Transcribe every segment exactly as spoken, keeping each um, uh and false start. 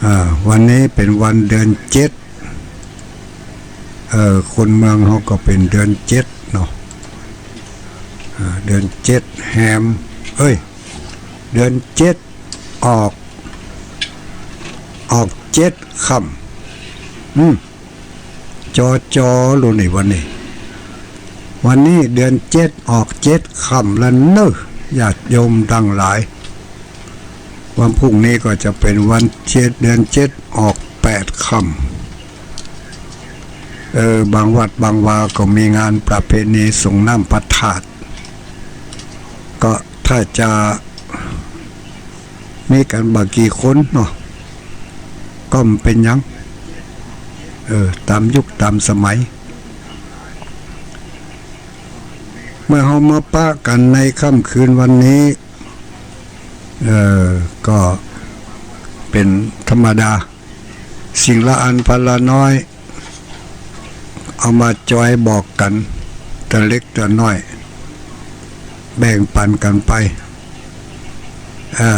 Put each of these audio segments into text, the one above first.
อ่า วันนี้เป๋นวันเดือนเจ็ด เอ่อ คนเมืองเฮาก็เป๋นเดือนเจ็ดเนาะ อ่า เดือนเจ็ดแฮม เอ้ย เดือนเจ็ดออก ออกเจ็ดค่ำ อืม จอจอลูนี่วันนี้ วันนี้เดือนเจ็ดออกเจ็ดค่ำแล้วเนอะ ญาติโยมตังหลาย วันพรุ่งนี้ก็จะเป๋นวันเจ็ด เดือนเจ็ดออกแปดค่ำ เออ บางวัดบางวาก็มีงานประเพณีสรงน้ำพระธาตุ ก็ถ้าจะมีกั๋นบ่ากี่คนเนาะ ก็บ่เป๋นหยัง เออ ต๋ามยุคต๋ามสมัย เมื่อเฮามาปะกั๋นในค่ำคืนวันนี้ เออ ก็เป๋นธรรมดา สิ่งละอันพันละน้อย เอามาจอยบอกกั๋น ตะเล็กตะน้อย แบ่งปั๋นกั๋นไป อ่า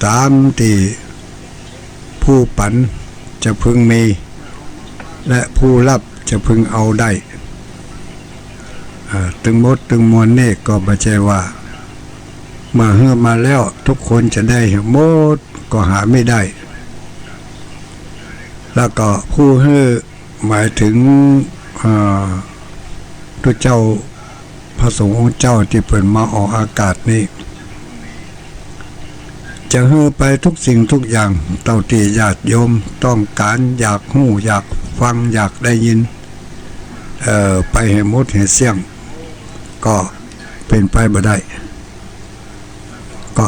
ต๋ามตี้ผู้ปั๋นจะพึงมี และผู้ฮับจะพึงเอาได้ อ่า ตึงหมดตึงมวลนี่ก็บ่ใจ้ว่า เมื่อหื้อมาแล้วทุกคนจะได้หมดก็หาบ่ได้ แล้วก็ผู้หื้อหมายถึง อ่า ตุ๊เจ้าพระสงฆ์องค์เจ้าตี้เปิ้นมาออกอากาศนี่ จะหื้อไปทุกสิ่งทุกอย่าง เต้าตี้ญาติโยมต้องก๋าน อยากฮู้ อยากฟัง อยากได้ยิน เอ่อ ไปหื้อหมดหื้อเสี้ยง ก็เป๋นไปบ่ได้ ก็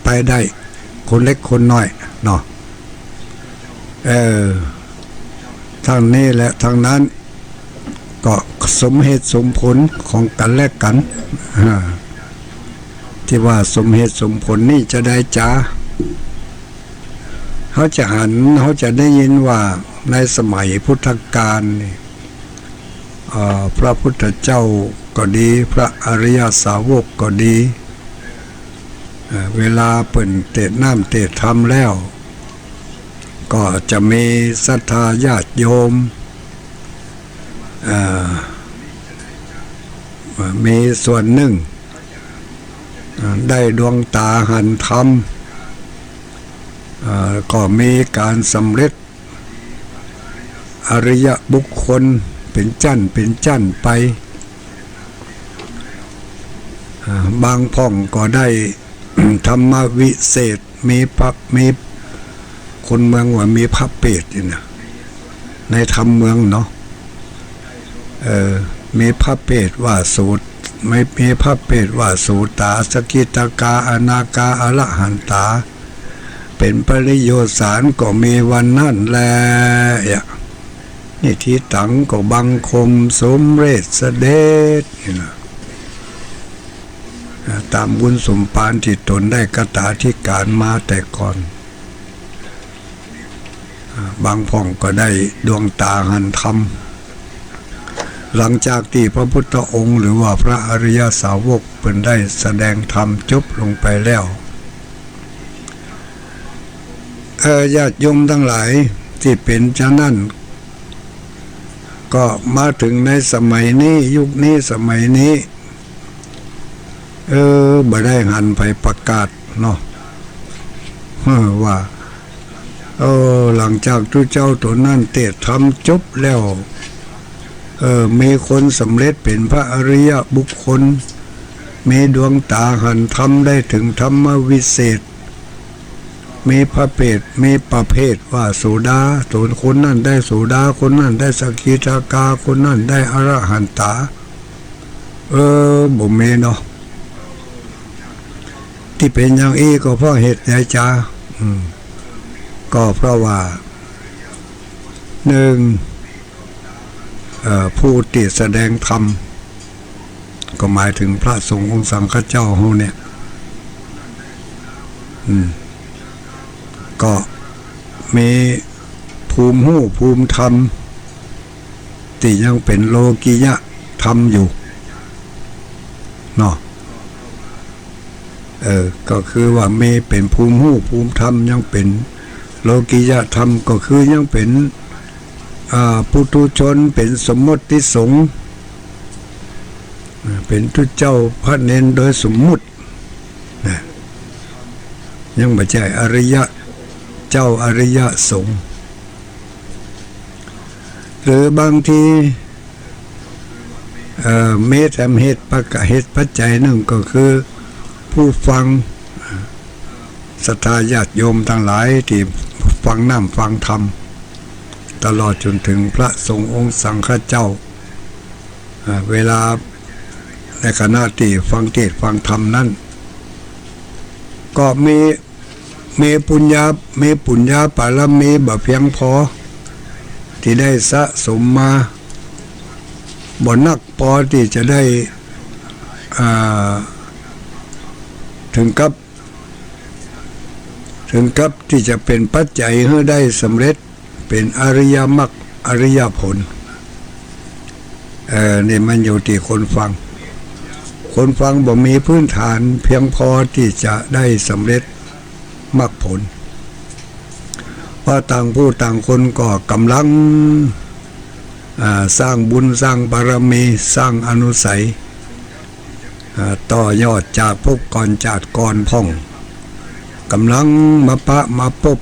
ไปได้คนเล็กคนน้อยเนาะ เออ ทั้งนี้และทั้งนั้น ก็สมเหตุสมผลของกั๋นและกั๋น อ่า ตี้ว่าสมเหตุสมผลนี่จาใดจา เฮาจะหัน เฮาจะได้ยินว่าในสมัยพุทธกาลนี่ เอ่อ พระพุทธเจ้าก็ดี พระอริยสาวกก็ดี เอ่อ เวลาเปิ้นเตสน์น้ำเตสน์ธรรมแล้ว ก็จะมีศรัทธาญาติโยม เอ่อ มีส่วนนึ่ง เอ่อ ได้ดวงต๋าหันธรรม เอ่อ ก็มีก๋านสำเร็จ อริยบุคคลเป๋นจั้นเป๋นจั้นไป อ่า บางพ่องก็ได้ ธรรมวิเศษ มีพระ มี คนเมืองว่ามีพระเปรตนี่นะ ในธรรมเมืองเนาะ เออ มีพระเปรตว่าโส มี มีพระเปรตว่าโสตา สกิทาคา อนาคา อรหันตา เป๋นปริโยสารก็มีวันนั้นแล อะ นิฏฐิตังก็บังคมสมเร็จเสด็จนี่นะ อ่า ต๋ามบุญสมภารตี้ต๋นได้คตาธิการมาแต่ก่อน อ่า บางพ่องก็ได้ดวงต๋าหันธรรม หลังจากตี้พระพุทธองค์หรือว่าพระอริยสาวกเปิ้นได้แสดงธรรมจบลงไปแล้ว เอ่อ ญาติโยมตังหลายตี้เป๋นจานั้น ก็มาเถิงในสมัยนี้ ยุคนี้ สมัยนี้ เออ บ่ได้หันใผประกาศเนาะ เออ ว่า เออ หลังจากตุ๊เจ้าตั๋วนั้นเตสน์ธรรมจบแล้ว เออ มีคนสำเร็จเป๋นพระอริยบุคคล มีดวงต๋าหันธรรมได้เถิงธรรมวิเศษ มีประเภท มีประเภทว่าโสดา โส คนนั้นได้โสดา คนนั้นได้สกิทาคา คนนั้นได้อรหันตา เออ บ่มีเนาะ ตี้เป๋นอย่างอี้ก็เพราะเหตุใดจา อืม ก็เพราะว่า นึ่ง เอ่อ ผู้ตี้แสดงธรรม ก็หมายเถิงพระสงฆ์องค์สังฆเจ้าเฮาเนี่ย อืม ก็มีภูมิฮู้ภูมิธรรม ตี้ยังเป๋นโลกิยธรรมอยู่ เนาะ เออ ก็คือว่ามีเป๋นภูมิฮู้ภูมิธรรม ยังเป๋น โลกิยธรรมก็คือยังเป๋น อ่า ปุถุชน เป๋นสมมติสงฆ์ อ่า เป๋นตุ๊เจ้าพระเณรโดยสมมุตินะ ยังบ่ใจ้อริยะเจ้าอริยะสงฆ์ หรือบางที เอ่อ มีแถมเหตุปัจจัย เหตุปัจจัยนึ่งก็คือผู้ฟัง ศรัทธาญาติโยมตังหลายตี้ฟังน้ำฟังธรรม ตลอดจ๋นเถิงพระสงฆ์องค์สังฆเจ้า อ่า เวลาในขณะตี้ฟังเทศน์ฟังธรรมนั้น ก็มี มีปุญญา มีปุญญาบารมีบ่เปียงปอตี้ได้สะสมมา บ่นักปอตี้จะได้ อ่า เถิงกับ เถิงกับตี้จะเป๋นปัจจัยหื้อได้สำเร็จเป๋นอริยมรรคอริยผล เอ่อ นี่มันอยู่ตี้คนฟัง คนฟังบ่มีพื้นฐานเปียงปอตี้จะได้สำเร็จมรรคผล เพราะต่างผู้ต่างคนก็ก่ำลัง อ่า สร้างบุญสร้างบารมี สร้างอานุสัย อ่า ต่อยอดจากภพก่อนจาติก่อนพ่อง ก่ำลังมาปะมาปบ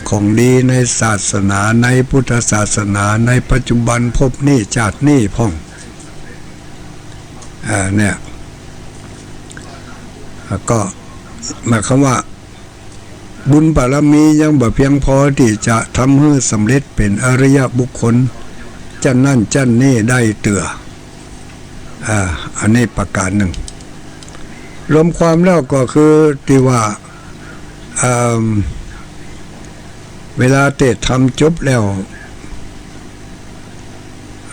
ของดีในศาสนา ในพุทธศาสนา ในปัจจุบันภพนี้จาตินี้พ่อง อ่า เนี่ย อ่า ก็หมายความว่า บุญบารมียังบ่เปียงปอตี้จะทำหื้อสำเร็จเป๋นอริยบุคคล จั้นนั้นจั้นนี้ได้เตื้อ อ่า อันนี้ประก๋านนึ่ง รวมความแล้วก็คือตี้ว่า เอิ่ม เวลาเตศน์ธรรมจบแล้ว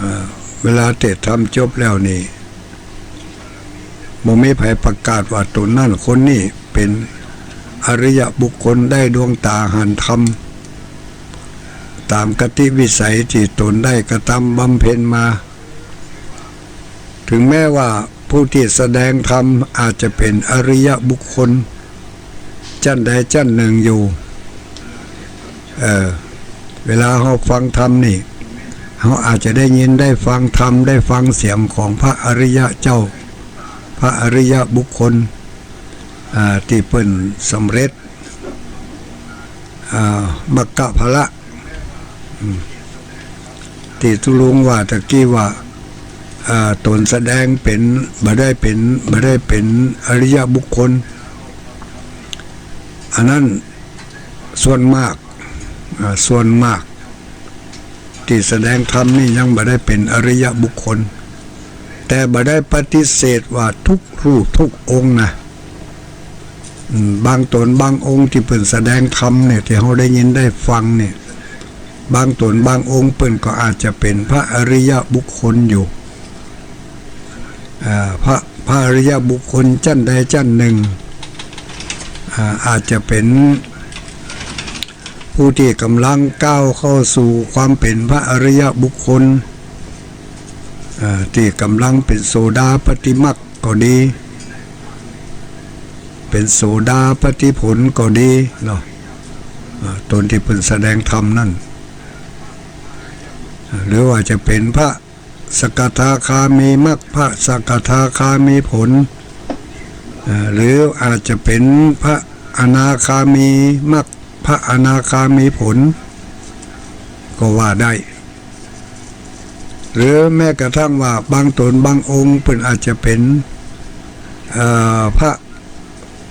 อ่า เวลาเตศน์ธรรมจบแล้วนี่ บ่มีใผประกาศว่าต๋นนั้นคนนี้เป๋นอริยบุคคล ได้ดวงต๋าหันธรรม ต๋ามกติวิสัยตี้ต๋นได้กระตำบำเพ็ญมา เถิงแม้ว่าผู้ตี้แสดงธรรมอาจจะเป๋นอริยบุคคล จั้นใดจั้นนึ่งอยู่ เอ่อ เวลาเฮาฟังธรรมนี่ เฮาอาจจะได้ยินได้ฟังธรรม ได้ฟังเสียงของพระอริยะเจ้า พระอริยบุคคล อ่า ตี้เปิ้นสำเร็จ อ่า มรรคผละ อืม ตี้ตุ๊ลุงว่าตะกี้ว่า อ่า ต๋นแสดงเป๋น บ่ได้เป๋น บ่ได้เป๋นอริยบุคคล อันนั้นส่วนมาก อ่า ส่วนมาก ตี้แสดงธรรมนี่ยังบ่ได้เป๋นอริยบุคคล แต่บ่ได้ปฏิเสธว่าทุกรูปทุกองค์นะ อืม บางต๋นบางองค์ตี้เปิ้นแสดงธรรมเนี่ย ตี้เฮาได้ยินได้ฟังเนี่ย บางต๋นบางองค์เปิ้นก็อาจจะเป๋นพระอริยบุคคลอยู่ อ่า พระ พระอริยบุคคลจั้นใดจั้นนึ่ง อ่า อาจจะเป๋นผู้ตี้ก่ำลังก้าวเข้าสู่ความเป๋นพระอริยบุคคล อ่า ตี้ก่ำลังเป๋นโสดาปัตติมรรคก็ดี เป๋นโสดาปัตติผลก็ดีเนาะ อ่า ต๋นตี้เปิ้นแสดงธรรมนั้น อ่า หรือว่าจะเป๋นพระสกทาคามีมรรค พระสกทาคามีผล อ่า หรืออาจจะเป๋นพระอนาคามีมรรค พระอนาคามีผล ก็ว่าได้ หรือแม้กระทั่งว่าบางต๋นบางองค์เปิ้นอาจจะเป๋น เอ่อ พระ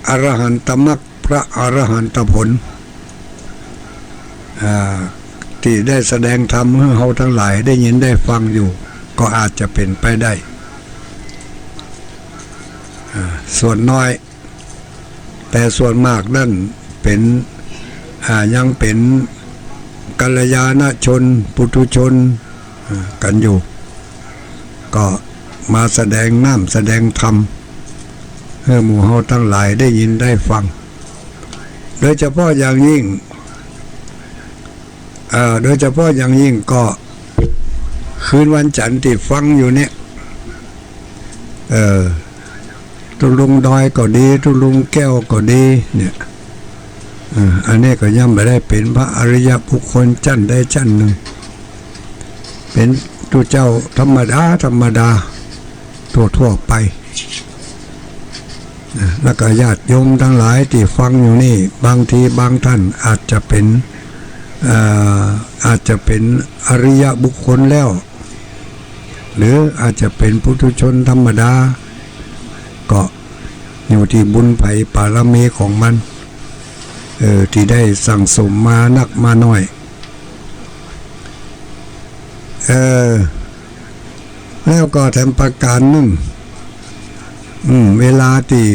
อรหันตมรรค พระอรหันตผล อ่า ตี้ได้แสดงธรรมหื้อเฮาตังหลายได้ยินได้ฟังอยู่ ก็อาจจะเป๋นไปได้ อ่า ส่วนน้อย แต่ส่วนมากนั้นเป๋น อ่า ยังเป๋นกัลยาณชน ปุถุชน อ่า กั๋นอยู่ ก็มาแสดงน้ำแสดงธรรม หื้อหมู่เฮาตังหลายได้ยินได้ฟัง โดยเฉพาะอย่างยิ่ง อ่า โดยเฉพาะอย่างยิ่งก็คืนวันจันทร์ตี้ฟังอยู่เนี่ย เอ่อ ตุ๊ลุงดอยก็ดี ตุ๊ลุงแก้วก็ดีเนี่ย อ่า อันนี้ก็ยังบ่ได้เป๋นพระอริยบุคคลจั้นใดจั้นนึ่ง เป๋นตุ๊เจ้าธรรมดาธรรมดา ทั่วๆ ไป นะ แล้วก็ญาติโยมตังหลายตี้ฟังอยู่นี่ บางทีบางต้านอาจจะเป๋น เอ่อ อาจจะเป๋นอริยบุคคลแล้ว หรืออาจจะเป๋นปุถุชนธรรมดา ก็อยู่ตี้บุญใผบารมีของมัน เออ ตี้ได้สั่งสมมานักมาน้อย เออ แล้วก็แถมประก๋านนึ่ง อืม เวลาตี้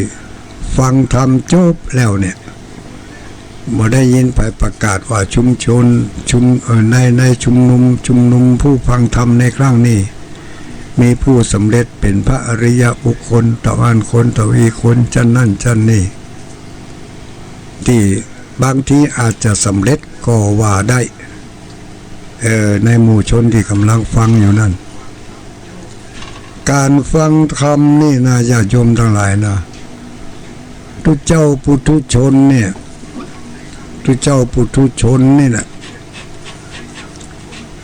ฟังธรรมจบแล้วเนี่ย บ่ได้ยินใผประกาศว่าชุมชน ชุม เอ่อ ใน ในชุมนุม ชุมนุมผู้ฟังธรรมในครั้งนี้ มีผู้สำเร็จเป๋นพระอริยบุคคล เต้าอั้นคน เต้าอี้คน จั้นนั้นจั้นนี้ ตี้บางทีอาจจะสำเร็จก็ว่าได้ เออ ในหมู่ชนตี้ก่ำลังฟังอยู่นั้น ก๋านฟังธรรมนี่นะ ญาติโยมตังหลายนะ ตุ๊เจ้าปุถุชนเนี่ย ตุ๊เจ้าปุถุชนนี่แหละ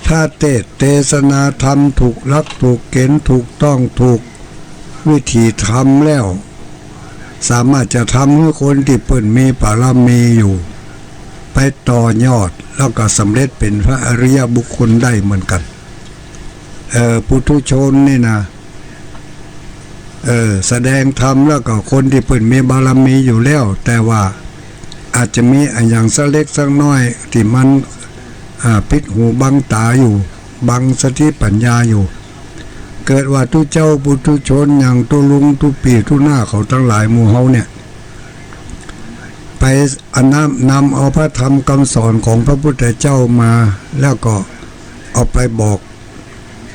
ถ้าเตสน์เตสนาธรรมถูกหลักถูกเก๋ณฑ์ ถูกต้องถูกวิถีธรรมแล้ว สามารถจะทำหื้อคนตี้เปิ้นมีบารมีอยู่ ไปต่อยอด แล้วก็สำเร็จเป๋นพระอริยบุคคลได้เหมือนกั๋น เออ ปุถุชนนี่นะ เออ แสดงธรรมแล้วก็คนตี้เปิ้นมีบารมีอยู่แล้ว แต่ว่าอาจจะมีอะหยังสักเล็กสักน้อยตี้มัน อ่า ปิดหูบังต๋าอยู่ บังสติปัญญาอยู่ เกิดว่าตุ๊เจ้าปุถุชนอย่างตุ๊ลุงตุ๊ปี้ตุ๊น้าเขาตังหลายหมู่เฮาเนี่ย ไปอะนำ นำเอาพระธรรมกำสอนของพระพุทธเจ้ามา แล้วก็เอาไปบอก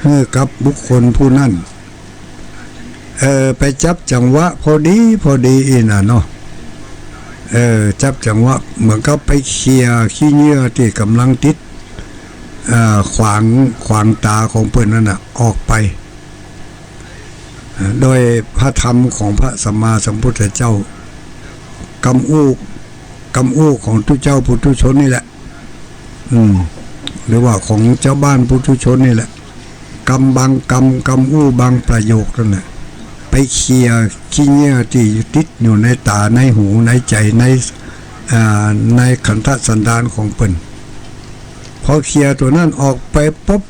หื้อกับบุคคลผู้นั้น เออ ไปจับจังหวะพอดีพอดีอี้น่ะเนาะ เออ จับจังหวะเหมือนกับไปเขี่ยขี้เหยื่อตี้ก่ำลังติด เอ่อ ขวาง ขวางต๋าของเปิ้นนั้นน่ะ ออกไป เอ่อ โดยพระธรรมของพระสัมมาสัมพุทธเจ้า กำอู้ กำอู้ของตุ๊เจ้าปุถุชนนี่แหละ อืม หรือว่าของจาวบ้านปุถุชนนี่แหละ กำบางกำ กำอู้บางประโยคนั่นแหละ ไปเขี่ยขี้เหยื่อตี้ติดอยู่ในต๋า ในหู ในใจ๋ ใน อ่า ในขันธสันดานของเปิ้น พอเขี่ยตั๋วนั้นออกไปปุ๊บ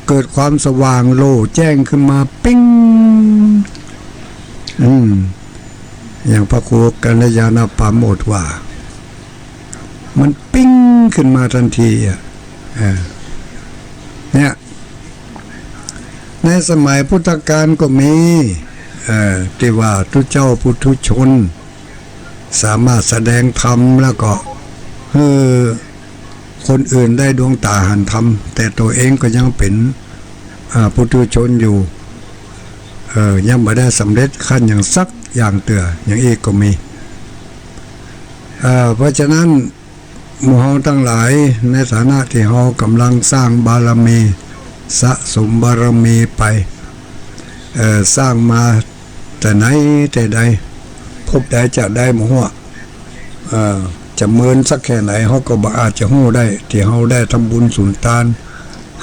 เกิดความสว่างโล่แจ้งขึ้นมา ปิ๊ง อืม อย่างพระครูกัลยาณปราโมทย์ว่า มันปิ๊งขึ้นมาทันทีอะ เออ เนี่ย ในสมัยพุทธกาลก็มี เอ่อ ตี้ว่าตุ๊เจ้าปุถุชน สามารถแสดงธรรมแล้วก็หื้อคนอื่นได้ดวงต๋าหันธรรม แต่ตั๋วเองก็ยังเป๋น อ่า ปุถุชนอยู่ เอ่อ ยังบ่ได้สำเร็จขั้นอย่างสักอย่างเตื้อ อย่างอี้ก็มี เอ่อ เพราะฉะนั้น หมู่เฮาตังหลายในฐานะตี้เฮาก่ำลังสร้างบารมี สะสมบารมีไป เอ่อ สร้างมาแต่ไหนแต่ใด ภพใดชาติใดบ่ฮู้ เอ่อ จะเมินสักแค่ไหน เฮาก็บ่อาจจะฮู้ได้ ตี้เฮาได้ทำบุญสุนตาน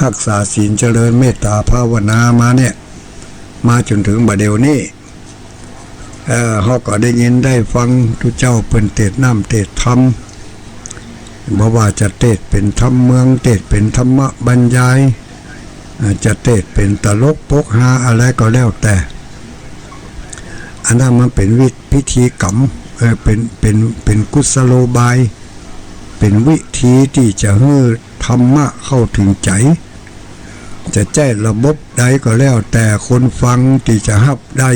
ฮักษาศีล เจริญเมตต๋าภาวนามาเนี่ย มาจ๋นเถิงบ่าเดี่ยวนี้ เอ่อ เฮาก็ได้ยินได้ฟังตุ๊เจ้าเปิ้นเตสน์น้ำเตสน์ธรรม บ่ว่าจะเตสน์เป๋นธรรมเมือง เตสน์เป๋นธรรมบรรยาย เอ่อ จะเตสน์เป๋นตลกปกฮาอะไรก็แล้วแต่ อันนั้นมันเป๋นวิ พิธีกรรม เอ่อ เป๋น เป๋น เป๋นกุศโลบาย เป๋นวิธีตี้จะหื้อธรรมะเข้าเถิงใจ๋ จะใจ๊ระบบใดก็แล้วแต่ คนฟังตี้จะฮับได้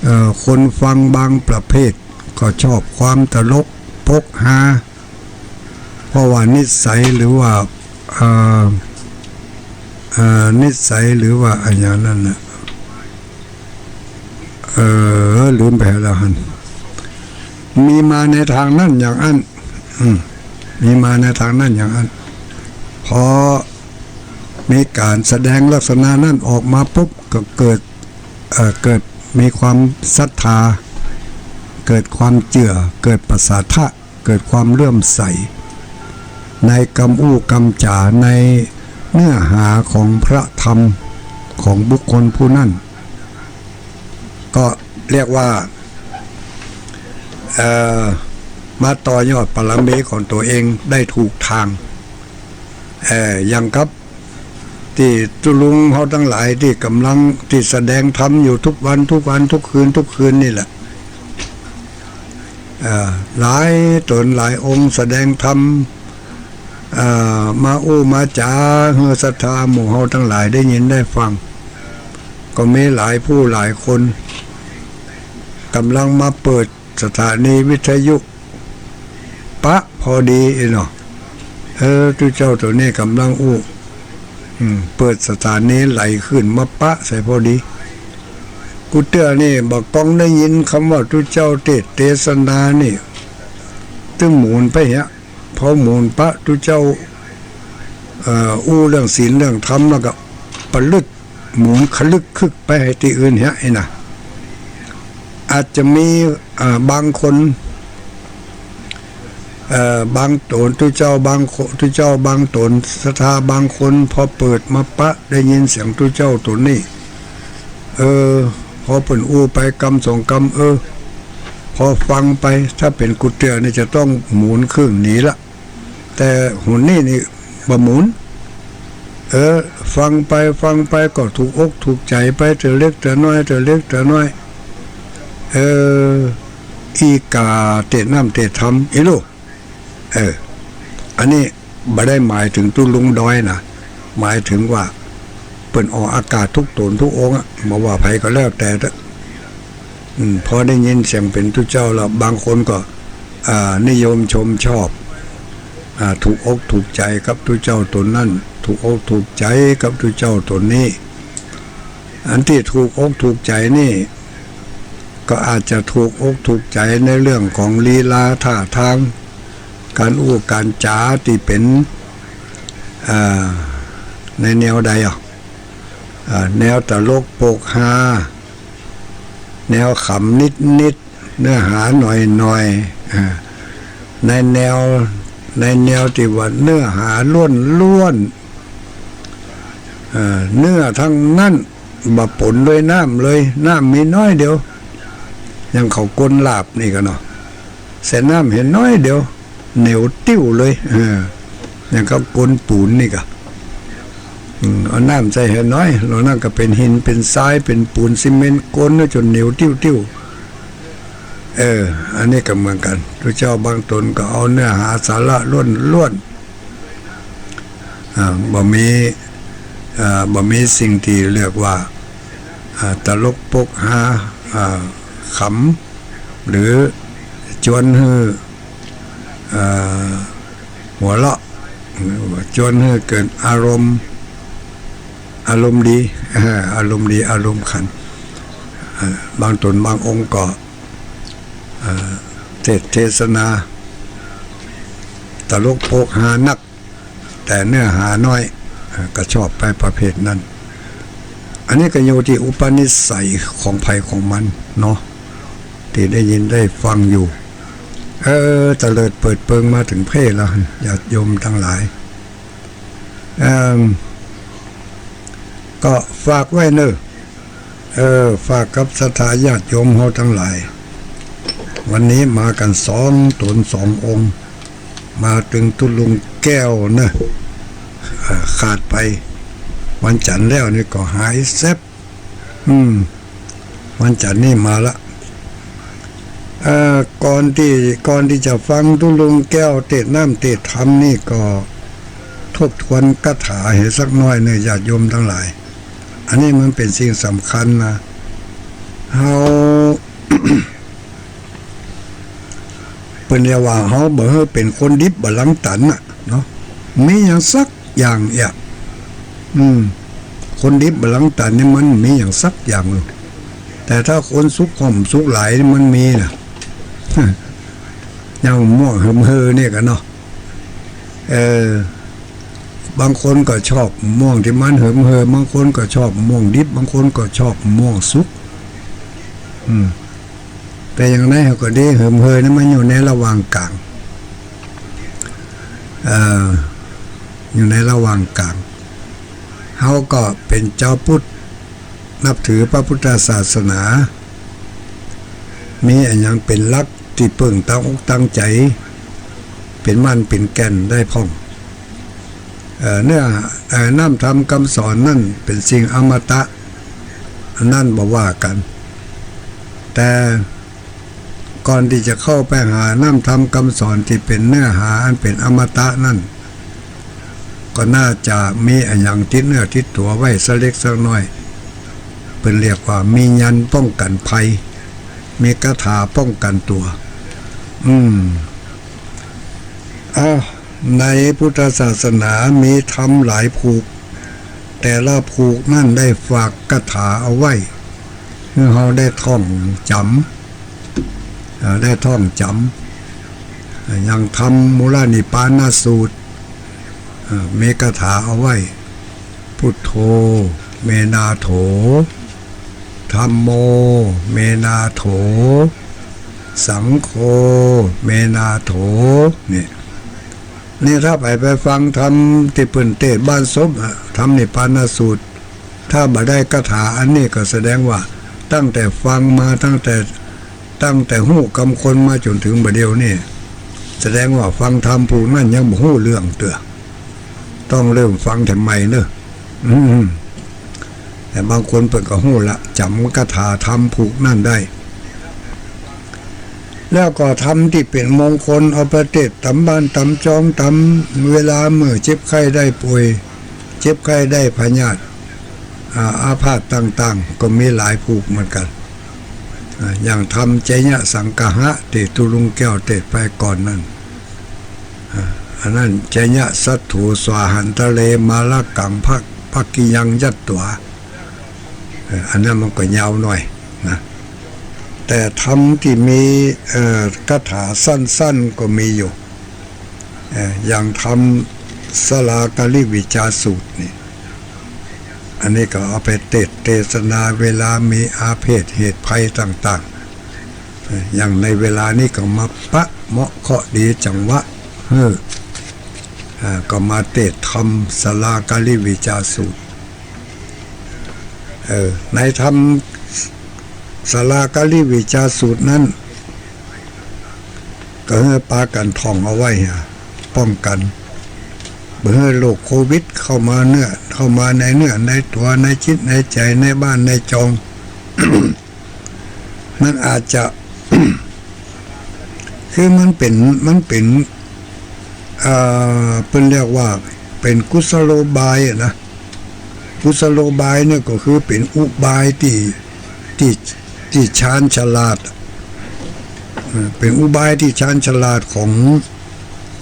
เอ่อ คนฟังบางประเภทก็ชอบความตลกปกฮา เพราะว่านิสัยหรือว่า เอ่อ เอ่อ นิสัยหรือว่าอะหยังนั้นน่ะ เอ่อ ลืมไปแล้วหั้น มีมาในตางนั้นอย่างอั้น อืม มีมาในตางนั้นอย่างอั้น พอมีก๋านแสดงลักษณะนั้นออกมาปุ๊บ ก็เกิด เอ่อ เกิดมีความศรัทธา เกิดความเจื้อ เกิดผสาทะ เกิดความเลื่อมใส ในกำอู้กำจ๋า ในเนื้อหาของพระธรรมของบุคคลผู้นั้น ก็เรียกว่า เอ่อ มาต่อยอดบารมีของตัวเองได้ถูกทาง เอ่อ อย่างกับตี้ตุ๊ลุงเฮาตังหลายตี้ก่ำลังตี้แสดงธรรมอยู่ทุกวันทุกวัน ทุกคืนทุกคืนนี่แหละ เอ่อ หลายต๋นหลายองค์แสดงธรรม เอ่อ มาอู้มาจ๋าหื้อศรัทธาหมู่เฮาตังหลายได้ยินได้ฟัง ก็มีหลายผู้หลายคน ก่ำลังมาเปิดสถานีวิทยุปะพอดีเนาะ เออ ตุ๊เจ้าตั๋วนี้ก่ำลังอู้ อืม เปิดสถานีไหลขึ้นมาปะใส่พอดี กูเตื้อนี่บ่าก้องได้ยินกำว่าตุ๊เจ้าเตสน์เตสนานี่ ตึงหมุนไปเหีย พอหมุนปะตุ๊เจ้า เอ่อ อู้เรื่องศีลเรื่องธรรมแล้วก็ปะลึก หมุนคะลึกคึกไปหื้อตี้อื่นเหีย ไอ้น่ะ อาจจะมี เอ่อ บางคน เอ่อ บางต๋นตุ๊เจ้าบางคน ตุ๊เจ้าบางต๋นศรัทธาบางคน พอเปิดมาปะได้ยินเสียงตุ๊เจ้าตั๋วนี้ เออ พอเปิ้นอู้ไปกำสองกำ เออ พอฟังไป ถ้าเป๋นกูเตื้อนี่จะต้องหมุนครึ่งหนีละ แต่หนนี้นี่บ่หมุน เออ ฟังไปฟังไปก็ถูกอกถูกใจ๋ไป เตื้อเล็กเตื้อน้อย เตื้อเล็กเตื้อน้อย เออ อีก๋าเตสน์น้ำเตสน์ธรรม อีลูก เออ อันนี้บ่ได้หมายเถิงตุ๊ลุงดอยนะ หมายเถิงว่าเปิ้นออกอากาศทุกต๋นทุกองค์อะ บ่ว่าใผก็แล้วแต่เต๊อะ อืม พอได้ยินเสียงเป๋นตุ๊เจ้าแล้ว บางคนก็ อ่า นิยมชมชอบ อ่า ถูกอกถูกใจ๋กับตุ๊เจ้าต๋นนั้น ถูกอกถูกใจ๋กับตุ๊เจ้าต๋นนี้ อันตี้ถูกอกถูกใจ๋นี่ ก็อาจจะถูกอกถูกใจ๋ในเรื่องของลีลาท่าตาง ก๋านอู้ก๋านจ๋าตี้เป๋น อ่า ในแนวใดอะ อ่า แนวตลกปกฮา แนวขำนิดๆ เนื้อหาหน่อยๆ อ่า ในแนว ในแนวตี้ว่าเนื้อหาล้วนๆ อ่า เนื้อตังนั้น บ่ป๋นด้วยน้ำเลย น้ำมีน้อยเดียว อย่างเขาก้นลาบนี่ก่าเนาะ ใส่น้ำเหียน้อยเดียว เหนียวติ้วเลย เออ อย่างกับก้นปูนนี่ก่า อืม เอาน้ำใส่เหียน้อย แล้วนั้นก็เป๋นหิน เป๋นทราย เป๋นปูน ซีเมนต์ ก้นจนเหนียวติ้วๆ เออ อันนี้ก็เหมือนกั๋น ตุ๊เจ้าบางต๋นก็เอาเนื้อหาสาระล้วนๆ อ่า บ่มี อ่า บ่มีสิ่งตี้เรียกว่า อ่า ตลกปกฮา อ่า ขำ หรือจวนหื้อ อ่า หัวเราะ หรือว่าจวนหื้อเกิดอารมณ์ อารมณ์ดี อ่า อารมณ์ดี อารมณ์ขัน อ่า บางต๋นบางองค์ก็ อ่า เตสน์เตสนา ตลกปกฮานัก แต่เนื้อหาน้อย อ่า ก็ชอบไปประเภทนั้น อันนี้ก็อยู่ตี้อุปนิสัยของใผของมันเนาะ ตี้ได้ยินได้ฟังอยู่ เออ ตะเลิดเปิดเปิงมาเถิงเพ่แล้ว ญาติโยมตังหลาย เอิ่ม ก็ฝากไว้เน่อ เออ ฝากกับศรัทธาญาติโยมเฮาตังหลาย วันนี้มากั๋นสองต๋นสององค์ มาเถิงตุ๊ลุงแก้วเน่อ อ่า ขาดไปวันจั๋นทร์แล้วนี่ก็หายแซบ อืม วันจั๋นทร์นี่มาละ เอ่อ ก่อนตี้ ก่อนตี้จะฟังตุ๊ลุงแก้วเตสน์น้ำเตสน์ธรรมนี่ก็ทบทวนคาถาเหียสักหน้อยเน่อ ญาติโยมตังหลาย อันนี้มันเป๋นสิ่งสำคัญนะ เฮา เปิ้นเรียกว่าเฮาบ่หื้อเป๋นคนดิบบ่หลังตันน่ะเนาะ มีหยังสักอย่างเอี้ย อืม คนดิบบ่หลังตันนี่มันมีหยังสักอย่างเลย แต่ถ้าคนสุกห่อมสุกหลายนี่มันมีน่ะ อย่างม่วงเหิมเฮอเนี่ยกั๋นเนาะ เออ บางคนก็ชอบม่วงตี้มันเหิมเฮอ บางคนก็ชอบม่วงดิบ บางคนก็ชอบม่วงสุก อืม แต่อย่างใดก็ดี เหิมเฮอนี่มันอยู่ในระหว่างก๋าง เอ่อ อยู่ในระหว่างกลาง เฮาก็เป๋นจาวพุทธ นับถือพระพุทธศาสนา มีอะหยังเป๋นหลักตี้เปิ้งตั้งอกตั้งใจ๋ เป๋นม่านเป๋นแก่นได้พ่อง เอ่อ เนื้อ เอ่อ น้ำธรรมกำสอนนั้นเป๋นสิ่งอมตะ อันนั้นบ่ว่ากั๋น แต่ก่อนตี้จะเข้าไปหาน้ำธรรมกำสอนตี้เป๋นเนื้อหาอันเป๋นอมตะนั้น ก็น่าจะมีอะหยังติดเนื้อติดตั๋วไว้สักเล็กสักน้อย เปิ้นเรียกว่ามียันต์ป้องกั๋นภัย มีคาถาป้องกั๋นตั๋ว อืม อ้าว ในพุทธศาสนามีธรรมหลายผูก แต่ละผูกนั้นได้ฝากคาถาเอาไว้ หื้อเฮาได้ท่องจ๋ำ เอ่อ ได้ท่องจ๋ำ อย่างธรรมมูลนิพพานสูตร เอ่อ มีคาถาเอาไว้ พุทโธ เมนาโถ ธัมโม เมนาโถ สังโฆ เมนาโถ เนี่ย เนี่ย ถ้าใผไปฟังธรรมตี้เปิ้นเตสน์บ้านศพอะ ธรรมนิพพานสูตร ถ้าบ่ได้คาถาอันนี้ก็แสดงว่าตั้งแต่ฟังมา ตั้งแต่ ตั้งแต่ฮู้กำคนมาจ๋นเถิงบ่าเดี่ยวนี้ แสดงว่าฟังธรรมผูกนั้นยังบ่ฮู้เรื่องเตื้อ ต้องเริ่มฟังแต่ใหม่เนาะ อืม แต่บางคนเปิ้นก็ฮู้ละ จ๋ำคาถาธรรมผูกนั้นได้ แล้วก็ธรรมตี้เป๋นมงคล เอาไปเตสน์ต๋ามบ้านต๋ามจอง ต๋ามเวลาเมื่อเจ็บไข้ได้ป่วย เจ็บไข้ได้พยาธิ อ่า อาพาธต่างๆ ก็มีหลายผูกเหมือนกั๋น อ่า อย่างธรรมไชยสังกหะตี้ตุ๊ลุงแก้วเตสน์ไปก่อนนั้น อ่า อันนั้น ไชยสัตถู สวาหันตะเล มาละกัง ภัก ภักกิยังยัตถวา เอ่อ อันนั้นมันก็ยาวหน่อยนะ แต่ธรรมตี้มี เอ่อ คาถาสั้นๆ ก็มีอยู่ เอ่อ อย่างธรรมสลาการิวิจจาสูตรนี่ อันนี้ก็เอาไปเตสน์เตสนาเวลามีอาเพศเหตุภัยต่างๆ เอ่อ อย่างในเวลานี้ก็มาปะเหมาะเคราะห์ดีจังหวะ เออ อ่า ก็มาเตสน์ธรรมสลาการิวิจจาสูตร เออ ในธรรมสลาการิวิจจาสูตรนั้น ก็หื้อปากั๋นท่องเอาไว้ฮะ ป้องกั๋น บ่หื้อโรคโควิดเข้ามาเนื้อ เข้ามาในเนื้อในตั๋ว ในจิตในใจ๋ ในบ้านในจอง มันอาจจะ คือมันเป๋น มันเป๋น เอ่อ เปิ้นเรียกว่าเป๋นกุศโลบายอะนะ กุศโลบายเนี่ยก็คือเป๋นอุบายตี้ ตี้ ตี้ชาญฉลาด เอ่อ เป๋นอุบายตี้ชาญฉลาดของ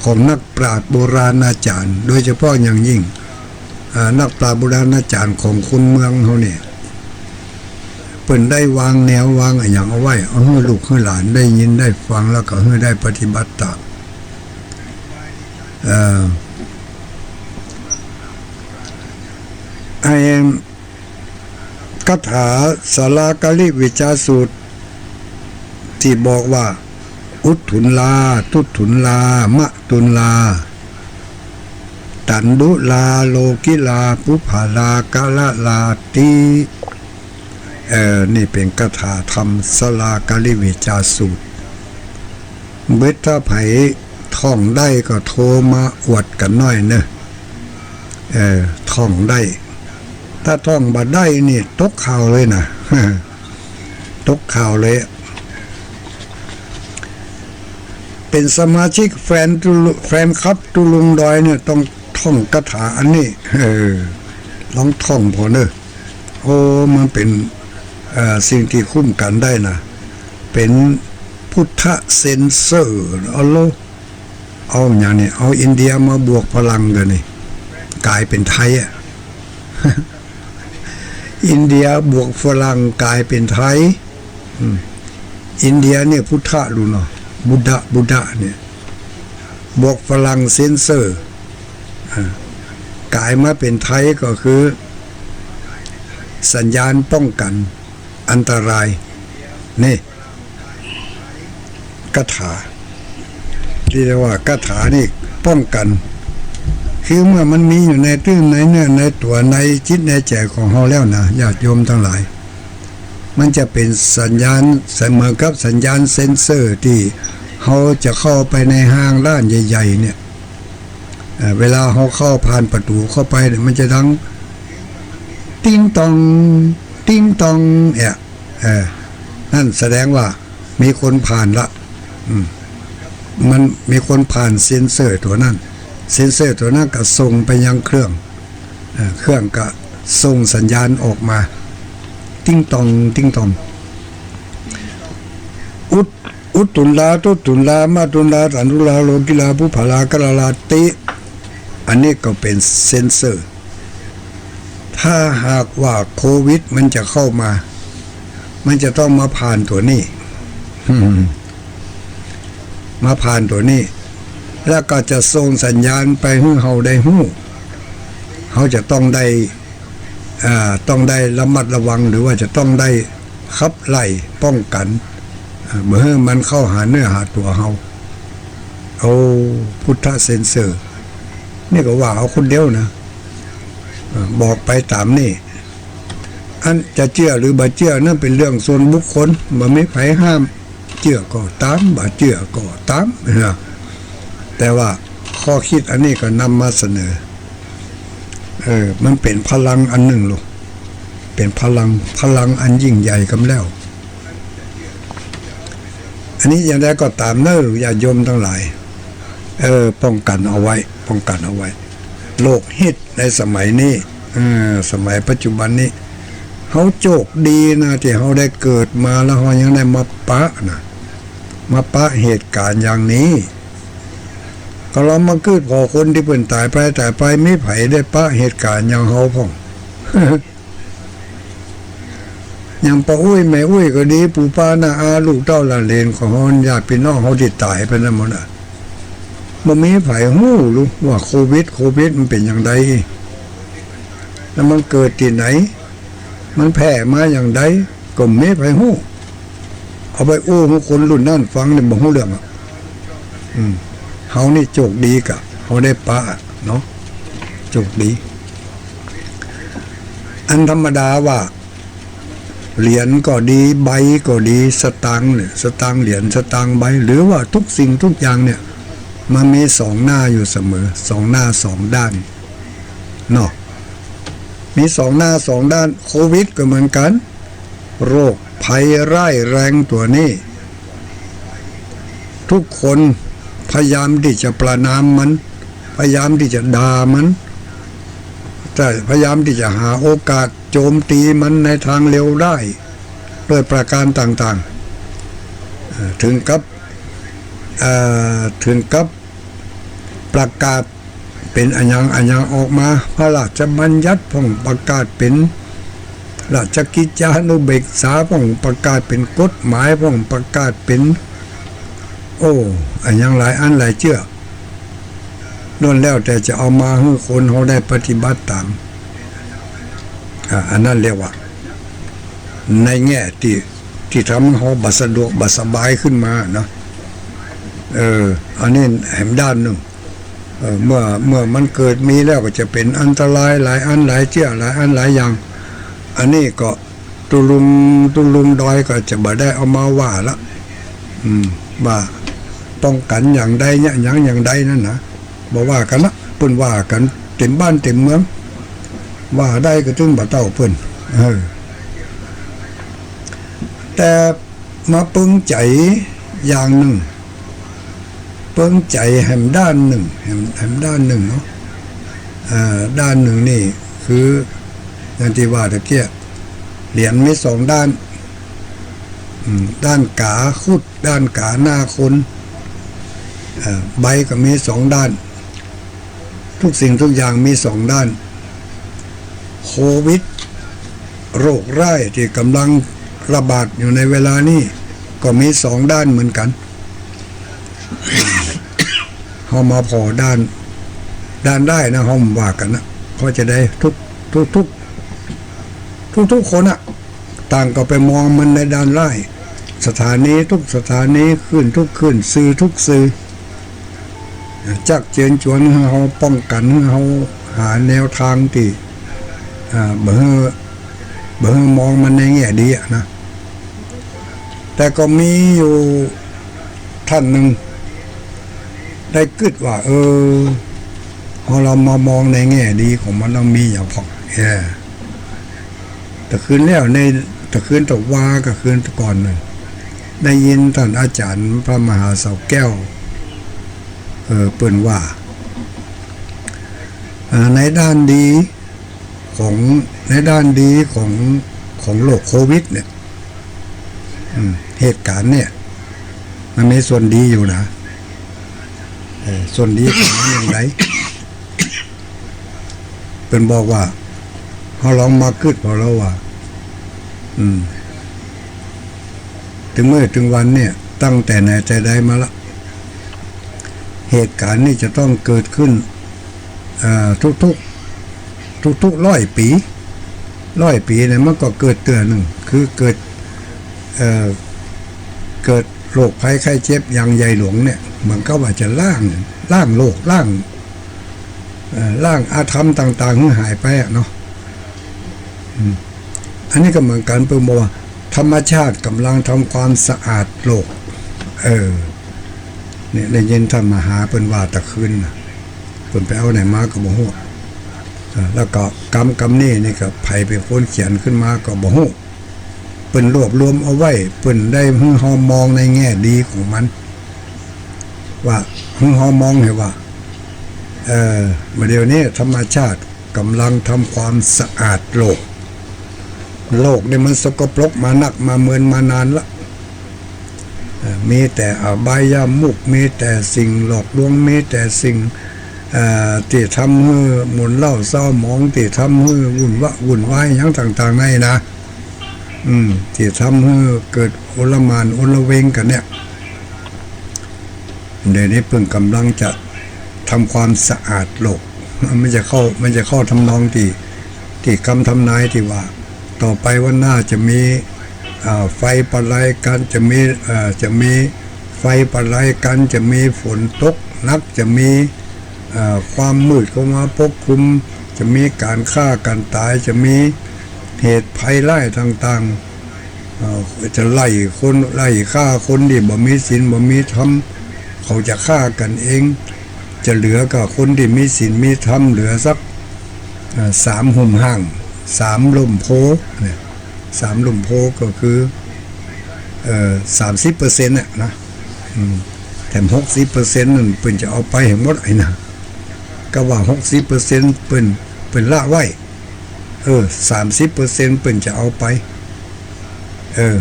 ของนักปราชญ์โบราณอาจ๋ารย์ โดยเฉพาะอย่างยิ่ง อ่า นักปราชญ์โบราณอาจ๋ารย์ของคนเมืองเฮาเนี่ย เปิ้นได้วางแนววางอะหยังเอาไว้ เอาหื้อลูกหื้อหลานได้ยินได้ฟัง แล้วก็หื้อได้ปฏิบัติต๋าม เอ่อ ไอ้คาถาสลาการิวิจจาสูตร ตี้บอกว่า อุทธุลลา ทุทธุลลา มะทุลลา ตันดุลา โลกิลา ปุพพลา กะละลาติ เอ่อ นี่เป๋นคาถาธรรมสลาการิวิจจาสูตร เบิดถ้าใผท่องได้ก็โทรมาอวดกั๋นหน่อยเนาะ เอ่อ ท่องได้ ถ้าท่องบ่ได้นี่ตกข่าวเลยนะ ตกข่าวเลย เป๋นสมาชิกแฟนตุ๊ลุ- แฟนคลับตุ๊ลุงดอยเนี่ยต้องท่องคาถาอันนี้ เออ ลองท่องผ่อเนาะ โอ้ มันเป๋น เอ่อ สิ่งตี้คุ้มกั๋นได้นะ เป๋นพุทธเซนเซอร์ เอาโล เอาอย่างนี้ เอาอินเดียมาบวกฝรั่งกั๋นนี่ ก๋ายเป๋นไทยอะ อินเดียบวกฝรั่งก๋ายเป๋นไทย อืม อินเดียเนี่ยพุทธะลูกเนาะ บุดดะ บุดดะเนี่ย บวกฝรั่งเซนเซอร์ อ่า ก๋ายมาเป๋นไทยก็คือ สัญญาณป้องกั๋นอันตราย นี่ คาถา ตี้เรียกว่าคาถานี่ป้องกั๋น คือเมื่อมันมีอยู่ในตื้นในเนื้อในตั๋วในจิตในใจ๋ของเฮาแล้วนะ ญาติโยมตังหลาย มันจะเป๋นสัญญาณ เหมือนกับสัญญาณเซ็นเซอร์ตี้เฮาจะเข้าไปในห้างร้านใหญ่ๆ เนี่ย เอ่อ เวลาเฮาเข้าผ่านประตู๋เข้าไปเนี่ย มันจะดัง ติ๊งตอง ติ๊งตอง เนี่ย เออ นั่นแสดงว่ามีคนผ่านละ อืม มันมีคนผ่านเซ็นเซอร์ตั๋วนั้น เซ็นเซอร์ตั๋วนั้นก็ส่งไปยังเครื่อง เอ่อ เครื่องก็ส่งสัญญาณออกมา ติ๊งตอง ติ๊งตอง อุต อุตตุลา ทุตตุลา มาตุลา ตันตุลา โลกิลา ปุพพลา กลาลาติ อันนี้ก็เป๋นเซ็นเซอร์ ถ้าหากว่าโควิดมันจะเข้ามา มันจะต้องมาผ่านตั๋วนี้ มาผ่านตั๋วนี้ แล้วก็จะส่งสัญญาณไปหื้อเฮาได้ฮู้ เฮาจะต้องได้ อ่า ต้องได้ระมัดระวัง หรือว่าจะต้องได้ขับไล่ป้องกั๋น อ่า บ่หื้อมันเข้าหาเนื้อหาตั๋วเฮา โอ้ พุทธเซ็นเซอร์ นี่ก็ว่าเอาคนเดียวนะ อ่า บอกไปต๋ามนี่ อันจะเจื้อหรือบ่เจื้อนั้นเป๋นเรื่องส่วนบุคคล บ่มีใผห้าม เจื้อก็ต๋าม บ่เจื้อก็ต๋ามนะ แต่ว่าข้อคิดอันนี้ก็นำมาเสนอ เออ มันเป๋นพลังอันนึ่งลูก เป๋นพลัง พลังอันยิ่งใหญ่กำแล้ว อันนี้อย่างใดก็ต๋ามเน่อ ญาติโยมตังหลาย เออ ป้องกั๋นเอาไว้ ป้องกั๋นเอาไว้ โรคฮิตในสมัยนี้ เออ สมัยปัจจุบันนี้ เฮาโจคดีนะ ตี้เฮาได้เกิดมาแล้วเฮายังได้มาปะนะ มาปะเหตุก๋ารณ์อย่างนี้ ก็ลองมาคิดผ่อคนตี้เปิ้นต๋ายไป ต๋ายไป มีใผได้ปะเหตุก๋ารณ์อย่างเฮาพ่อง อย่างป้าอุ๊ย แม่อุ๊ยก็ดี ปู่ป้าน้าอา ลูกเต้าหลานเหลนของเฮา ญาติปี้น้องเฮาตี้ต๋ายไปนั้นหมดน่ะ บ่มีใผฮู้ลูกว่าโควิด โควิดมันเป๋นอย่างใด แล้วมันเกิดตี้ไหน มันแพร่มาอย่างใด ก็บ่มีใผฮู้ เอาไปอู้หื้อคนรุ่นนั้นฟังนี่บ่ฮู้เรื่องอะ อืม เฮานี่โจคดีกะ เฮาได้ปะเนาะ โจคดี อันธรรมดาว่า เหรียญก็ดี ใบก็ดี สตางค์เนี่ย สตางค์เหรียญ สตางค์ใบ หรือว่าทุกสิ่งทุกอย่างเนี่ย มันมีสองหน้าอยู่เสมอ สองหน้าสองด้าน เนาะ มีสองหน้าสองด้าน โควิดก็เหมือนกั๋น โรคภัยร้ายแรงตั๋วนี้ ทุกคนพยายามตี้จะประณามมัน พยายามตี้จะด่ามัน แต่พยายามตี้จะหาโอกาสโจมตีมันในตางเลวร้าย ด้วยประการต่างๆ เอ่อ เถิงกับ เอ่อ เถิงกับประกาศ เป๋นอะหยังอะหยังออกมา พระราชบัญญัติพ่องประกาศเป๋นราชกิจจานุเบกษาพ่องประกาศเป๋นกฎหมายพ่องประกาศเป๋น โอ้ อะหยังหลายอันหลายเจื้อ ล้วนแล้วแต่จะเอามาหื้อคนเฮาได้ปฏิบัติต๋าม อ่า อันนั้นเรียกว่า ในแง่ตี้ ตี้ทำหื้อเฮาบ่สะดวกบ่สบายขึ้นมาเนาะ เออ อันนี้แหมด้านนึ่ง เอ่อ เมื่อ เมื่อมันเกิดมีแล้วก็จะเป๋นอันตรายหลายอันหลายเจื้อ หลายอันหลายอย่าง อันนี้ก็ตุ๊ลุง ตุ๊ลุงดอยก็จะบ่ได้เอามาว่าละ อืม ว่าป้องกั๋นอย่างใดเนี่ย หยังอย่างใดนั้นนะ บ่ว่ากั๋นละ เปิ้นว่ากั๋นเต็มบ้านเต็มเมือง ว่าได้ก็ตึงบ่เต้าเปิ้น เออ แต่ มาปึงใจ๋อย่างนึ่ง ปึงใจ๋แหมด้านนึ่ง แหม แหมด้านนึ่งเนาะ เอ่อ ด้านนึ่งนี่คือ อย่างตี้ว่าตะเกียะ เหรียญมีสองด้าน อืม ด้านก๋าขุด ด้านก๋าหน้าคน เอ่อ ใบก็มีสองด้าน ทุกสิ่งทุกอย่างมีสองด้าน โควิด โรคร้ายตี้ก่ำลังระบาดอยู่ในเวลานี้ ก็มีสองด้านเหมือนกั๋น เฮามาผ่อด้าน ด้านร้ายนะ เฮาบ่ว่ากั๋นนะ เพราะจะได้ทุก ทุก ทุก ทุก ทุกคนอะ ต่างก็ไปมองมันในด้านร้าย สถานีทุกสถานี คลื่นทุกคลื่น สื่อทุกสื่อ จักเจิญจวนหื้อเฮาป้องกั๋น หื้อเฮาหาแนวตางตี้ อ่า บ่หื้อ บ่หื้อมองมันในแง่ดีอะนะ แต่ก็มีอยู่ต้านนึ่ง ได้กึ๊ดว่า เออ เฮาลองมามองในแง่ดีของมัน ลองมีอย่างพ่อง เออ แต่คืนแล้วใน แต่คืนตะวา ก็คืนก่อนน่ะ ได้ยินต้านอาจ๋ารย์พระมหาเสาแก้ว เออ เปิ้นว่า อ่า ในด้านดีของ ในด้านดีของ ของโรคโควิดเนี่ย อืม เหตุก๋ารณ์เนี่ย มันมีส่วนดีอยู่นะ เออ ส่วนดีของมันอย่างไร เปิ้นบอกว่า เฮาลองมากึ๊ดผ่อแล้วว่า อืม เถิงมื้อเถิงวันเนี่ย ตั้งแต่ไหนแต่ใดมาละ เหตุก๋ารณ์นี่จะต้องเกิดขึ้น เอ่อ ทุกๆ ทุกๆ ร้อยปี๋ ร้อยปี๋เนี่ยมันก็เกิดเตื้อนึ่ง คือเกิด เอ่อ เกิดโรคภัยไข้เจ็บอย่างใหญ่หลวงเนี่ย เหมือนกับว่าจะล้าง ล้างโลก ล้าง เอ่อ ล้างอาธรรมต่างๆ หื้อหายไปอะเนาะ อืม อันนี้ก็เหมือนกั๋น เปิ้นบอกว่า ธรรมชาติก๋ำลังทำความสะอาดโลก เออ เนี่ย ได้ยินต้านมหาเปิ้นว่าตะคืนน่ะ เปิ้นไปเอาไหนมาก็บ่ฮู้ เออ แล้วก็กำ กำนี้นี่ก็ใผเป๋นคนเขียนขึ้นมาก็บ่ฮู้ เปิ้นรวบรวมเอาไว้ เปิ้นได้หื้อเฮามองในแง่ดีของมัน ว่าหื้อเฮามองหื้อว่า เอ่อ บ่าเดี่ยวนี้ธรรมชาติก๋ำลังทำความสะอาดโลก โลกนี่มันสกปรกมานักมาเมินมานานละ เอ่อ มีแต่อบายมุข มีแต่สิ่งหลอกลวง มีแต่สิ่ง เอ่อ ตี้ทำหื้อหมุนเล้าเศร้าหมอง ตี้ทำหื้อวุ่นวะ วุ่นวายหยังต่างๆ นั่นนะ อืม ตี้ทำหื้อเกิดโอลหม่านโอลเวงกั๋นเนี่ย เดี๋ยวนี้เปิ้นก๋ำลังจะทำความสะอาดโลก มันจะเข้า มันจะเข้าทำนองตี้ ตี้กำทำนายตี้ว่า ต่อไปวันหน้าจะมี อ่า ไฟประไลกัณฑ์ จะมี เอ่อ จะมีไฟประไลกัณฑ์ จะมีฝนตกหนัก จะมี เอ่อ ความมืดเข้ามาปกคลุม จะมีก๋านฆ่าก๋านต๋าย จะมีเหตุภัยร้ายต่างๆ เอ่อ จะไล่คน ไล่ฆ่าคนตี้บ่มีศีลบ่มีธรรม เขาจะฆ่ากั๋นเอง จะเหลือก็คนตี้มีศีลมีธรรม เหลือสัก เอ่อ สามห่มห้าง สามล่มโพธิ์เนี่ย สามล่มโพธิ์ก็คือ เอ่อ สามสิบเปอร์เซ็นต์ น่ะนะ อืม แถมหกสิบเปอร์เซ็นต์ นั่นเปิ้นจะเอาไปหื้อหมดไอ้นะ ก็ว่าหกสิบเปอร์เซ็นต์ เปิ้น เปิ้นละไว้ เออ สามสิบเปอร์เซ็นต์ เปิ้นจะเอาไป เออ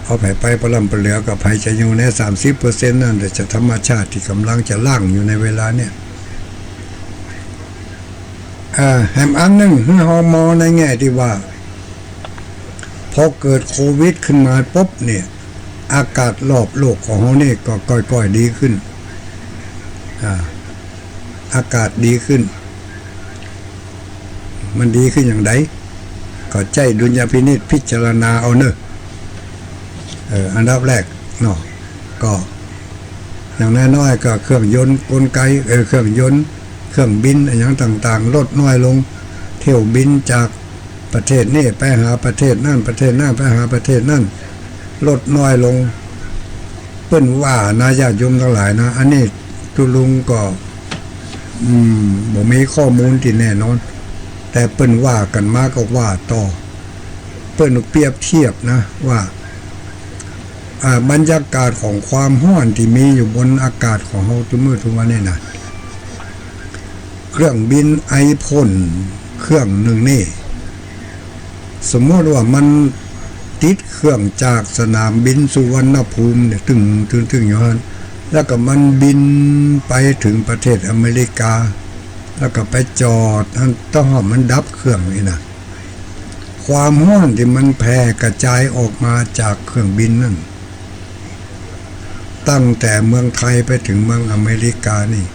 เอาใผไปปะล้ำปะเหลือ ก็ใผจะอยู่ในสามสิบเปอร์เซ็นต์ นั่นแหละ จะธรรมชาติตี้ก๋ำลังจะล้างอยู่ในเวลาเนี่ย เอ่อ แถมอันนึ่ง หื้อเฮามองในแง่ตี้ว่า พอเกิดโควิดขึ้นมาปุ๊บเนี่ย อากาศรอบโลกของเฮานี่ก็ก้อยๆ ดีขึ้น อ่า อากาศดีขึ้น มันดีขึ้นอย่างใด ก็ใจ๊ดุลยพินิจพิจารณาเอาเน่อ เออ อันดับแรกเนาะ ก็อย่างน้อยๆ ก็เครื่องยนต์กลไก เออ เครื่องยนต์ เครื่องบินอะหยังต่างๆ ลดน้อยลง เที่ยวบินจากประเทศนี้ไปหาประเทศนั้น ประเทศนั้นไปหาประเทศนั้น ลดน้อยลง เปิ้นว่านะ ญาติโยมตังหลายนะ อันนี้ตุ๊ลุงก็ อืม บ่มีข้อมูลตี้แน่นอน แต่เปิ้นว่ากั๋นมาก็ว่าต่อ เปิ้นเปรียบเทียบนะว่า อ่า บรรยากาศของความฮ้อนตี้มีอยู่บนอากาศของเฮาตุ๊มื้อตุ๊วันนี้นะ เครื่องบินไอพ่นเครื่องนึ่งนี่ สมมุติว่ามันติดเครื่องจากสนามบินสุวรรณภูมิเนี่ย ตึง ตึง ตึงอยู่หั้น แล้วก็มันบินไปเถิงประเทศอเมริกา แล้วก็ไปจอดหั้น ตะฮ้อนมันดับเครื่องนี่นะ ความฮ้อนตี้มันแผ่กระจายออกมาจากเครื่องบินนั่น ตั้งแต่เมืองไทยไปเถิงเมืองอเมริกานี่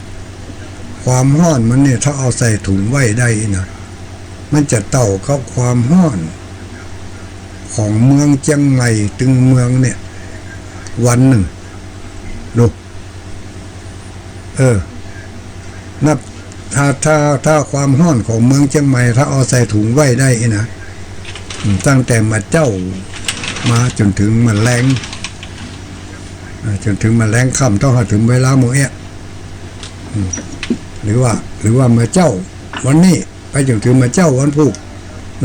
ความฮ้อนมันเนี่ย ถ้าเอาใส่ถุงไว้ได้นะ มันจะเต้ากับความฮ้อนของเมืองเจียงใหม่ตึงเมืองเนี่ย วันนึ่ง ดู เ เออ นับ ถ้า ถ้า ถ้าความฮ้อนของเมืองเจียงใหม่ ถ้าเอาใส่ถุงไว้ได้นี่นะ อืม ตั้งแต่มื้อเจ๊ามาจ๋นถึงมื้อแลง อ่า จ๋นถึงมื้อแลงค่ำ ต้องหาถึงเวลามื้อเอี้ย อืม หรือว่า หรือว่ามื้อเจ๊าวันนี้ ไปจ๋นถึงมื้อเจ๊าวันพูก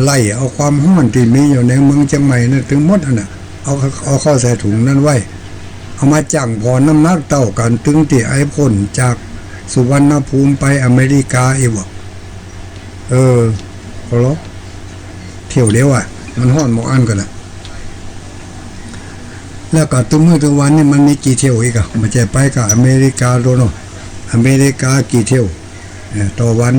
ไล่เอาความฮ้อนตี้มีอยู่ในเมืองเจียงใหม่นั้นตึงหมดอันน่ะ เอา เอาเข้าใส่ถุงนั้นไว้ เอามาจั่งผ่อน้ำหนักเต้ากั๋นตึงตี้ไอพ่นจากสุวรรณภูมิไปอเมริกาอี้บ่ เออ ก็ลอ เที่ยวเดียวอะ มันฮ้อนบ่อั้นกั๋นน่ะ แล้วก็ตึงมื้อตึงวันนี่มันมีกี่เที่ยวอีกอะ บ่ใจ้ไปกับอเมริกาโลดเนาะ อเมริกากี่เที่ยว เอ่อ ต่อวัน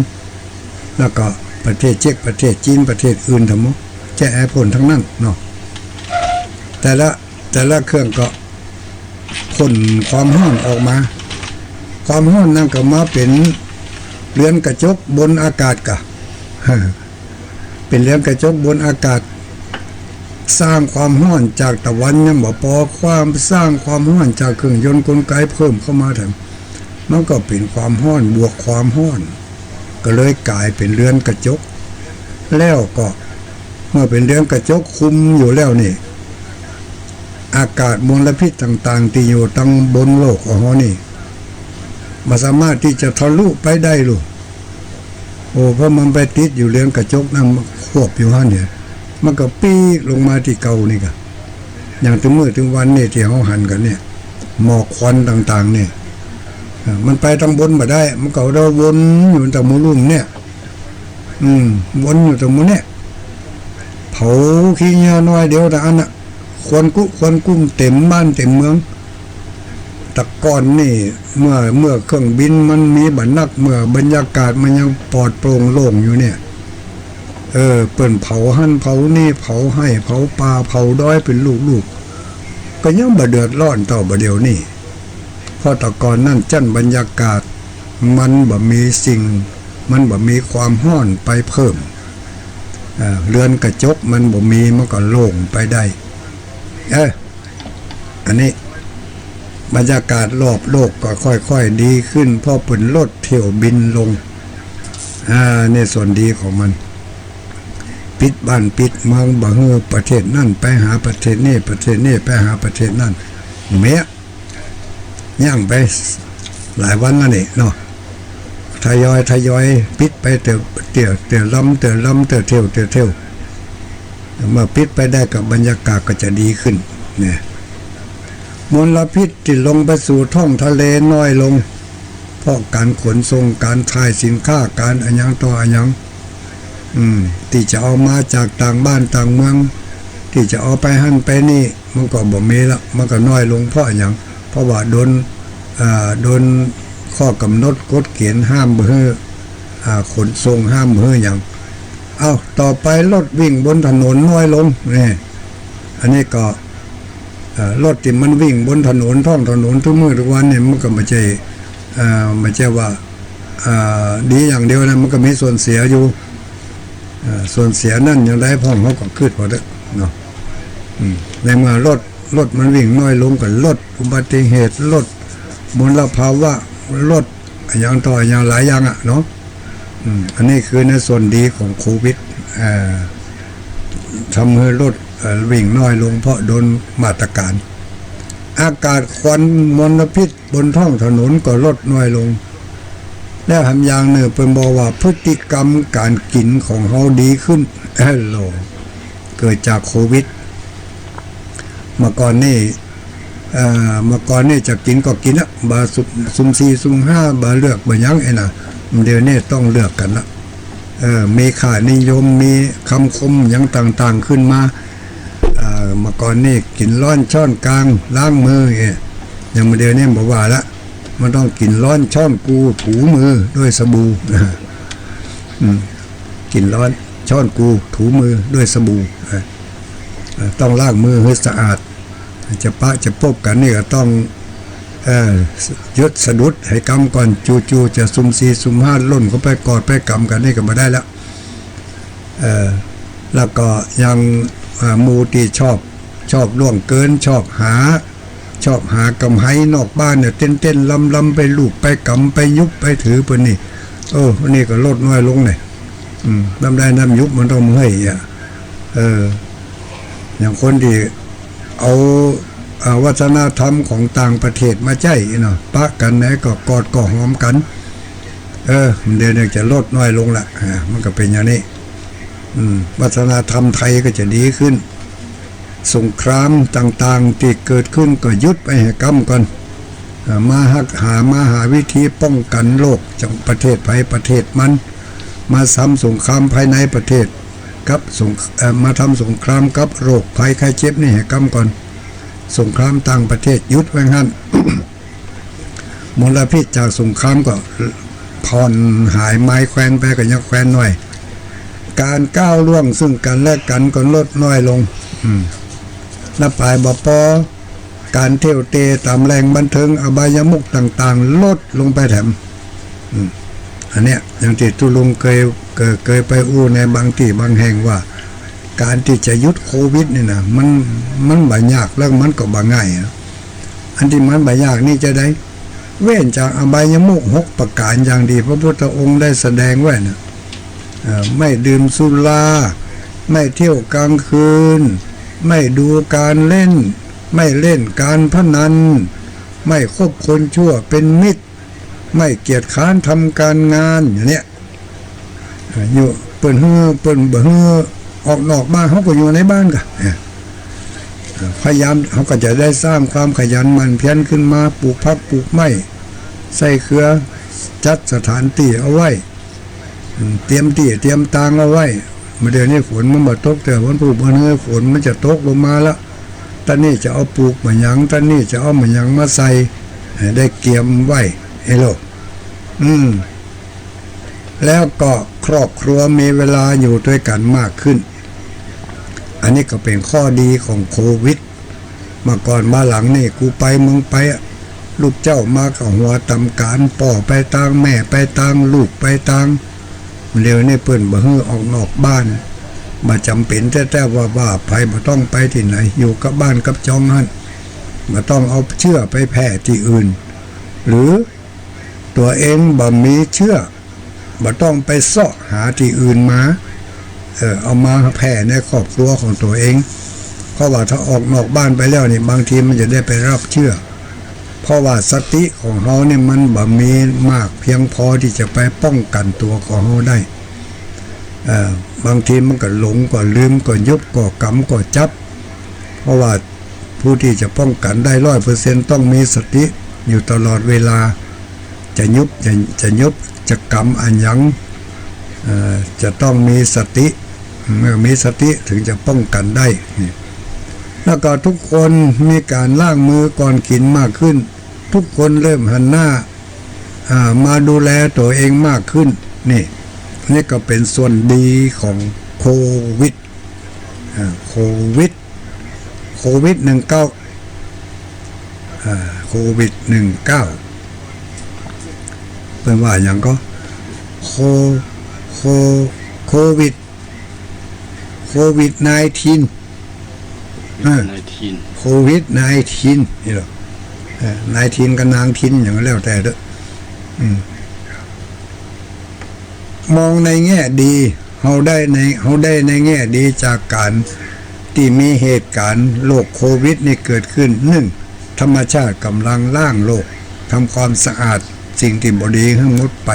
แล้วก็ประเทศเจ๊ก ประเทศจีน ประเทศอื่นทั้งหมด ใจ๊ไอพ่นทั้งนั้นเนาะ แต่ละ แต่ละเครื่องก็พ่นความฮ้อนออกมา ความฮ้อนนั้นก็มาเป๋นเรือนกระจกบนอากาศก่ะ เป๋นเรือนกระจกบนอากาศ สร้างความฮ้อนจากตะวันยังบ่ปอ ความ สร้างความฮ้อนจากเครื่องยนต์กลไกเพิ่มเข้ามาแถม มันก็เป๋นความฮ้อนบวกความฮ้อน ก็เลยก๋ายเป๋นเรือนกระจก แล้วก็เมื่อเป๋นเรือนกระจกคุมอยู่แล้วนี่ อากาศมลพิษต่างๆ ตี้อยู่ตังบนโลกของเฮานี่ บ่สามารถตี้จะทะลุไปได้ลูก โอ้ เพราะมันไปติดอยู่เรือนกระจกนั้น มันควบอยู่หั้นเนี่ย มันก็ปี๊ดลงมาตี้เก่านี่ก่ะ อย่างตึงมื้อตึงวันนี่ตี้เฮาหันกั๋นเนี่ย หมอกควันต่างๆ เนี่ย เอ่อ มันไปตังบนบ่ได้ มันก็ได้วนอยู่ตังหมู่ลุ่มเนี่ย อืม วนอยู่ตังหมู่เนี่ย เผาขี้เหื่อหน้อยเดียวเต้าอั้นน่ะ ควันกุ ควันกุ้มเต๋มบ้านเต๋มเมือง แต่ก่อนนี่ เมื่อ เมื่อเครื่องบินมันมีบ่นัก เมื่อบรรยากาศมันยังปลอดโปร่งโล่งอยู่เนี่ย เออ เปิ้นเผาหั้นเผานี่ เผาไฮ่ เผาป่า เผาดอยเป๋นลูกๆ ก็ยังบ่เดือดร้อนเต้าบ่าเดี่ยวนี้ เพราะแต่ก่อนนั้นจั้นบรรยากาศมันบ่มีสิ่ง มันบ่มีความฮ้อนไปเพิ่ม เอ่อ เรือนกระจกมันบ่มี มันก็โล่งไปได้ เอ้อ อันนี้บรรยากาศรอบโลกก็ค่อยๆ ดีขึ้น เพราะเปิ้นลดเที่ยวบินลง อ่า นี่ส่วนดีของมัน ปิดบ้านปิดเมือง บ่หื้อประเทศนั้นไปหาประเทศนี้ ประเทศนี้ไปหาประเทศนั้น เมี้ย ยั้งไปหลายวันแล้วนี่เนาะ ทยอยทยอยปิดไปเตื้อ เตื้อ เตื้อลำ เตื้อลำ เตื้อเที่ยว เตื้อเที่ยว เมื่อปิดไปได้ก็บรรยากาศก็จะดีขึ้นเนี่ย มลพิษตี้ลงไปสู่ท้องทะเลน้อยลง เพราะก๋านขนส่ง ก๋านถ่ายสินค้า ก๋านอะหยังต่ออะหยัง อืม ตี้จะเอามาจากต่างบ้านต่างเมือง ตี้จะเอาไปหั้นไปนี่ มันก็บ่มีละ มันก็น้อยลง เพราะอะหยัง เพราะว่าโดน อ่า โดนข้อกำหนดกฎเกณฑ์ห้ามบ่หื้อ อ่า ขนส่ง ห้ามบ่หื้อหยัง เอ้า ต่อไปรถวิ่งบนถนนน้อยลง นี่ อันนี้ก็ เอ่อ รถตี้มันวิ่งบนถนน ท้องถนนทุกมื้อทุกวันนี่ มันก็บ่ใจ้ เอ่อ บ่ใจ้ว่า เอ่อ ดีอย่างเดียวนะ มันก็มีส่วนเสียอยู่ เอ่อ ส่วนเสียนั้นอย่างใดพ่องเฮาก็กึ๊ดพอเต๊อะเนาะ อืม ในเมื่อรถ รถมันวิ่งน้อยลงก็ลดอุบัติเหตุ ลดมลภาวะ ลดอะหยังต่ออะหยังหลายอย่างอะเนาะ อืม อันนี้คือในส่วนดีของโควิด เอ่อ ทำหื้อรถ เอ่อ วิ่งน้อยลงเพราะโดนมาตรการ อากาศควันมลพิษบนท้องถนนก็ลดน้อยลง แล้วแถมอย่างนึ่งเปิ้นบอกว่าพฤติกรรมก๋านกิ๋นของเฮาดีขึ้น เอ้อ เกิดจากโควิด เมื่อก่อนนี่ เอ่อ เมื่อก่อนนี่จะกิ๋นก็กิ๋นอะ บ่สุม สุมสี่สุมห้า บ่เลือกบ่หยังไอ้น่ะ เดี๋ยวนี้ต้องเลือกกั๋นละ เออ มีค่านิยม มีกำคมหยังต่างๆ ขึ้นมา เอ่อ เมื่อก่อนนี่กิ๋นร้อนช้อนกลาง ล้างมือเงี้ย อย่างเดี๋ยวนี้บ่ว่าละ มันต้องกิ๋นร้อนช้อนกูถูมือด้วยสบู่ อืม กิ๋นร้อนช้อนกูถูมือด้วยสบู่ เออ เอ่อ ต้องล้างมือหื้อสะอาด จะปะจะปบกั๋นนี่ก็ต้อง เอ่อ หยุดสะดุดหื้อกำก่อน จู่ๆ จะสุมสี่สุมห้าล่นเข้าไปกอดไปกำกั๋นนี่ก็บ่ได้ละ เอ่อ แล้วก็ยัง เอ่อ หมู่ตี้ชอบ ชอบล่วงเกิน ชอบหา ชอบหากำไฮนอกบ้านเนี่ย เต้นๆ ลำๆ ไปลูบไปกำไปยุบไปถือเปิ้นนี่ เออ นี่ก็ลดน้อยลงเนี่ย อืม ลำใดน้ำยุบมันต้องเมื่อยอ่ะ เออ อย่างคนตี้เอา อ่า วัฒนธรรมของต่างประเทศมาใจ๊เนาะ ปะกั๋นไหนก็กอดก็หอมกั๋น เออ เดี๋ยวนี้จะลดน้อยลงละ อ่า มันก็เป๋นอย่างนี้ อืม วัฒนธรรมไทยก็จะดีขึ้น สงครามต่างๆ ตี้เกิดขึ้นก็หยุดไปหื้อก้ำก่อน อ่า มาหักหา มาหาวิธีป้องกั๋นโรคจากประเทศใผประเทศมัน มาทำสงครามภายในประเทศ กับสง- เอ่อ มาทำสงครามกับโรคภัยไข้เจ็บนี่หื้อก้ำก่อน สงครามต่างประเทศหยุดไว้หั้น มลพิษจากสงครามก็ผ่อนหายไม้แควนไปก็ยังแควนน้อย ก๋านก้าวล่วงซึ่งกั๋นและกั๋นก็ลดน้อยลง อืม แล้วป๋ายบ่ปอ ก๋านเที่ยวเตะต๋ามแหล่งบันเทิงอบายมุขต่างๆ ลดลงไปแถม อืม อันเนี้ย อย่างตี้ตุ๊ลุงเกย เกย เกยไปอู้ในบางตี้บางแห่งว่า ก๋านตี้จะหยุดโควิดนี่นะ มัน มันบ่ยากแล้วมันก็บ่ง่ายอะ อันตี้มันบ่ยากนี่จาใด เว้นจากอบายมุขหกประก๋านอย่างตี้พระพุทธองค์ได้แสดงไว้น่ะ เอ่อ ไม่ดื่มสุรา ไม่เที่ยวกลางคืน ไม่ดูการเล่น ไม่เล่นการพนัน ไม่คบคนชั่วเป็นมิตร ไม่เกียจคร้านทำการงาน อย่างเนี้ย เอ่อ อยู่ เปิ้นหื้อ เปิ้นบ่หื้อออกนอกบ้าน เฮาก็อยู่ในบ้านก่ะ เอ่อ เอ่อ พยายาม เฮาก็จะได้สร้างความขยันหมั่นเพียรขึ้นมา ปลูกผักปลูกไม้ ใส่เครือ จัดสถานตี้เอาไว้ อืม เตรียมตี้เตรียมตางเอาไว้ เมื่อเดี๋ยวนี้ฝนมันบ่ตก แต่วันพูกวันเฮือฝนมันจะตกลงมาละ ต้านนี้จะเอาปลูกหม่าหยัง ต้านนี้จะเอาหม่าหยังมาใส่ ให้ได้เกียมไว้ เอ้โล อืม แล้วก็ครอบครัวมีเวลาอยู่ตวยกั๋นมากขึ้น อันนี้ก็เป๋นข้อดีของโควิด เมื่อก่อนมาหลังนี่ กูไปเมืองไปอะ ลูกเจ้ามาก็หัวต๋ำก๋าน ป้อไปตาง แม่ไปตาง ลูกไปตาง เดี๋ยวนี้เปิ้นบ่หื้อออกนอกบ้าน บ่จ๋ำเป๋นแต๊ๆ ว่าๆ ใผบ่ต้องไปตี้ไหน อยู่กับบ้านกับจองหั้น บ่ต้องเอาเจื้อไปแผ่ตี้อื่น หรือตั๋วเองบ่มีเจื้อ บ่ต้องไปเซาะหาตี้อื่นมา เออ เอามาแผ่ในครอบครัวของตั๋วเอง เพราะว่าถ้าออกนอกบ้านไปแล้วนี่ บางทีมันจะได้ไปฮับเจื้อ เพราะว่าสติของเฮานี่มันบ่มีมากเพียงพอตี้จะไปป้องกั๋นตั๋วของเฮาได้ เอ่อ บางทีมันก็หลงก็ลืมก็ยุบก็กำก็จับ เพราะว่าผู้ตี้จะป้องกั๋นได้ร้อยเปอร์เซ็นต์ ต้องมีสติอยู่ตลอดเวลา จะยุบ จะ จะยุบ จะกำอะหยัง เอ่อ จะต้องมีสติ เมื่อมีสติถึงจะป้องกั๋นได้ นี่ แล้วก็ทุกคนมีก๋านล้างมือก่อนกิ๋นมากขึ้น ทุกคนเริ่มหันหน้า อ่า มาดูแลตั๋วเองมากขึ้น นี่ นี่ก็เป๋นส่วนดีของโควิด อ่า โควิด โควิดหนึ่งเก้า อ่า โควิดหนึ่งเก้า เปิ้นว่าหยังก็ โค- โค- โควิด โควิดไนน์ทีน เออ ไนน์ทีน โควิดไนน์ทีน นี่เหรอ เออ ไนน์ทีนกับนางทิน อย่างนั้นแล้วแต่เถอะ อืม มองในแง่ดี เฮาได้ใน- เฮาได้ในแง่ดีจากก๋านตี้มีเหตุก๋ารณ์โรคโควิดนี่เกิดขึ้น นึ่ง ธรรมชาติก่ำลังล้างโลก ทำความสะอาดสิ่งตี้บ่ดีหื้อหมดไป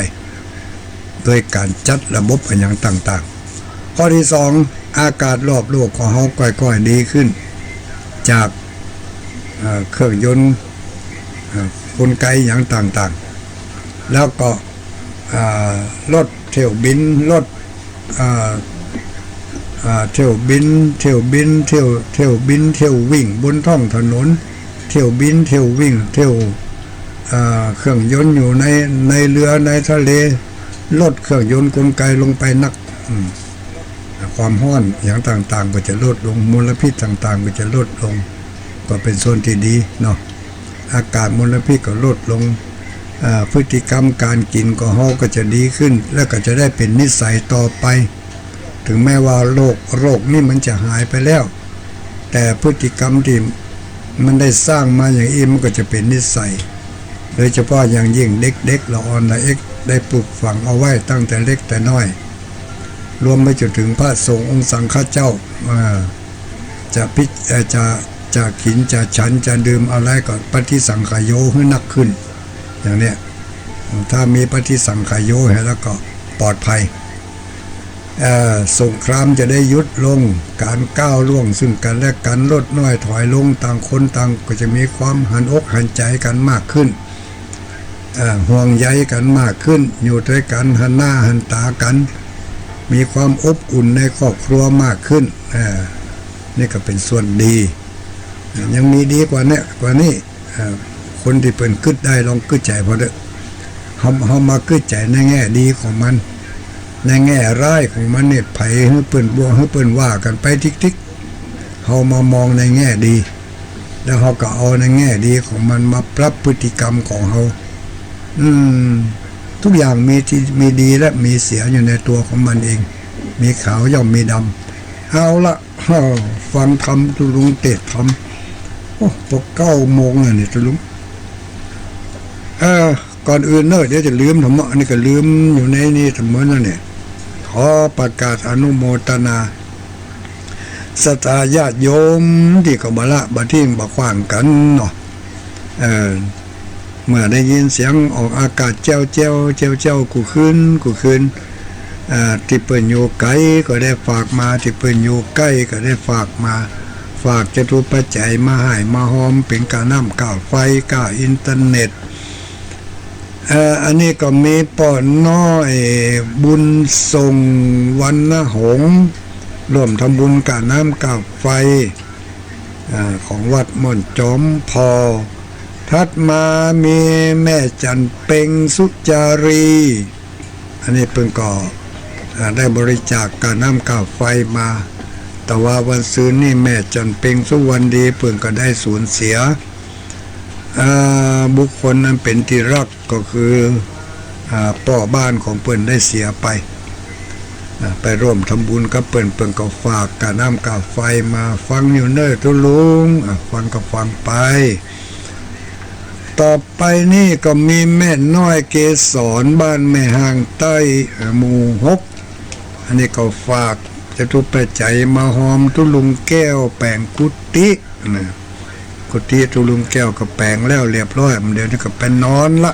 โดยก๋านจัดระบบอะหยังต่างๆ ข้อตี้สอง อากาศรอบโลกของเฮาก้อยๆ ดีขึ้น จาก เอ่อ เครื่องยนต์ เอ่อ กลไกอะหยังต่างๆ แล้วก็ อ่า รถเที่ยวบิน รถ อ่า อ่า เที่ยวบิน เที่ยวบิน เที่ยว- เที่ยวบิน เที่ยววิ่งบนท้องถนน เที่ยวบิน เที่ยววิ่ง เที่ยว อ่า เครื่องยนต์อยู่ใน- ในเรือ ในทะเล ลดเครื่องยนต์กลไกลงไปนัก อืม ความฮ้อนอะหยังต่างๆ ก็จะลดลง มลพิษต่างๆ ก็จะลดลง ก็เป๋นส่วนตี้ดีเนาะ อากาศมลพิษก็ลดลง อ่า พฤติกรรมก๋านกิ๋นของเฮาก็จะดีขึ้น แล้วก็จะได้เป๋นนิสัยต่อไป ถึงแม้ว่าโรค- โรคนี่มันจะหายไปแล้ว แต่พฤติกรรมตี้ มันได้สร้างมาอย่างอี้มันก็จะเป๋นนิสัย โดยเฉพาะอย่างยิ่งเด็กๆ ละอ่อนละเอ็ก ได้ปลูกฝังเอาไว้ตั้งแต่เล็กแต่น้อย รวมไปจนถึงพระสงฆ์องค์สังฆเจ้า อ่า จะพิ- เอ่อ จะ- จะกิ๋น จะฉัน จะดื่มอะไรก็ปฏิสังขโยหื้อนักขึ้น อย่างเนี้ย ถ้ามีปฏิสังขโยหื้อแล้วก็ปลอดภัย เอ่อ สงครามจะได้หยุดลง ก๋านก้าวล่วงซึ่งกั๋นและกั๋นลดน้อยถอยลง ต่างคนต่างก็จะมีความหันอกหันใจ๋กั๋นมากขึ้น เอ่อ ห่วงใยกั๋นมากขึ้น อยู่ตวยกั๋นหันหน้าหันต๋ากั๋น มีความอบอุ่นในครอบครัวมากขึ้น เอ่อ นี่ก็เป๋นส่วนดี ยังมีดีกว่าเนี้ย กว่านี้ เอ่อ คนตี้เปิ้นกึ๊ดได้ลองกึ๊ดใจ๋เปิ้นเต๊อะ เฮา- เฮามากึ๊ดใจ๋ในแง่ดีของมัน ในแง่ร้ายของมันเนี่ย ใผหื้อเปิ้นบ่วงหื้อเปิ้นว่ากั๋นไปติ๊กๆ เฮามามองในแง่ดี แล้วเฮาก็เอาในแง่ดีของมันมาปรับพฤติกรรมของเฮา อืม ทุกอย่างมีที่- มีดีและมีเสียอยู่ในตั๋วของมันเอง มีขาวย่อมมีดำ เอาละ อ้าว ฟังธรรมตุ๊ลุงเตศน์ธรรม โอ้ ปกเก้าโมงแล้วเนี่ยตุ๊ลุง เออ ก่อนอื่นเนอะ เดี๋ยวจะลืมธรรมะ อันนี้ก็ลืมอยู่ในนี่เสมอนั่นเนี่ย ขอประกาศอนุโมทนา ศรัทธาญาติโยมตี้ก็บ่ละบ่ทิ้งบ่ขว้างกั๋นเนาะ เออ เมื่อได้ยินเสียงออกอากาศแจ้วแจ้ว แจ้วแจ้ว กู้คืน กู้คืน อ่า ตี้เปิ้นอยู่ไก๋ก็ได้ฝากมา ตี้เปิ้นอยู่ใก้ก็ได้ฝากมา ฝากจตุปัจจัยมาฮ่ายมาฮอม เป๋นก้าน้ำก้าไฟ ก้าอินเทอร์เน็ต เอ่อ อันนี้ก็มีป้อน้อยบุญส่ง วรรณหงส์ ร่วมทำบุญก้าน้ำก้าไฟ อ่า ของวัดม่อนจอมผ่อ ถัดมามีแม่จันเพ็ง สุจารี อันนี้เปิ้นก็ อ่า ได้บริจาคก้าน้ำก้าไฟมา แต่ว่าวันซืนนี่แม่จันเพ็ง สุวรรณดี เปิ้นก็ได้สูญเสีย อ่า บุคคลอันเป๋นตี้ฮักก็คือ อ่า ป้อบ้านของเปิ้นได้เสียไป อ่า ไปร่วมทำบุญกับเปิ้น เปิ้นก็ฝากก้าน้ำก้าไฟมา ฟังอยู่เน่อตุ๊ลุง อ่า ฟังก็ฟังไป ต่อไปนี่ก็มีแม่น้อยเกสร บ้านแม่ฮ่างใต้ เอ่อ หมู่หก อันนี้ก็ฝากจตุปัจจัยมาฮอมตุ๊ลุงแก้วแป๋งกุฏินะ กุฏิตุ๊ลุงแก้วก็แป๋งแล้วเรียบร้อย เดี๋ยวนี้ก็ไปนอนละ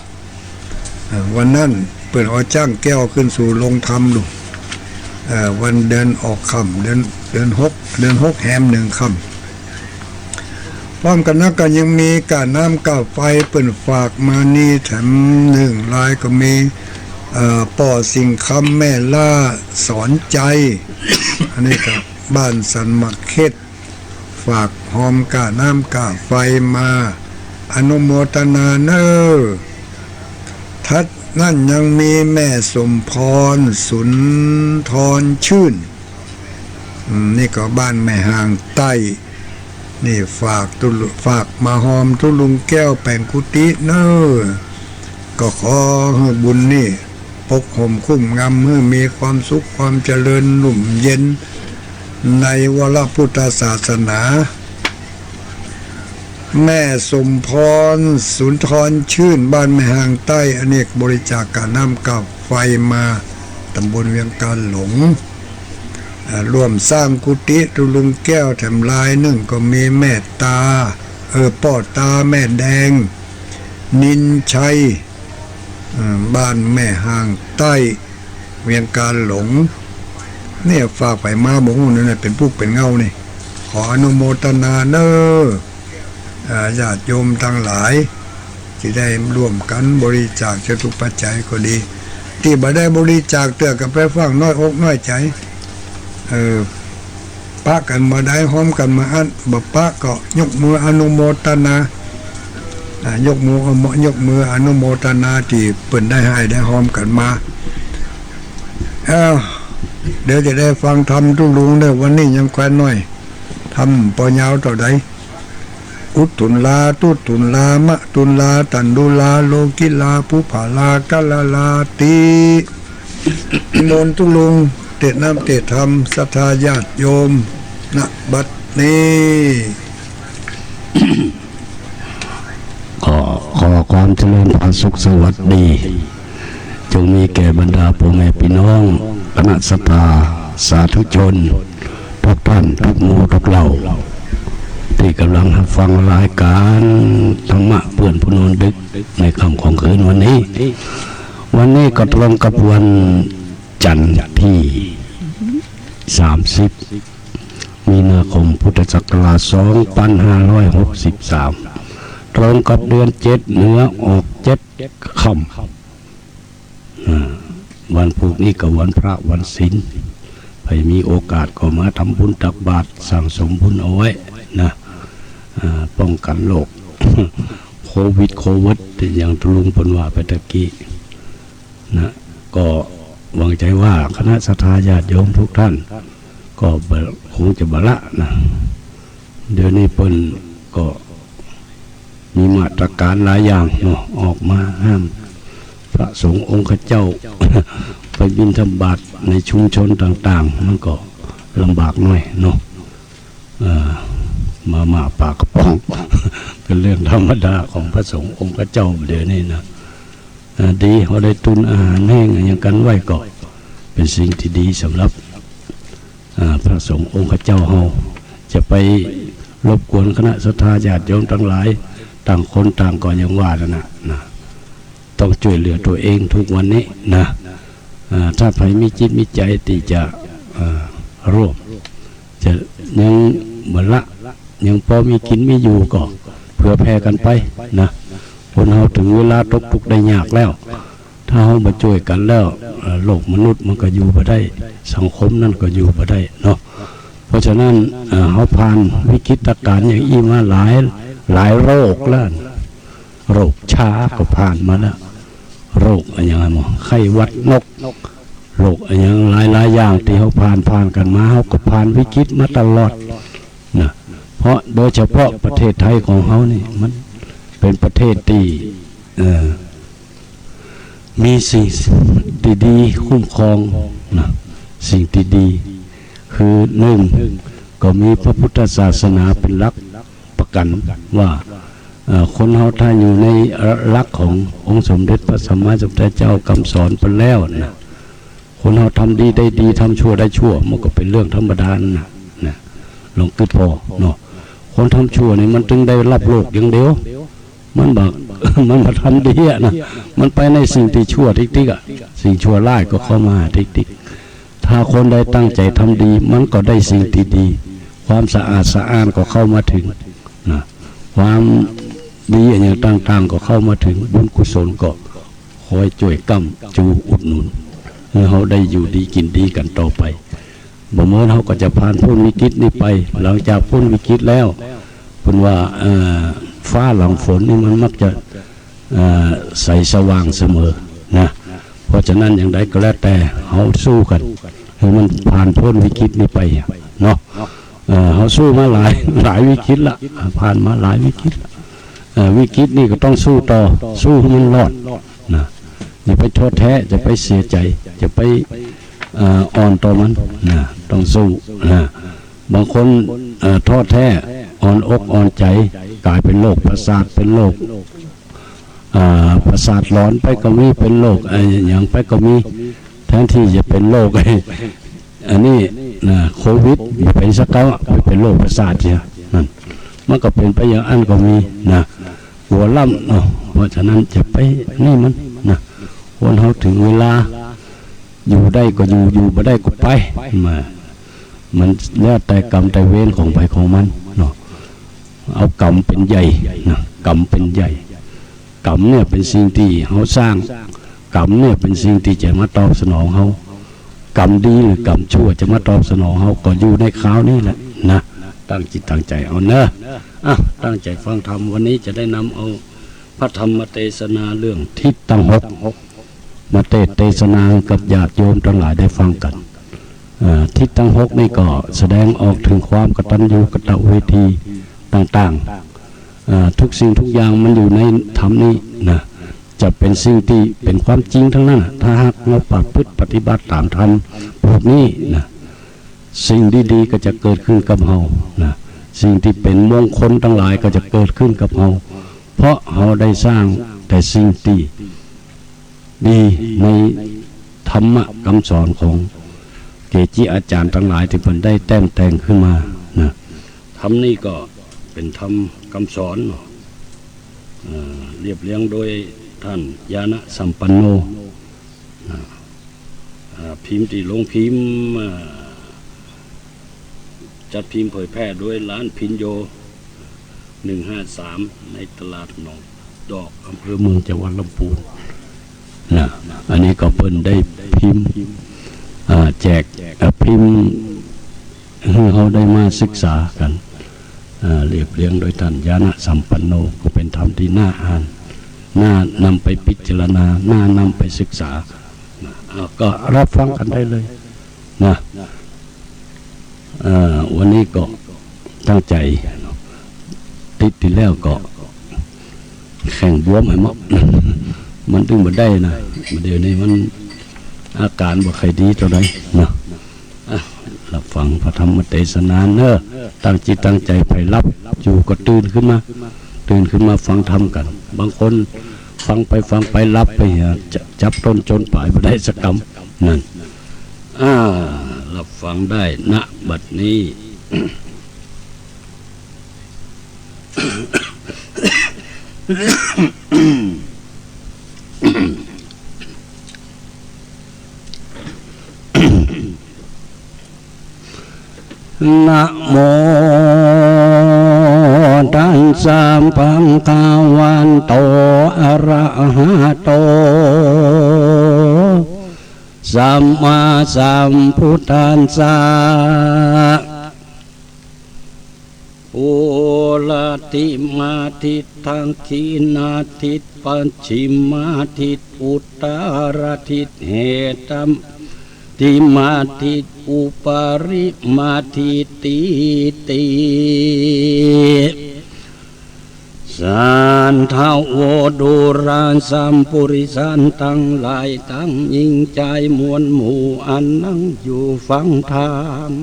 เอ่อ วันนั้นเปิ้นเอาจ๊างแก้วขึ้นสู่โฮงธรรมลูก เอ่อ วันเดือนออกค่ำ เดือน- เดือนหก เดือนหกแฮมหนึ่งค่ำ พร้อมกั๋นนั้นก็ยังมีก้าน้ำก้าไฟเปิ้นฝากมานี่แถมหนึ่งรายก็มี เอ่อ ป้อสิ่งคำ แม่ล่า สอนใจ อันนี้ก็บ้านสันหมากเข็ด ฝากฮอมก้าน้ำก้าไฟมา อนุโมทนาเน่อ ถัดนั้นยังมีแม่สมพร สุนทรชื่น อืม นี่ก็บ้านแม่ฮ่างใต้ นี่ฝากตุ๊ลุ- ฝากมาฮอมตุ๊ลุงแก้วแป๋งกุฏิเน่อ ก็ขอหื้อบุญนี่ปกห่มคุ้มงำ หื้อมีความสุขความเจริญหนุ่มเย็น ในวรพุทธศาสนา แม่สมพร สุนทรชื่น บ้านแม่ฮ่างใต้ อันนี้บริจาคก้าน้ำก้าไฟมา ตำบลเวียงกาหลง อ่า ร่วมสร้างกุฏิตุ๊ลุงแก้วแถมรายหนึ่งก็มีแม่ตา เออ ป้อตาแม่แดง นินชัย อ่า บ้านแม่ฮ่างใต้ เวียงกาหลง เนี่ยฝากไปมาบ่ฮู้นั่นน่ะ เป๋นปุ๊กเป๋นเง้านี่ ขออนุโมทนาเน่อ อ่า ญาติโยมตังหลาย ตี้ได้ร่วมกั๋นบริจาคจตุปัจจัยก็ดี ตี้บ่ได้บริจาคเตื้อก็ไปฟังน้อยอกน้อยใจ๋ เออ ปะกั๋นบ่ได้ ฮอมกั๋นบ่อั้น บ่ปะก็ยกมืออนุโมทนา อ่า ยกมือ ยกมืออนุโมทนาตี้เปิ้นได้ฮ่ายได้ฮอมกั๋นมา เอ้า เดี๋ยวจะได้ฟังธรรมตุ๊ลุงเน่อ วันนี้ยังแควนน้อย ธรรมบ่ยาวเต้าใด อุตตุลา ตุตตุลา มะตุลา ตันดุลา โลกิลา ปุพพาลา กัลลาลาติ นิมนต์ตุ๊ลุงเตศน์น้ำเตศน์ธรรม ศรัทธาญาติโยม ณ บัดนี้ ความเจริญผาสุขสวัสดี จงมีแก่บรรดาพ่อแม่พี่น้อง คณะศรัทธาสาธุชน ทุกท่าน ทุกหมู่ ทุกเหล่า ตี้ก่ำลังฮับฟังรายก๋านธรรมะเปื้อนผู้นอนดึก ในค่ำของคืนวันนี้ วันนี้ก็ตรงกับวันจันทร์ตี้ สามสิบ มีนาคม พุทธศักราช สองปันห้าร้อยหกสิบสาม ตรงกับเดือนเจ็ด เหนือออกเจ็ดค่ำ อ่า วันพูกนี้ก็วันพระวันศีล ใผมีโอกาสก็มาทำบุญตักบาตรสั่งสมบุญเอาไว้นะ อ่า ป้องกันโรค โควิด โควิด ตี้อย่างตะลุงเปิ้นว่าไปตะกี้ นะ ก็หวังใจ๋ว่าคณะศรัทธาญาติโยมทุกท่าน ก็บ่ คงจะบ่ละนะ เดี๋ยวนี้เปิ้นก็มีมาตรการหลายอย่างเนาะ ออกมาห้ามพระสงฆ์องค์ข้าเจ้า ไปบิณฑบาตในชุมชนต่างๆ มันก็ลำบากหน่อยเนาะ เอ่อ มาม่าปลากระป๋อง เป็นเรื่องธรรมดาของพระสงฆ์องค์ข้าเจ้าเดี๋ยวนี้นะ อ่า ดี เฮาได้ตุนอาหารแห้งอะหยังกั๋นไว้ก็เป๋นสิ่งตี้ดีสำหรับ อ่า พระสงฆ์องค์ข้าเจ้าเฮา จะไปรบกวนคณะศรัทธาญาติโยมตังหลาย ต่างคนต่างก็อย่างว่านั่นน่ะ นะ ต้องจ้วยเหลือตั๋วเองทุกวันนี้นะ อ่า ถ้าใผมีจิตมีใจ๋ตี้จะ อ่า ร่วม จะยังบ่ละ ยังปอมีกิ๋นมีอยู่ก็เผื่อแผ่กั๋นไปนะ คนเฮาเถิงเวลาตกทุกข์ได้ยากแล้ว ถ้าเฮาบ่จ้วยกั๋นแล้ว เอ่อ โลกมนุษย์มันก็อยู่บ่ได้ สังคมนั้นก็อยู่บ่ได้เนาะ เพราะฉะนั้น เอ่อ เฮาผ่านวิกฤตก๋ารณ์อย่างอี้มาหลาย หลายโรคแล้ว โรคชาก็ผ่านมาแล้ว โรคอะหยังหมอ ไข้หวัดนก โรคอะหยังหลายๆ อย่างตี้เฮาผ่าน ผ่านกั๋นมา เฮาก็ผ่านวิกฤตมาตลอดนะ เพราะโดยเฉพาะประเทศไทยของเฮานี่ มันเป๋นประเทศตี้ เอ่อ มีสิ่งดีๆ คุ้มครองนะ สิ่งดีๆ คือหนึ่ง ก็มีพระพุทธศาสนาเป๋นหลักประกั๋นว่า เอ่อ คนเฮาถ้าอยู่ในหลักขององค์สมเด็จพระสัมมาสัมพุทธเจ้ากำสอนไปแล้วนะ คนเฮาทำดีได้ดี ทำชั่วได้ชั่ว มันก็เป๋นเรื่องธรรมดานั่นน่ะ นะ ลองกึ๊ดผ่อเนาะ คนทำชั่วนี่มันเถิงได้ฮับโลกอย่างเดียว มันบ่ มันบ่ทำดีอะนะ มันไปในสิ่งตี้ชั่วติ๊กๆ อะ สิ่งชั่วร้ายก็เข้ามาติ๊กๆ ถ้าคนใดตั้งใจ๋ทำดี มันก็ได้สิ่งตี้ดี ความสะอาดสะอ้านก็เข้ามาเถิงนะ ความดีอะหยังต่างๆ ก็เข้ามาเถิง บุญกุศลก็คอยจ้วยก้ำจูอุดหนุน หื้อเฮาได้อยู่ดีกิ๋นดีกั๋นต่อไป บ่เหมินเฮาก็จะผ่านป๊นวิกฤตนี้ไป หลังจากป๊นวิกฤตแล้ว เปิ้นว่า เอ่อ ฟ้าหลังฝนนี่มันมักจะ เอ่อ ใสสว่างเสมอนะ เพราะฉะนั้นอย่างใดก็แล้วแต่ เฮาสู้กั๋น หื้อมันผ่านป๊นวิกฤตนี้ไปเนาะ เอ่อ เฮาสู้มาหลาย หลายวิกฤตละ ผ่านมาหลายวิกฤตละ เอ่อ วิกฤตนี้ก็ต้องสู้ต่อ สู้หื้อมันรอดนะ อย่าไปท้อแท้ อย่าไปเสียใจ๋ อย่าไป เอ่อ อ่อนต่อมันนะ ต้องสู้นะ บางคน เอ่อ ท้อแท้ อ่อนอกอ่อนใจ๋ ก๋ายเป๋นโรคประสาท เป๋นโรค อ่า ประสาทหลอนไปก็มี เป๋นโรคอะหยังไปก็มี แทนตี้จะเป๋นโรค อันนี้นะ โควิด บ่เป๋นสักเก้า ไปเป๋นโรคประสาทเสีย นั่น มันก็เป๋นไปอย่างอั้นก็มีนะ กั๋วล้ำเนาะ เพราะฉะนั้นจะไปนี่มันนะ คนเฮาเถิงเวลา อยู่ได้ก็อยู่ อยู่บ่ได้ก็ไป มา มันแล้วแต่กรรมแต่เวรของใผของมันเนาะ เอากรรมเป๋นใหญ่นะ กรรมเป๋นใหญ่ กรรมเนี่ยเป๋นสิ่งตี้เฮาสร้าง กรรมเนี่ยเป๋นสิ่งตี้จะมาตอบสนองเฮา กรรมดีหรือกรรมชั่วจะมาตอบสนองเฮา ก็อยู่ในคราวนี้แหละนะ ตั้งจิตตั้งใจ๋เอาเนาะ อ่ะ ตั้งใจ๋ฟังธรรม วันนี้จะได้นำเอาพระธรรมเตสนาเรื่องทิศตังหก มาเตสน์เตสนากับญาติโยมตังหลายได้ฟังกั๋น เอ่อ ทิศตังหกนี่ก็แสดงออกเถิงความกตัญญูกตเวทีต่างๆ เอ่อ ทุกสิ่งทุกอย่างมันอยู่ในธรรมนี้นะ จะเป๋นสิ่งตี้เป๋นความจริงตังนั้นน่ะ ถ้าหากเฮาประพฤติปฏิบัติต๋ามธรรมพวกนี้นะ สิ่งดีๆ ก็จะเกิดขึ้นกับเฮานะ สิ่งตี้เป๋นมงคลตังหลายก็จะเกิดขึ้นกับเฮา เพราะเฮาได้สร้าง แต่สิ่งตี้ดีในธรรมะกำสอนของเกจิอาจ๋ารย์ตังหลายตี้เปิ้นได้แต้มแต่งขึ้นมานะ ธรรมนี้ก็เป๋นธรรมกำสอนเนาะ เอ่อ เรียบเรียงโดยต้านญาณสัมปันโน อ่า อ่า พิมพ์ตี้โรงพิมพ์ อ่า จัดพิมพ์เผยแพร่โดยร้านพิญโญ หนึ่งห้าสาม ในตลาดหนองดอก อำเภอเมือง จังหวัดลำพูน นะ อันนี้ก็เปิ้นได้พิมพ์ อ่า แจก อ่า พิมพ์หื้อเฮาได้มาศึกษากั๋น อ่า เรียบเรียงโดยต้านญาณสัมปันโน ก็เป๋นธรรมตี้น่าอ่าน น่านำไปพิจารณา น่านำไปศึกษา นะ อ่า ก็รับฟังกั๋นได้เลย นะ เอ่อ วันนี้ก็ตั้งใจ๋ อาทิตย์ตี้แล้วก็แข้งบวมไปหมด มันตึงบ่ได้นะ เดี๋ยวนี้มันอาก๋านบ่ค่อยดีเต้าใดเนาะ อ่ะ รับฟังพระธรรมเตสนาเน่อ ตั้งจิตตั้งใจ๋ ใผหลับอยู่ก็ตื่นขึ้นมา ตื่นขึ้นมาฟังธรรมกั๋น บางคนฟังไปฟังไปหลับไปเหีย จะจับต้นจนป๋ายบ่ได้สักกำ นั่น อ่า รับฟังได้ ณ บัดนี้ นะโม ตัสสะ ภะคะวะโต อะระหะโต สัมมาสัมพุทธัสสะ ปุระทิมาทิฏฐัง ขิณาทิฏ ปัจฉิมาทิฏ อุตตาราทิฏ เหตาทิมาทิฏ อุปาริมาทิฏฐิติ สัทธา โว ดูรา สัพพุริสัง ตังหลาย ตังญิงจายมวลหมู่ อันนั่งอยู่ฟังธรรม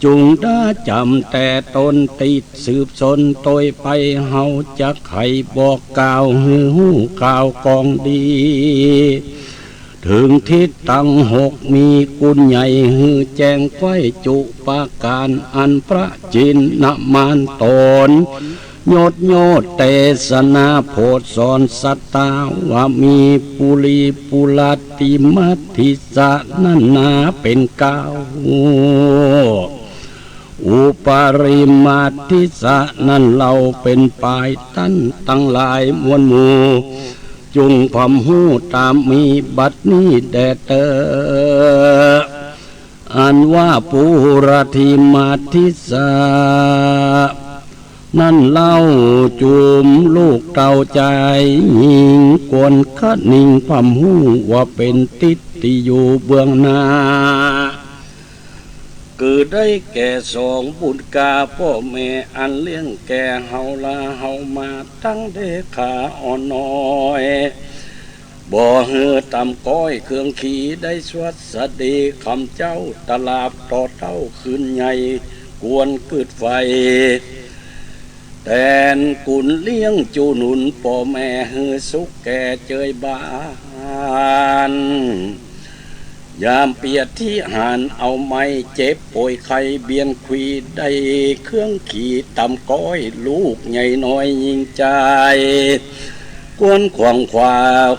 จุ่งได้จ๋ำแต่ต๋น ติดสืบสนตวยไป เฮาจักไขบอกกล่าว หื้อฮู้ข่าวกองดี เถิงทิศตังหก มีกุณใหญ่ หื้อแจ้งไขว้จุประก๋าน อันพระจินนมานต๋น ยศโยเตสนาโผดสอนสัตตา ว่ามีปุริปุระติมัตถิสะ นั้นนาเป๋นเก้า อุปาริมัตถิสะ นั้นเล่าเป๋นปาย ตันตังหลายมวลหมู่ จุ่งพร่ำฮู้ต๋ามมีบัดนี้แด่เต๊อะ อันว่าปุระทิมัตถิสะ นั้นเล่าจุ่มลูกเต้าจายญิง ควรคะนิงพร่ำฮู้ ว่าเป๋นทิศตี้อยู่เบื้องหน้า คือได้แก่สองบุญกาป้อแม่ อันเลี้ยงแก่เฮาลาเฮามา ตังเดขาอ่อนน้อย บ่หื้อต่ำก้อยเครื่องขี่ ได้สวัสดีคำเจ้า ตลาดต่อเต้าขึ้นใหญ่ ควรกึ๊ดใฝ่ แตนกุณเลี้ยงจูหนุนป้อแม่ หื้อสุขแก่เจยบ้าน ยามเปียดธิหารเอาไม้ เจ็บป่วยไข้เบียนควี ได้เครื่องขี่ต่ำก้อย ลูกใหญ่น้อยญิงจาย ควรขวางขวา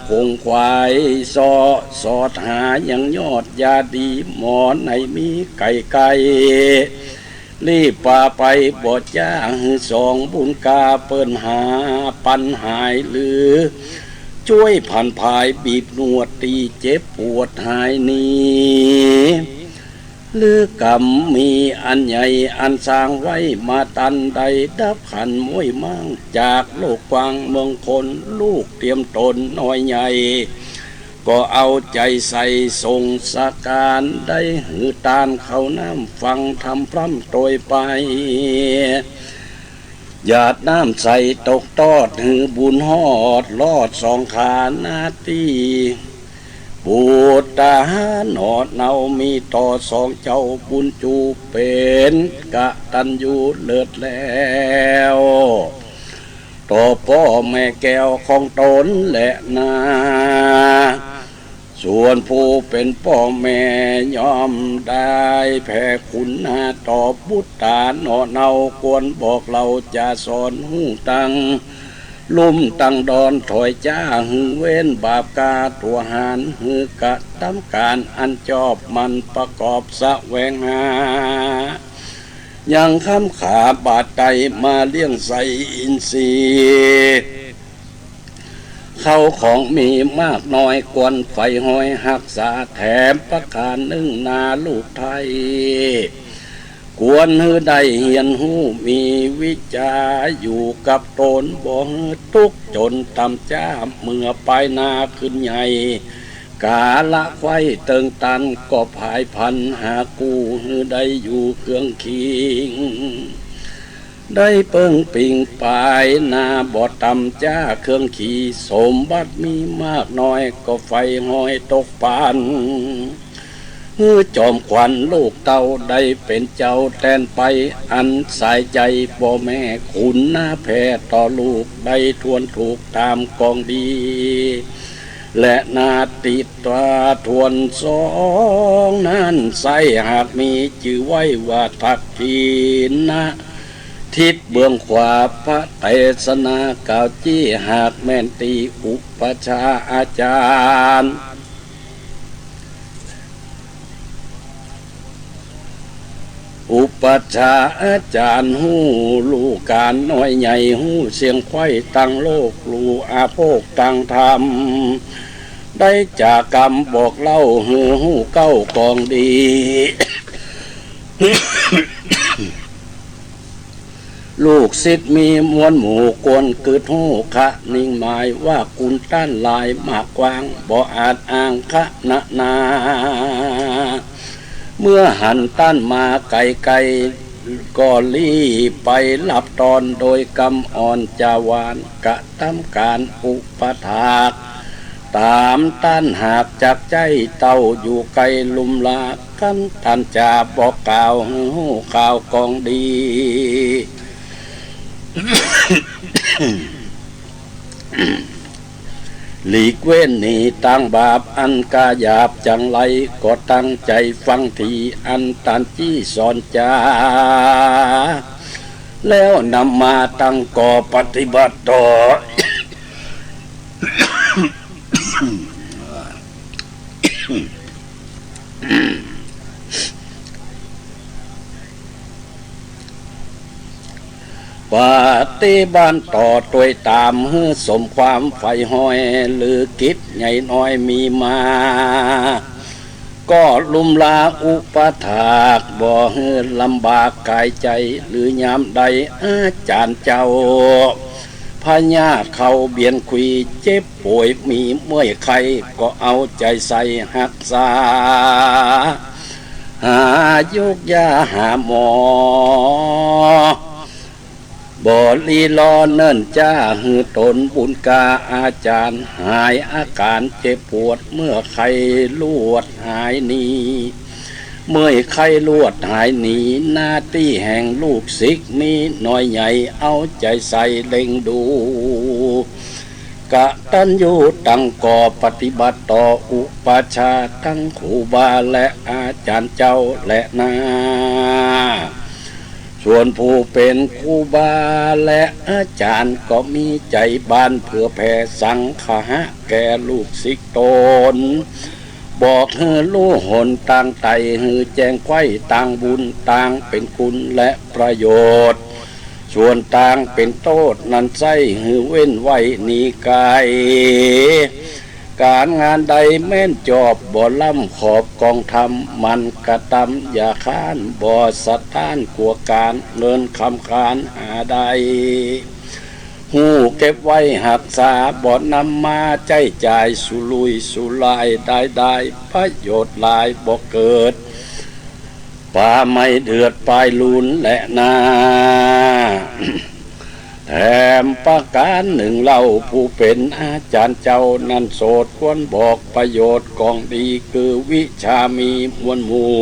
ขงขวายเซาะ สอดหายังยอดยาดี หมอไหนมีใก้ๆ รีบปาไปบ่จ๊า หื้อสองบุญกาเปิ้นหาปันหาย หรือจ้วยผันผาย บีบนวดตี้เจ็บปวดหายหนี หรือกรรมมีอันใหญ่ อันสร้างไว้มาตันใด ดับขันม้วยม้างจากโลกกว้างเมืองคน ลูกเตรียมต๋นน้อยใหญ่ ก็เอาใจ๋ใส่ส่งสการ ได้หื้อตานข้าวน้ำฟังธรรมพร่ำตวยไป หยาดน้ำใสตกตอด หื้อบุญฮอดลอดสองขาหน้าตี้ ปุตตาหาหน่อเนามีต่อสองเจ้า บุญจูเป๋นกตัญญูเลิศแล้ว ต่อป้อแม่แก้วของต๋นแลนา ส่วนผู้เป๋นป้อแม่ย่อมได้แผ่คุณนาต่อบุตรา เนาะเนาควรบอกเล่าจะสอนฮู้ตังลุ่มตังดอน ถอยจ๊าหื้อเว้นบาปก๋าตั๋วหาร หื้อกระตำก๋านอันจอบหมั่นประกอบแสวงหา ยังคำขาบาดไตมาเลี้ยงใส่อินทรีย์ เข้าของมีมากน้อยควรใฝ่ฮอยฮักษา แถมประก๋านนึ่งนาลูกไท้ ควรหื้อได้เฮียนฮู้มีวิชาอยู่กับต๋น บ่หื้อตุ๊กจนต่ำจ๊า เมื่อปายนาขึ้นใหญ่ ก๋าละใค่เติงตันก็ผายผันหากู้ หื้อได้อยู่เคืองคิง ได้เปิ้งปิงปายนาบ่ต่ำจ๊าเคืองขี สมบัติมีมากน้อยก็ใฝ่ฮอยตกปัน หื้อจอมขวัญลูกเต้าได้เป๋นเจ้าแตนไป อันสายใจ๋ป้อแม่คุณนาแผ่ต่อลูก ได้ทวนถูกต๋ามกองดี แลนา ติดต๋าทวนสองนั้นไส้ หากมีจื้อไว้ว่าทักขิณะ ทิศเบื้องขวา พระเตสนากล่าวจี้ หากแม่นตี้อุปัชฌาย์อาจ๋ารย์ อุปัชฌาย์อาจ๋ารย์ฮู้ลู่ก๋านน้อยใหญ่ ฮู้เสี้ยงใคว่ตังโลก ลู่อาโภคตังธรรม ได้จ๋ากำบอกเล่าหื้อฮู้เก๊ากองดี ลูกศิษย์มีมวลหมู่ควรกึ๊ดฮู้คะนิ่งหมาย ว่าคุณต้านหลายมากกว้าง บ่อาจอ้างคะนานา เมื่อหันต้านมาไก๋ๆ ก็รีบไปฮับตอน โดยกำอ่อนจ๋าหวาน กระตำก๋านอุปถาก ต๋ามต้านหากจักใจ๊เต้าอยู่ไก๋ ลุมลากั๋นตันจ๋า บอกกล่าวหื้อฮู้ข่าวกองดี หลีกเว้นหนีตางบาปอันกล้าหยาบจังไร ก็ตั้งใจ๋ฟังตี้อันต้านจี้สอนจ๋า แล้วนำมาตั้งก่อปฏิบัติต่อ ปฏิบัติต่อตวยต๋ามหื้อสมความใฝ่ฮอย หรือกิจใหญ่น้อยมีมา ก็ลุมลาอุปถาก บ่หื้อลำบากก๋ายใจ๋ หรือยามใดอาจ๋ารย์เจ้า พยาธิเข้าเบียนคุย เจ็บป่วยมีเมื่อยไข้ ก็เอาใจ๋ใส่ฮักษา หายุกยาหาหมอ บ่ลีลอเนิ่นจ๊า หื้อต๋นบุญกาอาจ๋ารย์ หายอาก๋านเจ็บปวด เมื่อยไข้ลวดหายหนี เมื่อยไข้ลวดหายหนี หน้าตี้แห่งลูกศิษย์มีน้อยใหญ่ เอาใจ๋ใส่เล็งดู กตัญญูตั้งก่อปฏิบัติต่ออุปัชฌาย์ตังครูบาและอาจ๋ารย์เจ้าแลนา ส่วนผู้เป๋นครูบาและอาจ๋ารย์ก็มีใจ๋บานเผื่อแผ่สังฆะแก่ลูกศิษย์ต๋น บอกหื้อฮู้หนตางไต่ หื้อแจ้งใคว่ตางบุญ ตางเป๋นคุณและประโยชน์ ส่วนตางเป๋นโต้ษนั้นไส้ หื้อเว้นไว้หนีไก๋ ก๋านงานใดแม่นจอบ บ่ล้ำขอบกองธรรม หมั่นกระตำอย่าค้าน บ่สะต๊านกั๋วก๋าน เงินคำขานหาได้ ฮู้เก็บไว้ฮักษา บ่นำมาใจ๊จ่ายสุรุ่ยสุร่าย ได้ได้ประโยชน์หลายบ่เกิด ปาไม่เดือดปายลูนแลนา แถมประก๋านนึ่งเล่า ผู้เป๋นอาจ๋ารย์เจ้านั้นโสด ควรบอกประโยชน์กองดี คือวิชามีมวลหมู่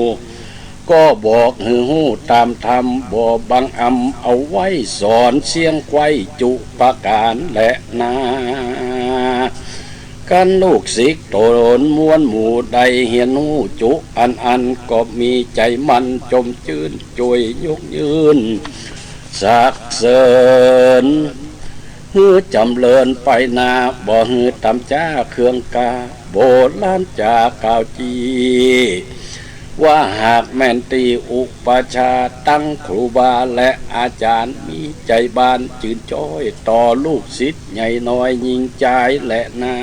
ก็บอกหื้อฮู้ต๋ามธรรม บ่บังอำเอาไว้สอน เสี้ยงไขว้จุประก๋านแลนา กันลูกศิษย์ต๋นมวลหมู่ได้เฮียนฮู้จุอันอั้น ก็มีใจ๋หมั้นจมจื้น จ้วยยกยืนสรรเสริญ หื้อจ๋ำเริญไปหน้า บ่หื้อต๋ามจ๊าเคืองกล้า โบราณจ๋ากล่าวจี้ ว่าหากแม่นตี้อุปัชฌาย์ ตังครูบาและอาจ๋ารย์ มีใจ๋บานจืนจ้อย ต่อลูกศิษย์ใหญ่น้อย ญิงจายแลนา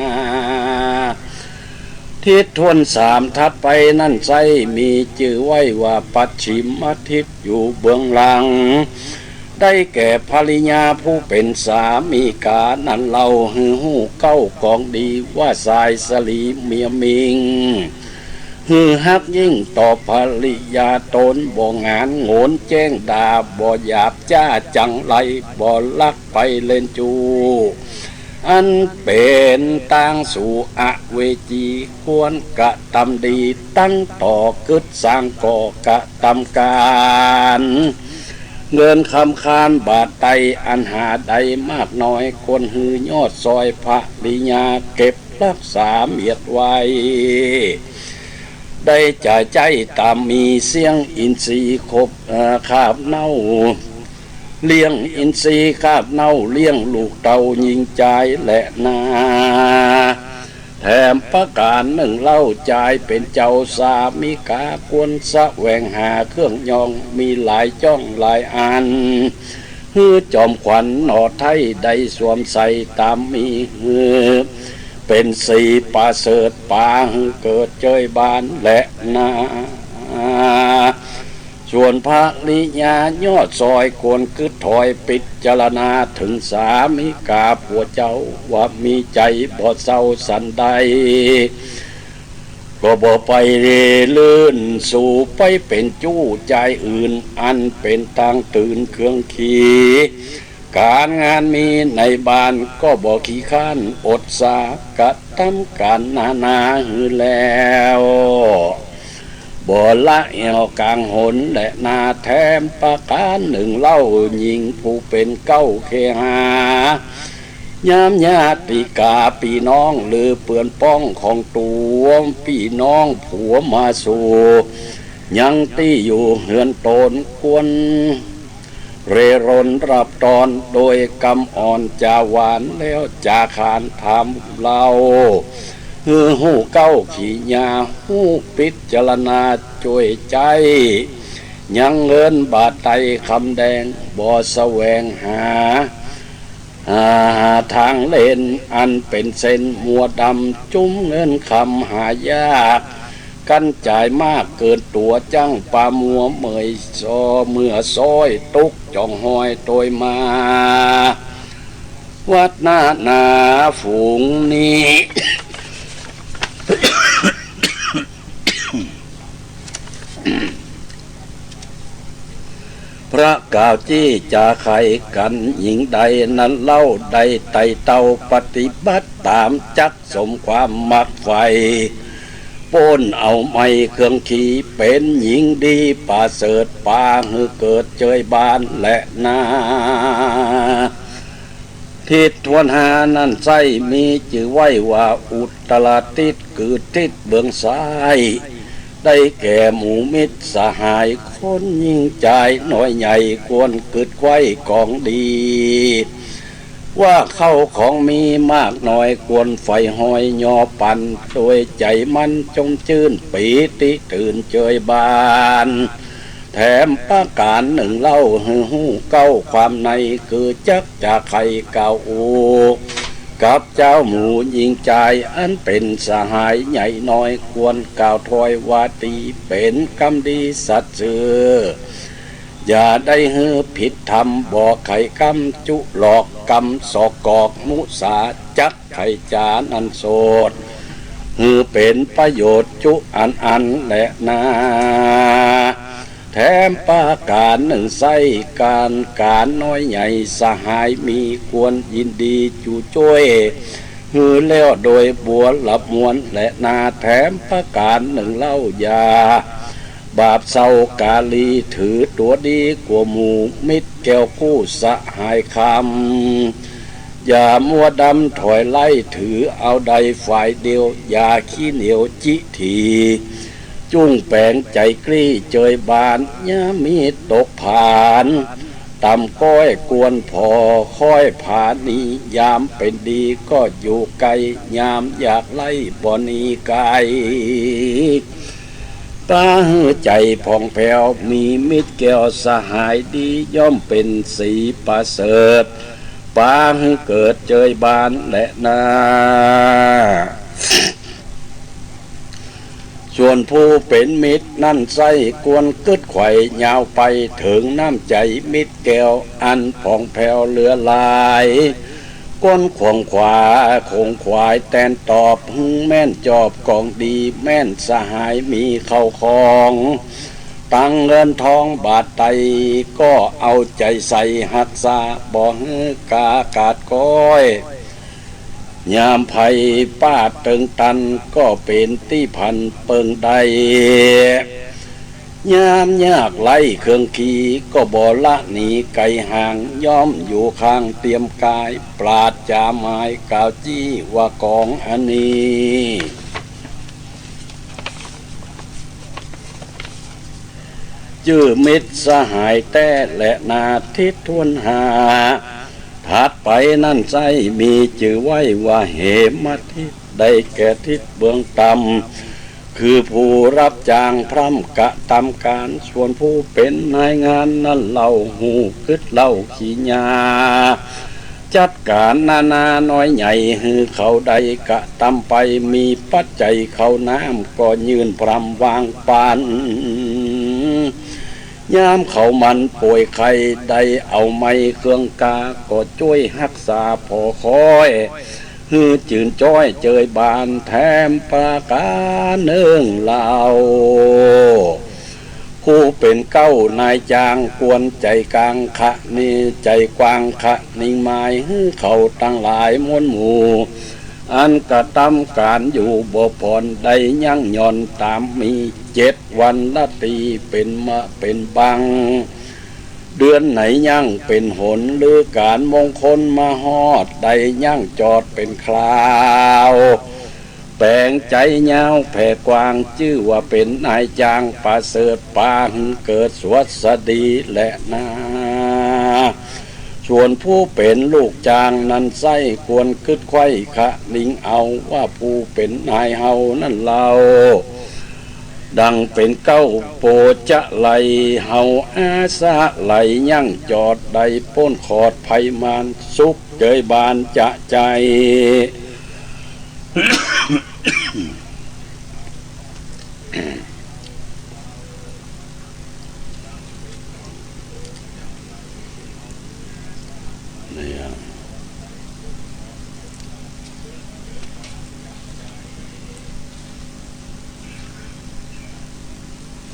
ทิศถ้วนสามถัดไปนั้นไส้ มีจื้อไว้ว่าปัจฉิมทิศ อยู่เบื้องหลัง ได้แก่ภริยาผู้เป๋นสามิกานั้นเล่า หื้อฮู้เก๊ากองดี ว่าสายสะหลีเมียหมิ่ง หื้อฮักยิ่งต่อภริยาต๋น บ่หงานโหนแจ้งด่า บ่หยาบจ๊าจังไร บ่ลักไปเล่นจู้ อันเป๋นตางสู่อเวจี ควรกระตำดี ตังต่อกึ๊ดสร้างก่อกระตำก๋าน เงินคำคานบาทไต อันหาได้มากน้อย ควรหื้อยอดซอยภริยา เก็บฮักษาเมียดไว้ ได้จะใจ๊ต๋ามมี เสี้ยงอินทรีย์คบ เอ่อ คาบเน่า เลี้ยงอินทรีย์คาบเน่า เลี้ยงลูกเต้าญิงจายแลนา แถมประก๋านนึ่งเล่า จายเป๋นเจ้าสามิกา ควรแสวงหาเครื่องยอง มีหลายจ้องหลายอัน หื้อจอมขวัญหน่อไท้ ได้สวมใส่ต๋ามมี หื้อเป๋นสีประเสริฐ ปาหื้อเกิดเจยบานแลนา ส่วนภริยายอดซอย ควรกึ๊ดถอย ปิจารณาเถิงสามิกาผัวเจ้า ว่ามีใจ๋บ่เศร้าสันใด ก็บ่ไปลื่นสู่ไปเป๋นจู้จายอื่น อันเป๋นตางตื่นเครื่องขี ก๋านงานมีในบ้าน ก็บ่ขี้คร้านอดสา กระตำก๋านนานาหื้อแล้ว บ่ละแอ่วก๋างหนแลนา แถมประก๋านนึ่งเล่า ญิงผู้เป๋นเก๊าเคหา ยามญาติกาปี้น้อง หรือเปื้อนป้องของตั๋ว ปี้น้องผัวมาสู่ ยังตี้อยู่เฮือนต๋น ควร เร่ร่อนรับต้อนโดยกำอ่อนจ๋าหวาน แล้วจ๋าขานถามเล่า หื้อฮู้เก๊าขีญา ฮู้ปิจารณาจ้วยใจ๊ ยังเงินบาทไตคำแดง บ่แสวงหา อ่า ตางเล่นอันเป๋นเส้นมัวดำ จุ้มเงินคำหายาก กันจ่ายมากเกินตั๋ว จั้งปามัวเมื่อยซ้อ เมื่อซ้อยตุ๊กจ่องฮอยโตยมา วัดหน้าหนาฝูงนี้ พระกล่าวจี้จ๋าไขกั๋น หญิงใดนั้นเล่า ได้ไต่เต้าปฏิบัติต๋าม จักสมความมักใฝ่ ป๊นเอาไม้เครื่องขี เป๋นหญิงดีประเสริฐ ปาหื้อเกิดเจยบานแลนา ทิศถ้วนห้านั้นไส้ มีจื้อไว้ว่าอุตตรทิศ คือทิศเบื้องซ้าย ได้แก่หมู่มิตรสหาย คนญิงจายน้อยใหญ่ ควรกึ๊ดไขว้กองดี ว่าเข้าของมีมากน้อย ควรใฝ่หอยย่อปัน โดยใจ๋มันจมจื้น ปีติตื่นเจยบาน แถมประก๋านนึ่งเล่า หื้อฮู้เก๊าความใน คือจักจะใค่กล่าวอู้ กับเจ้าหมู่ญิงจาย อันเป๋นสหายใหญ่น้อย ควรกล่าวถ้อยวาตี เป๋นกำดีสัตย์ซื่อ อย่าได้หื้อผิดธรรม บ่ใค่กำจุหลอก กำสอกกอกมุสา จักใค่จ๋านั้นโสด หื้อเป๋นประโยชน์จุอันอันแลนา แถมประก๋านนึ่งไส้ ก๋านก๋านน้อยใหญ่สหายมี ควรยินดีจุจ้วย หื้อแล้วโดยบัวละมวลแลนา แถมประก๋านนึ่งเล่า อย่า บาปเศร้ากาลี ถือตั๋วดีกว่าหมู่ มิตรแก้วกู้สหายคำ อย่ามัวดำถอยไล่ ถือเอาใดฝ่ายเดียว อย่าขี้เหนียวจิถี จุ่งแป๋งใจ๋กลี้เจยบาน อย่ามีตกผาน ต่ำก้อยควรผ่อ ค่อยผาหนี ยามเป๋นดีก็อยู่ใก้ ยามอยากไล่บ่หนีไก๋ ปาหื้อใจ๋ผ่องแผ้ว มีมิตรแก้วสหายดี ย่อมเป๋นสีประเสริฐ ปาหื้อเกิดเจยบานแลนา ส่วนผู้เป๋นมิตรนั้นไส้ ควรกึ๊ดไขว่ยาวไป เถิงน้ำใจ๋มิตรแก้วอันผ่องแผ้วเหลือหลาย ควรขวนขวาย ขวนขวายแตนตอบ หื้อแม่นจอบของดี แม่นสหายมีเข้าของ ตังเงินทองบาทใด ก็เอาใจ๋ใส่ฮักษา บ่หื้อกาขาดก้อย ยามภัยปาดเติงตัน ก็เป๋นตี้พันเปิงได้ ยามยากไร้เคืองขี ก็บ่ละหนีไก๋ห่าง ย่อมอยู่ข้างเตรียมก๋าย ปราศจ๋าหมายกล่าวจี้ ว่ากองอันนี้ จื้อมิตรสหายแต๊แลนา ทิศถ้วนห้า ถัดไปนั้นไส้ มีจื้อไว้ว่าเหมทิศ ได้แก่ทิศเบื้องต่ำ คือผู้ฮับจ้างพร่ำกระตำก๋าน ส่วนผู้เป๋นนายงานนั้นเล่า ฮู้กึ๊ดเล่าขีญา จัดก๋านนานาน้อยใหญ่ หื้อเขาได้กระตำไป มีปัจจัยข้าวน้ำ ก็ยื่นพร่ำวางปัน ยามเขามันป่วยไข้ ได้เอาไม้เครื่องกา ก็จ้วยฮักษาผ่อคอย หื้อจืนจ้อยเจยบาน แถมประก๋านนึ่งเล่า ผู้เป๋นเก๊านายจ้าง ควรใจ๋กว้างคะนิ ใจ๋กว้างคะนิหมาย หื้อเขาตังหลายมวลหมู่ อันกระตำก๋านอยู่บ่ผ่อน ได้ยั้งหย่อนต๋ามมี เจ็ดวันละตี๋เป๋นมะเป๋นบัง เดือนไหนยั้งเป๋นหน ฤดูก๋านมงคลมาฮอด ได้ยั้งจอดเป๋นคราว แป๋งใจ๋ยาวแผ่กว้าง จื้อว่าเป๋นนายจ้างประเสริฐ ปาหื้อเกิดสวัสดีแลนา ส่วนผู้เป๋นลูกจ้างนั้นไส้ ควรกึ๊ดไขว่คะนิเอา ว่าผู้เป๋นนายเฮานั้นเล่า ดังเป๋นเก๊า โปจะไล่เฮาอาสะไหล ยั้งจอดได้ป๊นขอดภัยมาร สุขเจยบานจะใจ๋ เนี่ย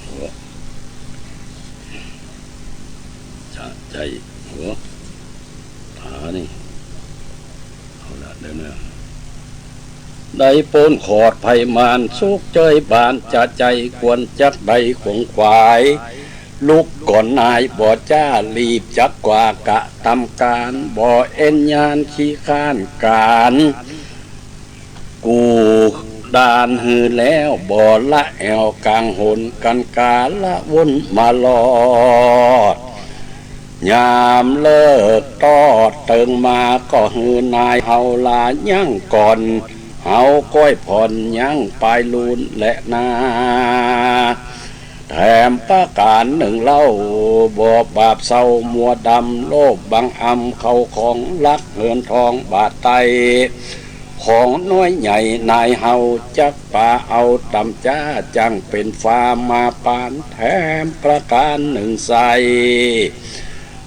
หัว จะใจ๋ หัว ผานี่ เอาละเด้อเนอะ ได้ป๊นขอดภัยมาร สุขเจยบานจะใจ๋ ควรจักได้ขวนขวาย ลุกก่อนนายบ่จ้า รีบจักกว่ากระตำก๋าน บ่เอ็นยานขี้ค้านก๋าน กู้ดานหื้อแล้ว บ่ละแอ่วก๋างหน กั๋นก๋าละวนมาลอด ยามเลิกตอดเติงมา ก็หื้อนายเฮาลายั้งก่อน เฮาก้อยผ่อนยั้งปายลูนแลนา แถมประก๋านนึ่งเล่า บ่บาปเศร้ามัวดำ โลภบังอำเข้าของ ลักเงินทองบาทใด ของน้อยใหญ่นายเฮาจักปาเอา ต่ำจ๊าจั้งเป๋นฟ้ามาปาน แถมประก๋านนึ่งไส้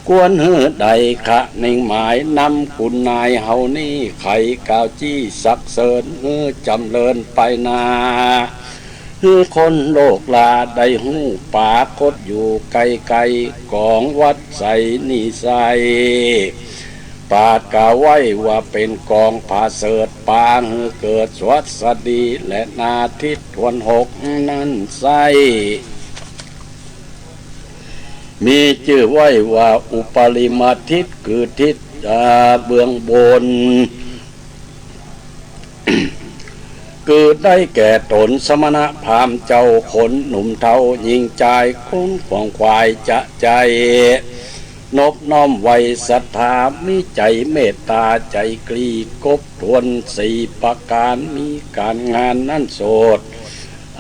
ควรหื้อได้คะนิหมาย นำคุณนายเฮานี้ ไขกล่าวจี้สักเสริญ หื้อจ๋ำเริญไปนา หื้อคนโลกลาได้ฮู้ ป๋ากฏอยู่ใก้ๆ ก๋องวัดใสนี้ไส้ ปาดกล่าวไว้ว่าเป๋นก๋องผาเสริฐ ปาหื้อเกิดสวัสดีแลนา ทิศถ้วนหกนั้นไส้ มีจื้อไว้ว่าอุปริมทิศ คือทิศ อ่า เบื้องบน คือได้แก่ต๋นสมณพราหมณ์เจ้าคนหนุ่มเฒ่าหญิงจาย คนขวนขวายจะใจ๋ นบน้อมไหว้ศรัทธา มีใจ๋เมตต๋าใจ๋กรีกบถ้วนสี่ประก๋าน มีก๋านงานนั้นโสด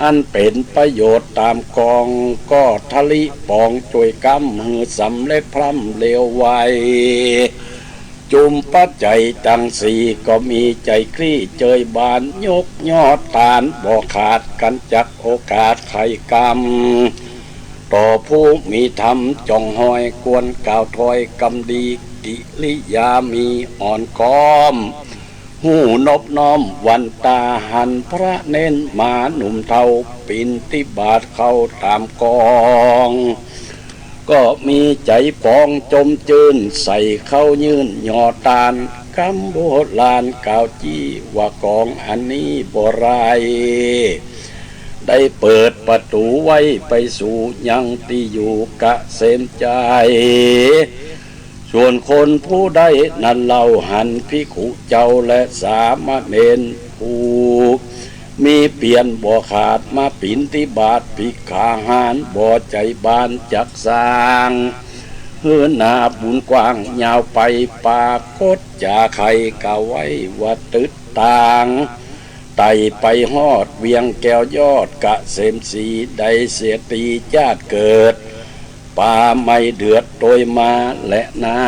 อันเป๋นประโยชน์ต๋ามกอง ก็ทะลิป๋องจ้วยกำหื้อสำเร็จพร่ำเร็วไว จุมปัจจัยตังสี่ก็มีใจ๋กรีเจยบาน ยกยอดตานบ่ขาด กั๋นจักโอกาสไขกรรม ต่อผู้มีธรรมจ้องฮอย ควรกล่าวถ้อยกำดี กิริยามีอ่อนค้อม ฮู้นบน้อมหวั่นต๋า หันพระเณรมาหนุ่มเฒ่า ปิณฑบาตเข้าต๋ามกอง ก็มีใจ๋ป๋องจมจื้น ใส่เข้ายื่นยอดตาน กำโบราณกล่าวจี้ว่ากองอันนี้บ่ร้าย ได้เปิดประตู๋ไว้ไปสู่ยังตี้อยู่เกษมใจ๋ ส่วนคนผู้ใดนั้นเล่า หันภิกขุเจ้าและสามเณรผู้มีเปียรบ่ขาด มาปิณฑบาตภิกขาหาร บ่ใจ๋บานจักสร้าง หื้อหน้าบุญกว้างยาวไป ปรากฏจาใค่กล่าวไว้ว่าตึดตาง ไต่ไปฮอดเวียงแก้วยอดเกษมศรี ได้เสียตี้จาติเกิด ปาไม่เดือดโตยมาแลนา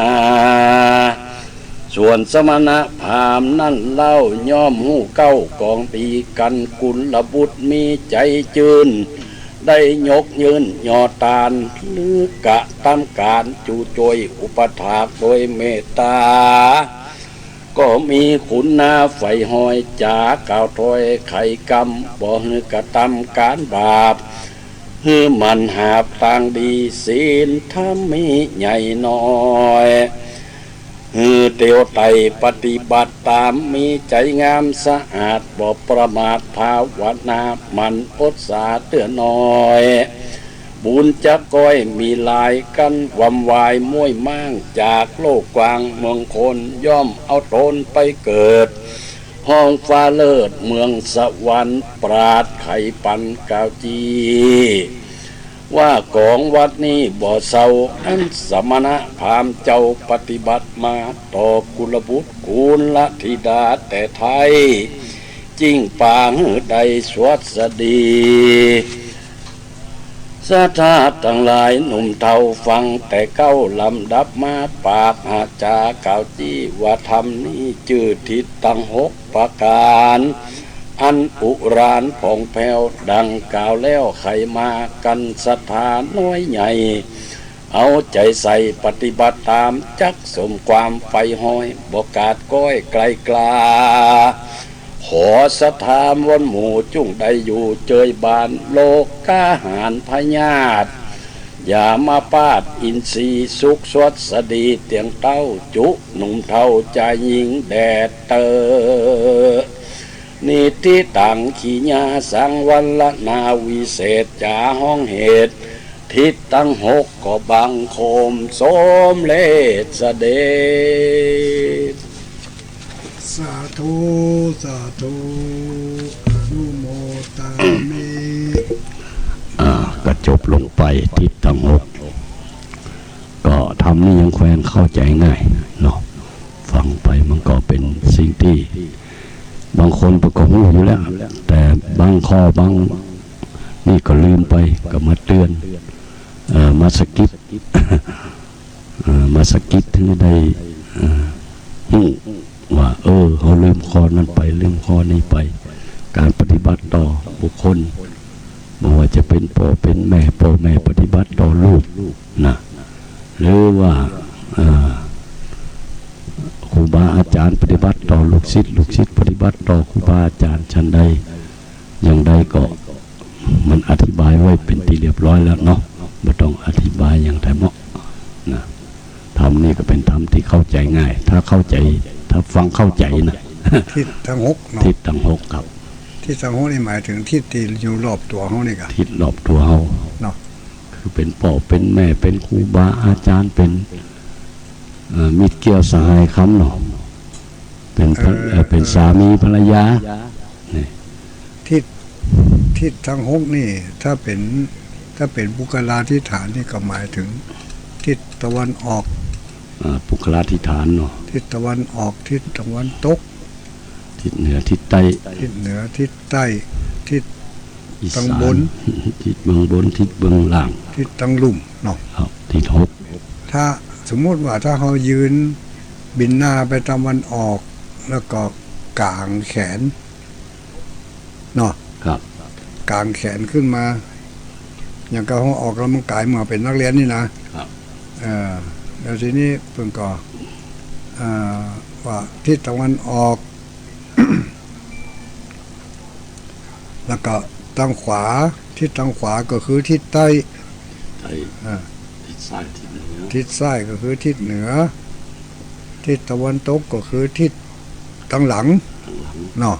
ส่วนสมณพราหมณ์นั้นเล่า ย่อมฮู้เก๊ากองดี กัลกุลบุตรมีใจ๋จื้น ได้ยกยื่นยอดตาน หรือกระตำก๋านจุจ้วยอุปถากโดยเมตต๋า ก็มีคุณนาใฝ่ฮอย จ๋ากล่าวถ้อยไขกรรม บ่หื้อกระตำก๋านบาป หื้อหมั่นหาบตางดี ศีลธรรมมีใหญ่น้อย หื้อเตียวไต่ปฏิบัติต๋าม มีใจ๋งามสะอาด บ่ประมาทภาวนา หมั่นอดสาเตื้อน้อย บุญจักก้อยมีหลาย กั๋นวำวายม้วยม้าง จากโลกกว้างเมืองคน ย่อมเอาต๋นไปเกิด ห้องฟ้าเลิศเมืองสวรรค์ ปราดไขปันกล่าวจี้ ว่ากองวัดนี้บ่เศร้า อันสมณพราหมณ์เจ้าปฏิบัติมา ต่อกุลบุตรกุลธิดาแต่ไท้ จิ่งปาหื้อได้สวัสดี ศรัทธาตังหลายหนุ่มเฒ่าฟังแต่เก๊า ลำดับมาปากหาจ๋ากล่าวจี้ว่าธรรมนี้จื้อทิศตังหกประก๋าน อันอุราญผ่องแผ้วดังกล่าวแล้ว ใค่มากั๋นศรัทธาน้อยใหญ่ เอาใจ๋ใส่ปฏิบัติต๋าม จักสมความใฝ่ฮอย บ่ขาดก้อยไกลกล้า ขอศรัทธาวนหมู่จุ่งได้อยู่เจยบาน โรคาหารพยาธิ ยมบาตอินทรีย์สุขสวัสดีเตี้ยงเต้า จุหนุ่มเฒ่าจายญิงแด่เต๊อะ นิทธิตัง ขีญาสัง วรรณาวิเศษจ๋าฮ้องเหตุ ทิศตังหกก็บังคมสมเร็จเสด็จ สาธุ สาธุ อนุโมทามิ อ่า ก็จบลงไปทิศตังหก ก็ธรรมนี่ยังแควนเข้าใจ๋ง่ายเนาะ ฟังไปมันก็เป๋นสิ่งตี้บางคนก็ฮู้อยู่แล้ว แต่บางข้อบางนี่ก็ลืมไป ก็มาเตื๋อน เอ่อ มาสะกิด เอ่อ มาสะกิดหื้อได้ เอ่อ ฮู้ว่า เออ เฮาลืมข้อนั้นไป ลืมข้อนี้ไป ก๋านปฏิบัติต่อบุคคล บ่ว่าจะเป๋นป้อเป๋นแม่ ป้อแม่ปฏิบัติต่อลูกนะ หรือว่า เอ่อ ครูบาอาจ๋ารย์ปฏิบัติต่อลูกศิษย์ ลูกศิษย์ปฏิบัติต่อครูบาอาจ๋ารย์ ฉันใด อย่างใดก็มันอธิบายไว้เป๋นตี้เรียบร้อยแล้วเนาะ บ่ต้องอธิบายหยังแต๊เมาะนะ ธรรมนี่ก็เป๋นธรรมตี้เข้าใจ๋ง่าย ถ้าเข้าใจ๋ ถ้าฟังเข้าใจ๋นะ ทิศตังหกเนาะ ทิศตังหกครับ ทิศตังหกนี่หมายเถิงทิศตี้อยู่รอบตั๋วเฮานี่ก่ะ ทิศรอบตั๋วเฮาเนาะ คือเป๋นป้อเป๋นแม่ เป๋นครูบาอาจ๋ารย์ เป๋น เอ่อ มิตรเกี้ยวสหายกำเนาะ เป๋นภร- เอ่อ เอ่อ เป๋นสามีภรรยา นี่ ทิศ ทิศตังหกนี่ ถ้าเป๋น ถ้าเป๋นปุคคลาธิฏฐานนี่ก็หมายเถิงทิศตะวันออก อ่า ปุคคลาธิฏฐานเนาะ ทิศตะวันออก ทิศตะวันตก ทิศเหนือ ทิศใต้ ทิศเหนือ ทิศใต้ ทิศ อีสาน ตังบน ทิศเบื้องบน ทิศเบื้องล่าง ทิศตังลุ่มเนาะ ครับ ทิศหก ถ้าสมมุติว่าถ้าเฮายืนบินหน้าไปตะวันออก แล้วก็ก๋างแขนเนาะ ครับ ก๋างแขนขึ้นมา อย่างกับเฮาออกกำลังกายเมื่อเป๋นนักเรียนนี่นะ ครับ เออ แล้วทีนี้เปิ้นก็ เอ่อ ว่าทิศตะวันออก แล้วก็ตังขวา ทิศตังขวาก็คือทิศใต้ ใต้ อ่า ทิศซ้าย ทิศเหนือ ทิศซ้ายก็คือทิศเหนือ ทิศตะวันตกก็คือทิศตังหลัง ตังหลัง เนาะ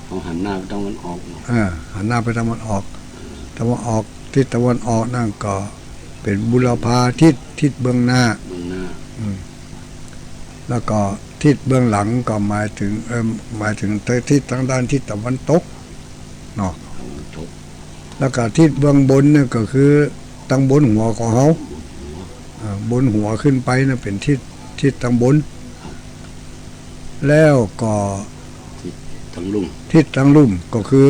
เฮาหันหน้าไปตะวันออกเนาะ อ่า หันหน้าไปตะวันออก ตะวันออก ทิศตะวันออกนั่นก็เป๋นบุรพาทิศ ทิศเบื้องหน้า เบื้องหน้า อืม แล้วก็ทิศเบื้องหลังก็หมายเถิง เอ่อ หมายเถิงทิศตางด้านทิศตะวันตกเนาะ ตะวันตก แล้วก็ทิศเบื้องบนเนี่ยก็คือตางบนหัวของเฮา บนหัว อ่า บนหัวขึ้นไปน่ะเป๋นทิศ ทิศตางบน แล้วก็ ทิศตังลุ่ม ทิศตังลุ่มก็คือ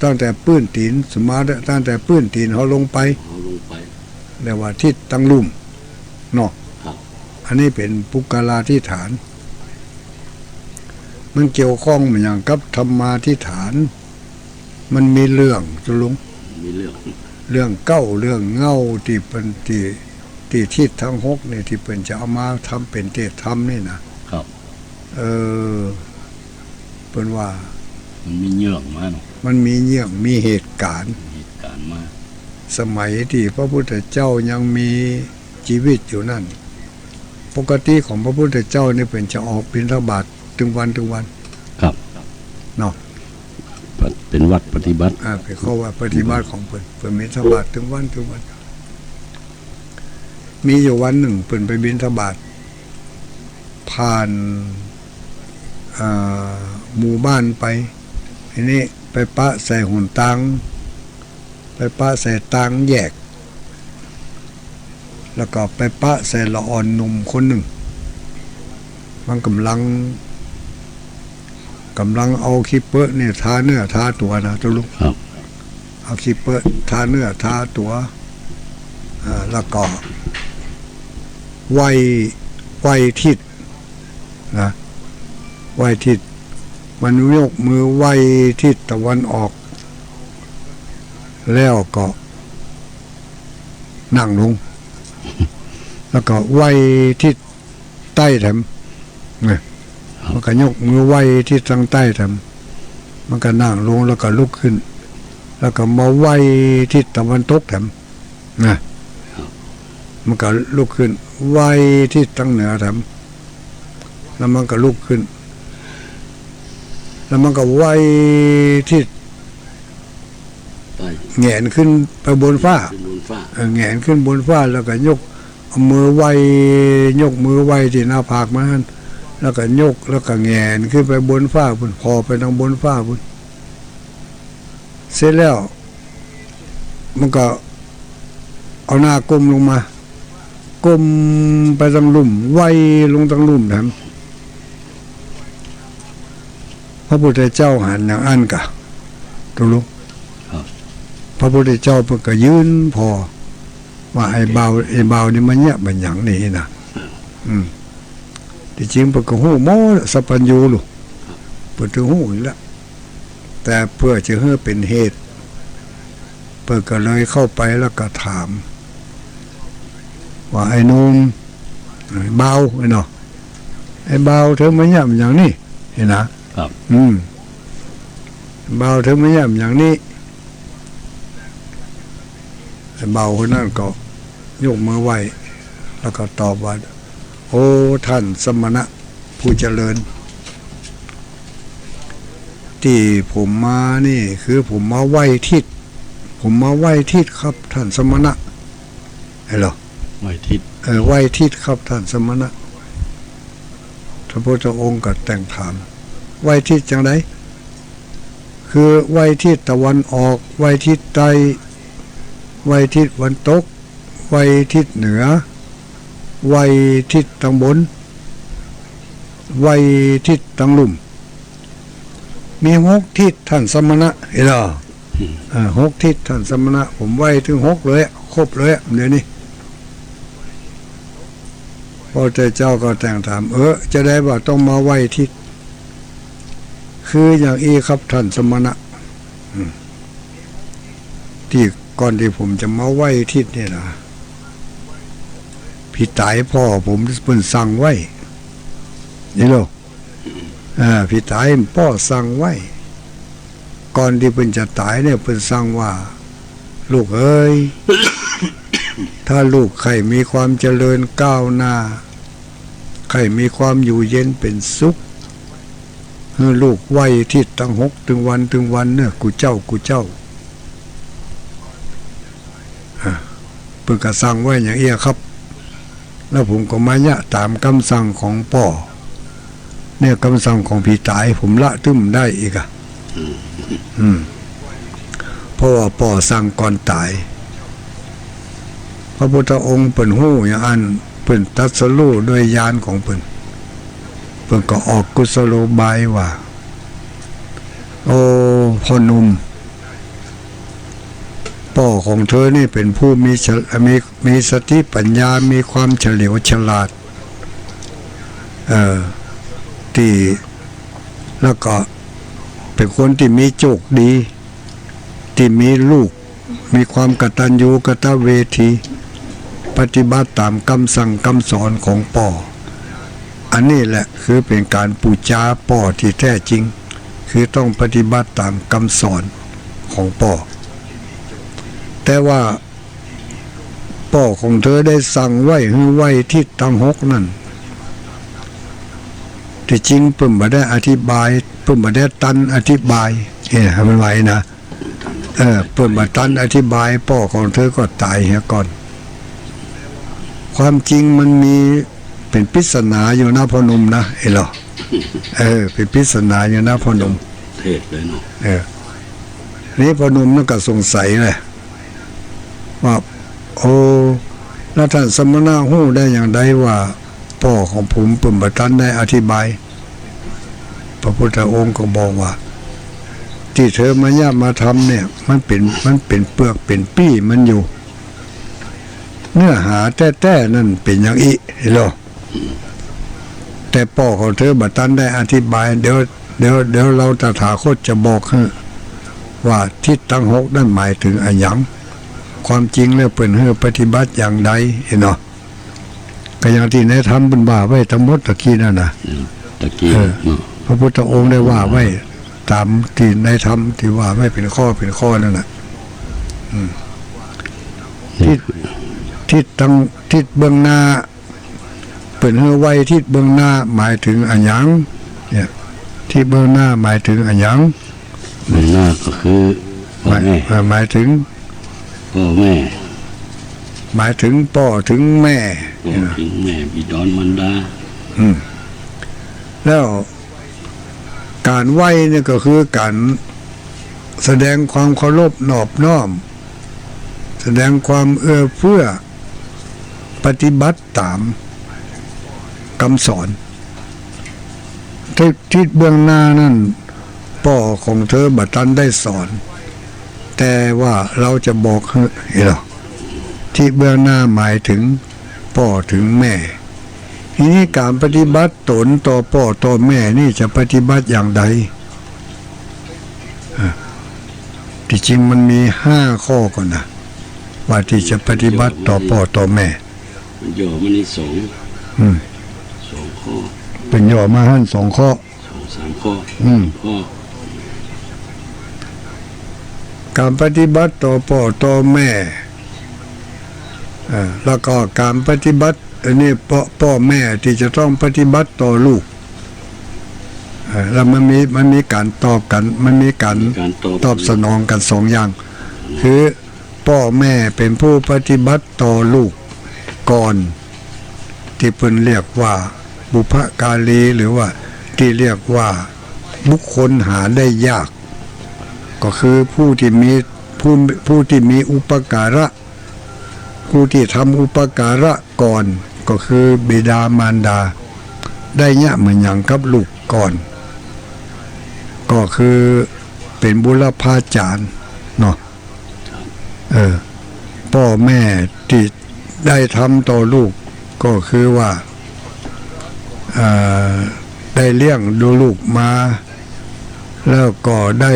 ตั้งแต่ปื้นตี๋น สมมาตั้งแต่ปื้นตี๋นเฮาลงไป เฮาลงไป เรียกว่าทิศตังลุ่มเนาะ ครับ อันนี้เป๋นปุคคลาธิฏฐาน มันเกี่ยวข้องเหมือนอย่างกับธรรมาธิฏฐาน มันมีเรื่อง เจ้าลุง มีเรื่อง เรื่องเก๊า เรื่องเหง้า ตี้เปิ้น ตี้ ตี้ทิศตังหกนี่ ตี้เปิ้นจะเอามาทำเป๋นเตธรรมนี่นะ ครับ เออ เปิ้นว่า มันมีเยื่องมาเนาะ มันมีเยื่อง มีเหตุก๋ารณ์ มีเหตุก๋ารณ์มา สมัยตี้พระพุทธเจ้ายังมีจีวิตอยู่นั่น ปกติของพระพุทธเจ้านี่เปิ้นจะออกบิณฑบาตตึงวันตึงวัน ครับ เนาะ เป๋นวัตรปฏิบัติ อ่า เป๋นข้อวัตรปฏิบัติของเปิ้น เปิ้นบิณฑบาตตึงวันตึงวัน มีอยู่วันนึ่งเปิ้นไปบิณฑบาต ผ่าน อ่า หมู่บ้านไป ทีนี้ไปปะใส่หนตาง ไปปะใส่ตางแยก แล้วก็ไปปะใส่ละอ่อนหนุ่มคนนึ่ง มันก่ำลัง ก่ำลังเอาขี้เปื้อนี่ทาเนื้อทาตั๋วนะ เจ้าลุง ครับ เอาขี้เปื้อทาเนื้อทาตั๋ว อ่า แล้วก็ไหว้ ไหว้ทิศนะ ไหว้ทิศ มันยกมือไหว้ทิศตะวันออก แล้วก็นั่งลง แล้วก็ไหว้ทิศใต้แถม นะ มันก็ยกมือไหว้ทิศตางใต้แถม มันก็นั่งลงแล้วก็ลุกขึ้น แล้วก็มาไหว้ทิศตะวันตกแถม นะ มันก็ลุกขึ้น ไหว้ทิศตางเหนือแถม แล้วมันก็ลุกขึ้น แล้วมันก็ไหว้ทิศ ใต้ แหงนขึ้นไปบนฟ้า ขึ้นบนฟ้า เออ แหงนขึ้นบนฟ้า แล้วก็ยก เอามือไหว้ ยกมือไหว้ตี้หน้าผากมันหั้น แล้วก็ยก แล้วก็แหงนขึ้นไปบนฟ้าพู้น ผ่อไปตางบนฟ้าพู้น เสร็จแล้ว มันก็เอาหน้าก้มลงมา ก้มไปตางลุ่ม ไหว้ลงตางลุ่มแถม พระพุทธเจ้าหันอย่างอั้นก่ะ ตกลง ครับ พระพุทธเจ้าเปิ้นก็ยืนผ่อ ว่าไอ้บ่าว ไอ้บ่าวนี่มาเยียะบ่าหยังนี่นะ อืม ตี้จริงเปิ้นก็ฮู้หมด สัพพัญญูลูก เปิ้นก็ฮู้อยู่แล้ว แต่เพื่อจะหื้อเป๋นเหตุ เปิ้นก็เลยเข้าไปแล้วก็ถาม ว่า ไอ้หนุ่ม ไอ้บ่าว ไอ้เนาะ ไอ้บ่าวเถิงมาเยียะบ่าหยังนี่ นี่นะ ครับ อืม บ่าวเถิงมาเยียะบ่าหยังนี่ ไอ้บ่าวคนนั้นก็ยกมือไหว้ แล้วก็ตอบว่า โอ้ ท่านสมณะผู้เจริญ ตี้ผมมานี่คือผมมาไหว้ทิศ ผมมาไหว้ทิศครับ ท่านสมณะ เหรอ ไหว้ทิศ เออ ไหว้ทิศครับท่านสมณะ พระพุทธองค์ก็แต่งถาม ไหว้ทิศจังใด คือไหว้ทิศตะวันออก ไหว้ทิศใต้ ไหว้ทิศตะวันตก ไหว้ทิศเหนือ ไหว้ทิศตังบน ไหว้ทิศตังลุ่ม มีหกทิศท่านสมณะ เอ้ยเหรอ อืม อ่า หกทิศท่านสมณะ ผมไหว้ถึงหกเลยอะ ครบเลยอะ เดี๋ยวนี้ พระพุทธเจ้าก็แต่งถาม เออ จะใดว่าต้องมาไหว้ทิศ คืออย่างอี้ครับท่านสมณะ อืม ตี้ก่อนตี้ผมจะมาไหว้ทิศเนี่ยนะ ผีต๋ายป้อผมเปิ้นสั่งไว้ นี่โล อ่า ผีต๋ายป้อสั่งไว้ ก่อนตี้เปิ้นจะต๋ายเนี่ย เปิ้นสั่งว่า ลูกเอ๋ย ถ้าลูกใค่มีความเจริญก้าวหน้า ใค่มีความอยู่เย็นเป๋นสุข หื้อลูกไหว้ทิศตังหก ตึงวันตึงวันเน่อ กู้เจ๊ากู้เจ๊า อ่ะ เปิ้นก็สั่งไว้อย่างเอี้ยครับ แล้วผมก็มาเยียะต๋ามกำสั่งของป้อ เนี่ยกำสั่งของผีต๋าย ผมละตึ้มได้อีกอะ อืม อืม เพราะว่าป้อสั่งก่อนต๋าย พระพุทธองค์เปิ้นฮู้อย่างอั้น เปิ้นตรัสรู้ด้วยญาณของเปิ้น เปิ้นก็ออกกุศโลบายว่า โอ้ พ่อหนุ่ม ป้อของเธอนี่เป๋นผู้มีฉะ- มี มีสติปัญญา มีความเฉลียวฉลาด เอ่อ ตี้ แล้วก็เป๋นคนตี้มีโจคดี ตี้มีลูก มีความกตัญญูกตเวที ปฏิบัติต๋ามกำสั่งกำสอนของป้อ อันนี้แหละคือเป๋นก๋านปู๋จาป้อตี้แต๊จริง คือต้องปฏิบัติต๋ามกำสอนของป้อ แต่ว่าป้อของเธอได้สั่งไว้หื้อไหว้ทิศตังหกนั้น ตี้จริงเปิ้นบ่ได้อธิบาย เปิ้นบ่ได้ตันอธิบาย เอ้ย หื้อไหว้นะ เออ เปิ้นบ่ตันอธิบาย ป้อของเธอก็ต๋ายเหียก่อน ความจริงมันมีเป๋นปริศนาอยู่นะพ่อหนุ่มนะ เอ้ยเหรอ เออ เป๋นปริศนาอยู่นะพ่อหนุ่ม เทศน์เลยเนาะ เออ นี่พ่อหนุ่มนั่นก็สงสัยเลย ว่า โอ้ แล้วท่านสมณะฮู้ได้อย่างใดว่า ป้อของผมเปิ้นบ่ตันได้อธิบาย พระพุทธองค์ก็บอกว่า ตี้เธอมาเยียะมาทำเนี่ย มันเป๋น มันเป๋นเปลือกเป๋นปี้มันอยู่ เนื้อหาแต๊ๆ นั่นเป๋นอย่างอี้ เอ้ยเหรอ แต่ป้อของเธอบ่ตันได้อธิบาย เดี๋ยว เดี๋ยว เดี๋ยวเฮาตถาคตจะบอกหื้อ ว่าทิศตังหกนั้นหมายเถิงอะหยัง ความจริงแล้วเปิ้นหื้อปฏิบัติอย่างใด เอ้ยเนาะ ก็อย่างตี้นายธรรมเปิ้นว่าไว้ตังหมดตะกี้นั่นน่ะ อืม ตะกี้ เออ เนาะ พระพุทธองค์ได้ว่าไว้ต๋ามตี้นายธรรมตี้ว่าไว้เป๋นข้อเป๋นข้อนั่นน่ะ อืม ทิศ ทิศตัง ทิศเบื้องหน้า เปิ้นหื้อไหว้ทิศเบื้องหน้าหมายเถิงอะหยัง เนี่ย ทิศเบื้องหน้าหมายเถิงอะหยัง เบื้องหน้าก็คือป้อแม่ หมาย เอ่อ หมายเถิง ป้อแม่ หมายเถิงป้อเถิงแม่ ป้อเถิงแม่ บิดามารดา อืม แล้วก๋านไหว้เนี่ยก็คือก๋านแสดงความเคารพนอบน้อม แสดงความเอื้อเฟื้อ ปฏิบัติต๋ามกำสอน ทิศ ทิศเบื้องหน้านั้น ป้อของเธอบ่ตันได้สอน แต่ว่าเฮาจะบอกหื้อ เอ้ยเหรอ ทิศเบื้องหน้าหมายเถิงป้อเถิงแม่ ทีนี้ก๋านปฏิบัติต๋นต่อป้อต่อแม่นี่จะปฏิบัติอย่างใด อ่ะ ตี้จริงมันมีห้าข้อก่อนนะ ว่าตี้จะปฏิบัติต่อป้อต่อแม่ มันย่อมาในสอง อืม สองข้อ เปิ้นย่อมาหั้นสองข้อ สองสามข้อ อืม ข้อ ก๋านปฏิบัติต่อป้อต่อแม่ อ่า แล้วก็ก๋านปฏิบัติ อันนี้ป้อ ป้อแม่ตี้จะต้องปฏิบัติต่อลูก อ่า แล้วมันมี มันมีก๋านตอบกั๋น มันมีก๋าน มีก๋านตอบ ตอบสนองกั๋นสองอย่าง คือป้อแม่เป๋นผู้ปฏิบัติต่อลูก ก่อน ตี้เปิ้นเรียกว่าบุพการี หรือว่าตี้เรียกว่าบุคคลหาได้ยาก ก็คือผู้ตี้มี ผู้ ผู้ตี้มีอุปการะ ผู้ตี้ทำอุปการะก่อน ก็คือบิดามารดา ได้เยียะเหมือนอย่างกับลูกก่อน ก็คือเป๋นบุรพาจารย์เนาะ เออ ป้อแม่ตี้ได้ทำต่อลูก ก็คือว่า เอ่อ ได้เลี้ยงดูลูกมา แล้วก็ได้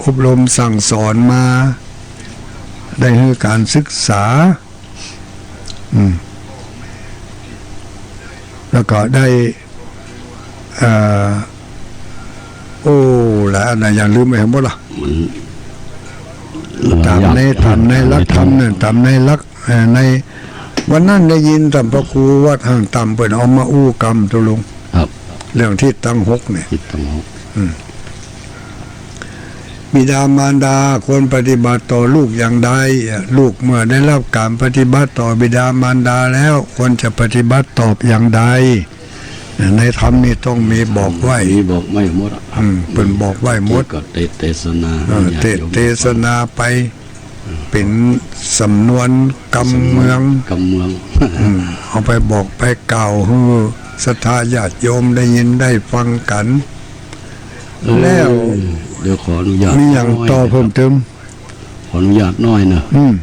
อบรมสั่งสอนมา ได้หื้อก๋านศึกษา อืม แล้วก็ได้ เอ่อ โอ้ หลายอันนะ อย่างลืมไปหมดละ มัน ต๋ามใน หลายอย่าง ต๋ามในหลักธรรมเนี่ย ต๋ามในหลัก เอ่อ ใน วันนั้นได้ยินต้านพระครูวัดห้างต่ำเปิ้นเอามาอู้กำ ตกลง ครับ เรื่องทิศตังหกเนี่ย ทิศตังหก อืม บิดามารดาควรปฏิบัติต่อลูกอย่างใด ลูกเมื่อได้รับก๋านปฏิบัติต่อบิดามารดาแล้ว ควรจะปฏิบัติตอบอย่างใด ในธรรมนี่ต้องมีบอกไว้ มีบอกไว้หมดอะ อืม เปิ้นบอกไว้หมด ก็เต เตสนา เออ ญาติโยม เต เตสนาไป เป๋นสำนวนกำเมือง กำเมือง อืม เอาไปบอกไปกล่าวหื้อศรัทธาญาติโยมได้ยินได้ฟังกั๋น เออ แล้ว เดี๋ยวขออนุญาต มีอย่างต่อเพิ่มเติม ขออนุญาตหน้อยนะ อืม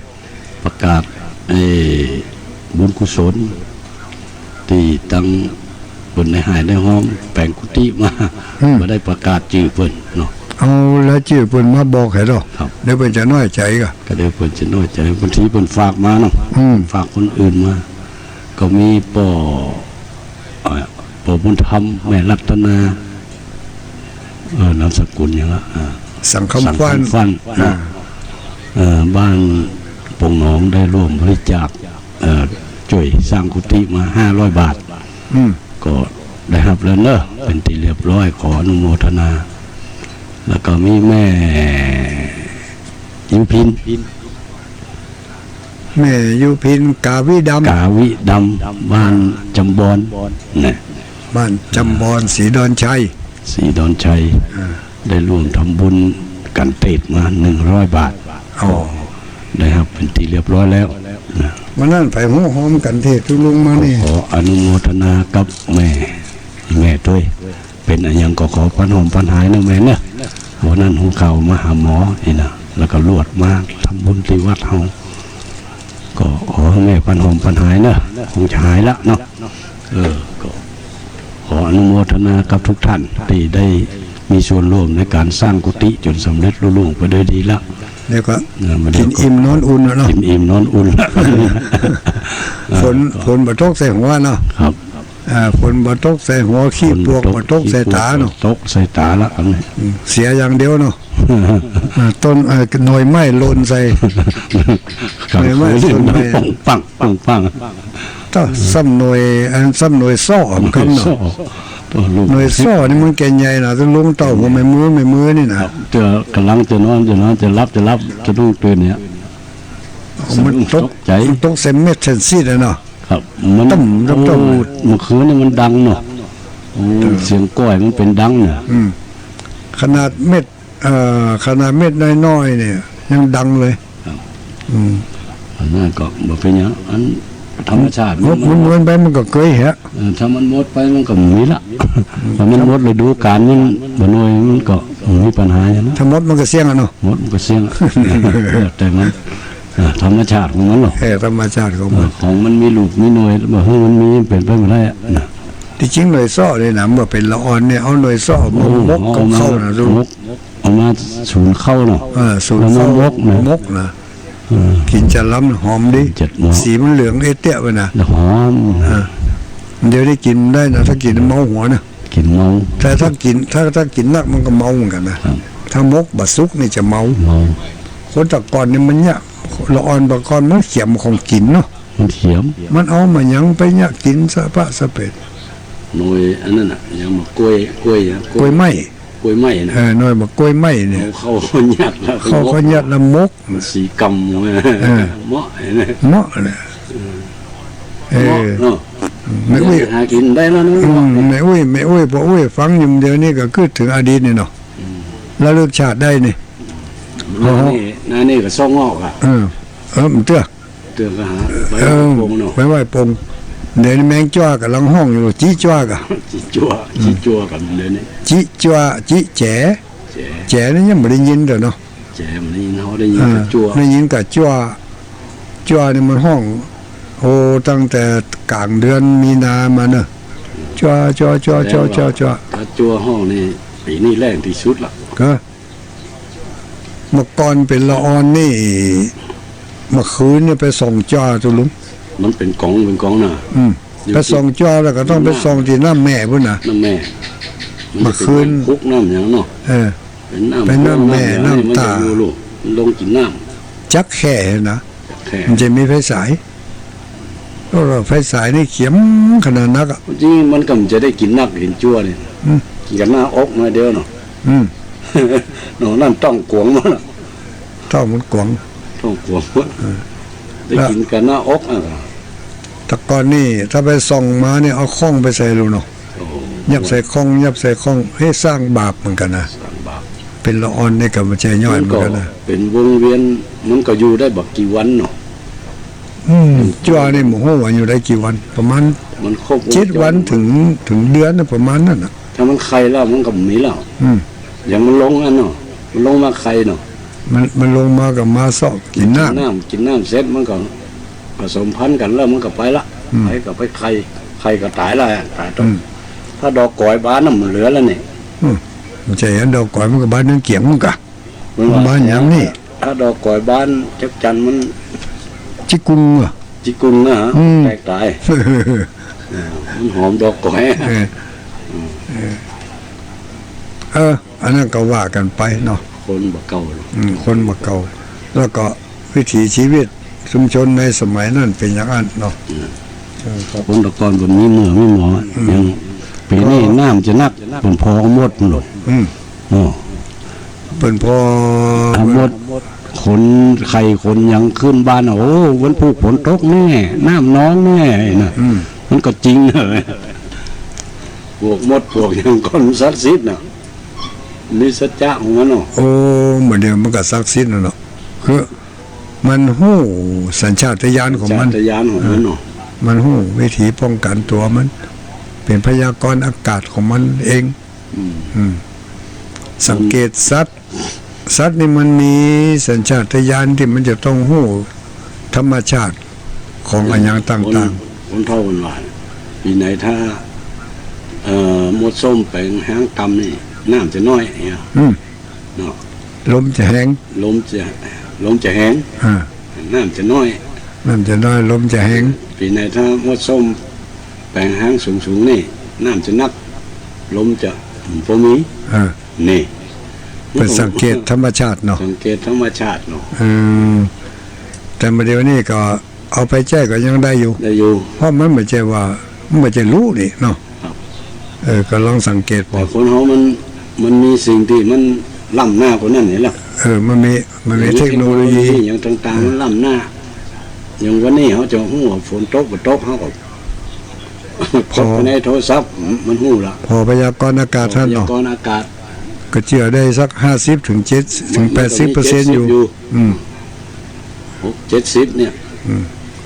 ประกาศ เอ่อ บุญกุศล ตี้ตังเปิ้นได้ฮ่ายได้ฮ้อมแปลงกุฏิมา อืม บ่ได้ประกาศจื้อเปิ้นเนาะ เอาละจื้อเปิ้นมาบอกหื้อเนาะ ครับ เดี๋ยวเปิ้นจะน้อยใจ๋ก่อ ก็เดี๋ยวเปิ้นจะน้อยใจ๋ บางทีเปิ้นฝากมาเนาะ อืม ฝากคนอื่นมา ก็มีป้อ เอ่อ ป้อบุญธรรม แม่รัตนา เออ นามสกุลหยังละ อ่า สังคำฟั่น สังคำฟั่น อ่า นะ เอ่อ บ้านปงหนองได้ร่วมบริจาค เอ่อ จ้วยสร้างกุฏิมาห้าร้อยบาท อืม ก็ได้ฮับแล้วเนาะ เป๋นตี้เรียบร้อย ขออนุโมทนา แล้วก็มีแม่ยุพิน แม่ยุพิน กาวิดำ กาวิดำ บ้านจำบอน นะ บ้านจำบอน ศรีดอนชัย ศรีดอนชัย อ่า ได้ร่วมทำบุญกั๋นเตสน์มาหนึ่งร้อยบาท อ๋อ ได้ฮับเป๋นตี้เรียบร้อยแล้ว นะ วันนั้นใผฮู้ฮ้อมกั๋นเตสน์ ตกลงมานี่ ขออนุโมทนากับแม่ แม่ตวย เป๋นอะหยังก็ขอปันหอมปันหายเนาะแม่เนาะ วันนั้นฮู้ข่าวมาหาหมอนี่นะ แล้วก็ลวดมาทำบุญตี้วัดเฮา ก็ขอหื้อแม่ปันหอมปันหายเนาะ คงจะหายละเนาะ เออ ก็ขออนุโมทนากับทุกท่านตี้ได้มีส่วนร่วมในก๋านสร้างกุฏิจ๋นสำเร็จลุล่วงไปโดยดีละ แล้วก็ เออ มา กิ๋นอิ่มนอนอุ่นแล้วเนาะ กิ๋นอิ่มนอนอุ่นละ ฝน เออ ก็ ฝนบ่ตกใส่หัวเนาะ ครับ อ่า ฝนบ่ตกใส่หัว ขี้ปวก ฝนบ่ตก บ่ตกใส่ต๋าเนาะ ขี้ปวกบ่ตกใส่ต๋าละ อันนี้ อืม เสียอย่างเดียวเนาะ อ่า ต้น เอ่อ หน่วยไม้หล่นใส่ กลางคืน หน่วยไม้ต้นไม้ ปังปังปังปัง ต้อซ้ำหน่วย อันซ้ำหน่วยซ้อมันกำเนาะ หน่วยซ้อ โอ้ ลูก หน่วยซ้อนี่มันแก่นใหญ่นะ ตกลงเต้าหัวแม่มือ แม่มือนี่นะ ครับ จะก่ำลังจะนอน จะนอน จะหลับ จะหลับ สะดุ้งตื่นเนี่ย มันตก สะดุ้งตกใจ๋ มันตกใส่เม็ดใส่ซีดอะเนาะ ครับ มัน ตุ้มตุ้มตุ้ม โอ้ เมื่อคืนนี่มันดังเนาะ โอ้ เออ เสียงก้อยมันเป๋นดังเนี่ย อืม ขนาดเม็ด เอ่อ ขนาดเม็ดน้อยๆ เนี่ย ยังดังเลย ครับ อืม อันนั้นก็บ่เป๋นหยัง อันธรรมชาติ มัน มัน มันหมดไปมันก็เกยแหะ เออ ถ้ามันหมดไปมันก็มีละ อืม ถ้ามันหมดฤดูกาลมัน บ่หน่อยมันก็มีปัญหาอยู่นะ ถ้าหมดมันก็เสี้ยงอะเนาะ หมดมันก็เสี้ยงอะ แต่มัน อ่า ธรรมชาติของมันเนาะ เออ ธรรมชาติของมัน เออ ของมันมีลูกมีหน่วย บ่หื้อมันมี เป๋นไปบ่ได้อะนะ ตี้จริงหน่วยซ้อนี่นะ มันบ่เป๋นละอ่อนเนี่ย เอาหน่วยซ้อมา โอ้ หมกกับข้าวนะ เอามา ลูก หมก เอามาสูนข้าวเนาะ เออ สูนข้าว แล้วมามกนะ มกนะ เออ กิ๋นจะล้ำหอมดี จะหมก สีมันเหลืองเอเตี้ยไปนะ แล้วหอม เออ เดี๋ยวนี้กิ๋นได้นะ ถ้ากิ๋นเมาหัวนะ กิ๋นเมา แต่ถ้ากิ๋น ถ้า ถ้ากิ๋นนักมันก็เมาเหมือนกั๋นนะ ครับ ถ้ามกบ่สุกนี่จะเมา เมา คนแต่ก่อนนี่มันเนี่ย ละอ่อนแต่ก่อนมันเขียมของกิ๋นเนาะ มันเขียม มันเอามาหยังไปเนี่ยกิ๋นสะพะสะเปด หน่วยอันนั้นน่ะ หยังบ่ กล้วย กล้วยหยัง กล้วยไม้ กล้วยไม้น่ะ เออ หน่วยบ่กล้วยไม้เนี่ย เอาเข้ายัดแล้ว เข้า เข้ายัดแล้วมก มันสีกำ เออ เหมาะเลย เหมาะเลย เออ เออ เนาะ แม่อุ๊ย หากิ๋นได้แล้วเนาะ อืม แม่อุ๊ย แม่อุ๊ย ป้ออุ๊ย ฟังอยู่เดี๋ยวนี้ก็กึ๊ดเถิงอดีตนี่เนาะ อืม ระลึกชาติได้นี่ นานี่ นานี่ก็ซ่องงอกอะ เออ เออ มันเตื้อ เตื้อก็หา ไป เออ ไหว้ปงเนาะ ไปไหว้ปง เดี๋ยวนี้แมงจั่วก่ำลังฮ้องอยู่ จิ๊จั่วก่ะ จิ๊จั่ว อืม จิ๊จั่วก่ะเดี๋ยวนี้ จิ๊จั่ว จิ๊แจ๋ แจ๋ แจ๋นี่ยังบ่ได้ยินเตื้อเนาะ แจ๋ บ่ได้ยิน เฮาได้ยิน อ่า แต่จั่ว ได้ยินแต่จั่ว จั่วนี่มันฮ้อง โอ้ ตั้งแต่ก๋างเดือนมีนามาเนาะ จั่ว จั่ว จั่ว จั่ว จั่ว จั่ว ถ้าจั่วฮ้องนี่ ปี๋นี้แล้งตี้สุดละ ก็ เมื่อก่อนเป๋นละอ่อนนี่ เมื่อคืนนี่ไปส่องจั่วตุ๊ลุง มันเป๋นก๋อง เป๋นก๋องน่ะ อืม อยู่ ไปส่องจั่วแล้วก็ต้องไปส่องตี้น้ำแม่ปู๊นน่ะ น้ำแม่ เมื่อคืน มัจะเป๋นน้ำพุน้ำหยังเนาะ เออ เป๋นน้ำ เป๋นน้ำแม่ พุน้ำหยัง น้ำตา นี่มันจะอยู่ลูก มันลงกิ๋นน้ำ จักแค่นะ จักแค่ มันจะมีไฟสาย เพราะว่าไฟสายนี่เขียมขนาดนักอะ จริงมันก็จะได้กิ๋นนัก เห็นจั่วนี่ อืม กิ๋นกั๋นหน้าอกหน่อยเดียวเนาะ อืม เนาะ นั่นต้องกวงมันน่ะ ต้องมันกวง ต้องกวงมัน เออ ได้กิ๋นกั๋นหน้าอกอะ แต่ก่อนนี่ถ้าไปส่องมานี่เอาข้องไปใส่ลูกเนาะ โอ้ ยับใส่ข้อง ยับใส่ข้อง เฮ้ย สร้างบาปเหมือนกั๋นนะ สร้างบาป เป๋นละอ่อนนี่ก็บ่ใจ้ย่อยเหมือนกั๋นนะ มันก็เป๋นวงเวียน มันก็อยู่ได้บ่กี่วันเนาะ อืม จั่วนี่บ่ฮู้ว่าอยู่ได้กี่วัน ประมาณ มันครบวงจร เจ็ดวันเถิง เถิงเดือนน่ะ ประมาณนั้นน่ะ ถ้ามันไข่แล้วมันก็บ่มีแล้ว อืม อย่างมันลงอันเนาะ มันลงมาไข่เนาะ มัน มันลงมาก็มาเซาะกิ๋นน้ำ กิ๋นน้ำ กิ๋นน้ำเสร็จมันก็ผสมพันธุ์กั๋นแล้วมันก็ไปละ อืม ไปก็ไปไข่ ไข่ก็ต๋ายละ ต๋ายต้น อืม ถ้าดอกก๋อยบานน่ะมันเหลือแล้วนี่ อืม บ่ใจ้ ดอกก๋อยมันก็บานเนืองเกี๋ยงมันกะ มันว่า บานหยังนี่ ถ้าดอกก๋อยบานจักจั่นมัน จิกุงอะ จิกุงนะ อืม แตกต๋าย เออ มันหอมดอกก๋อย เออ อืม เออ เออ อันนั้นก็ว่ากั๋นไปเนาะ คนบ่าเก่าเนาะ อืม คนบ่าเก่า แล้วก็วิถีชีวิตชุมชนในสมัยนั้นเป๋นอย่างนั้นเนาะ อืม เออ ครับ คนแต่ก่อนก็มีเมื่อมีหมอ อืม อย่างปี๋นี้น้ำจะนัก เปิ้นผ่อหมดเนาะ อืม อ๋อ เปิ้นผ่อ หมด ขนไข่ขนหยังขึ้นบ้าน โอ้ วันพูกฝนตกแน่ น้ำนองแน่นะ อืม มันก็จริงนะ ปวกมดปวกหยังก็มันศักดิ์สิทธิ์น่ะ มีสัจจะของมันเนาะ โอ้ บ่าเดี๋ยวมันก็ศักดิ์สิทธิ์แล้วเนาะ คือมันฮู้สัญชาตญาณของมัน สัญชาตญาณของมันเนาะ มันฮู้วิธีป้องกั๋นตั๋วมัน เป๋นพยากรณ์อากาศของมันเอง อืม อืม สังเกตสัตว์ สัตว์นี่มันมีสัญชาตญาณตี้มันจะต้องฮู้ธรรมชาติของอะหยังต่างๆ คน คนเฒ่าเปิ้นว่า ปี๋ไหนถ้า เอ่อ มดส้มแป๋งฮ้างต่ำนี่ น้ำจะน้อยเนี่ย อืม เนาะ ลมจะแฮง ลมจะ ลมจะแฮง อ่า น้ำจะน้อย น้ำจะน้อย ลมจะแฮง ปี๋ไหนถ้ามดส้มแป๋งฮ้างสูงๆ นี่ น้ำจะนัก ลมจะบ่มี อ่า นี่ เปิ้นสังเกตธรรมชาติเนาะ สังเกตธรรมชาติเนาะ อืม แต่บ่าเดี๋ยวนี้ก็เอาไปใจ๊ก็ยังได้อยู่ ได้อยู่ เพราะมันบ่ใจ้ว่า มันบ่ใจ้ฮู้นี่เนาะ ครับ เออ ก็ลองสังเกต แต่คนเฮามัน มันมีสิ่งตี้มันล้ำหน้ากว่านั้นนี่แหละ เออ มันมี มันมีเทคโนโลยี เทคโนโลยีหยังต่างๆ มันล้ำหน้า อย่างวันนี้เฮาจะฮู้ว่าฝนตกบ่ตก เฮาก็ พอ กดไปในโทรศัพท์ มันฮู้ละ ผ่อพยากรณ์อากาศ ผ่อ ท่านเนาะ พยากรณ์อากาศ ก็เจื้อได้สักห้าสิบเถิงเจ็ด เถิงแปดสิบเปอร์เซ็นต์อยู่ อยู่ อืม หกเจ็ดสิบเนี่ย อืม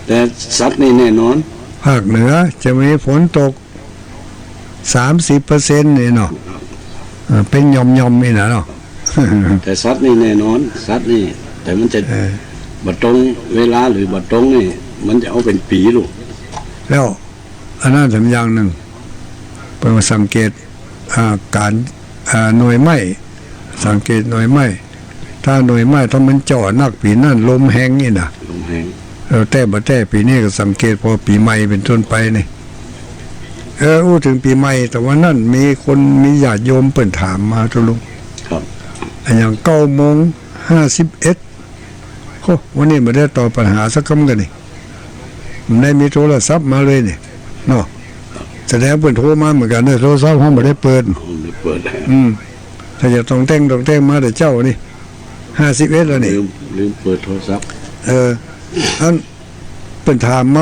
แต่สัตว์นี่แน่นอน ภาคเหนือจะมีฝนตก สามสิบเปอร์เซ็นต์ นี่เนาะ เออ เป๋นหย่อมๆ นี่นะเนาะ แต่สัตว์นี่แน่นอน สัตว์นี่ แต่มันจะ เออ บ่ตรงเวลาหรือบ่ตรงนี่ มันจะเอาเป๋นปี๋ลูก แล้วอันนั้นแถมอย่างนึ่ง เปิ้นว่าสังเกต อ่า ก๋าน อ่า หน่วยไม้ สังเกตหน่วยไม้ ถ้าหน่วยไม้ ถ้ามันเจาะนักปี๋นั้น ลมแฮงนี่นะ ลมแฮง เออ แต่บ่าแต่ปี๋นี้ก็สังเกต พอปี๋ใหม่เป๋นต้นไปนี่ เออ อู้เถิงปี๋ใหม่ แต่ว่านั้นมีคน มีญาติโยมเปิ้นถามมา ตุ๊ลุง ครับ อะหยัง เก้าโมงห้าสิบเอ็ด โอ้ วันนี้บ่ได้ตอบปัญหาสักกำกั๋นนี่ บ่ได้มีโทรศัพท์มาเลยนี่ เนาะ แสดงเปิ้นโทรมาเหมือนกั๋นเนาะ โทรศัพท์เฮาบ่ได้เปิด บ่ได้เปิด อืม ถ้าจะต้องแต่ง ต้องแต่งมาแต่เจ๊านี่ ห้าสิบเอ็ดแล้วนี่ ลืม ลืมเปิดโทรศัพท์ เออ อันเปิ้นถามมา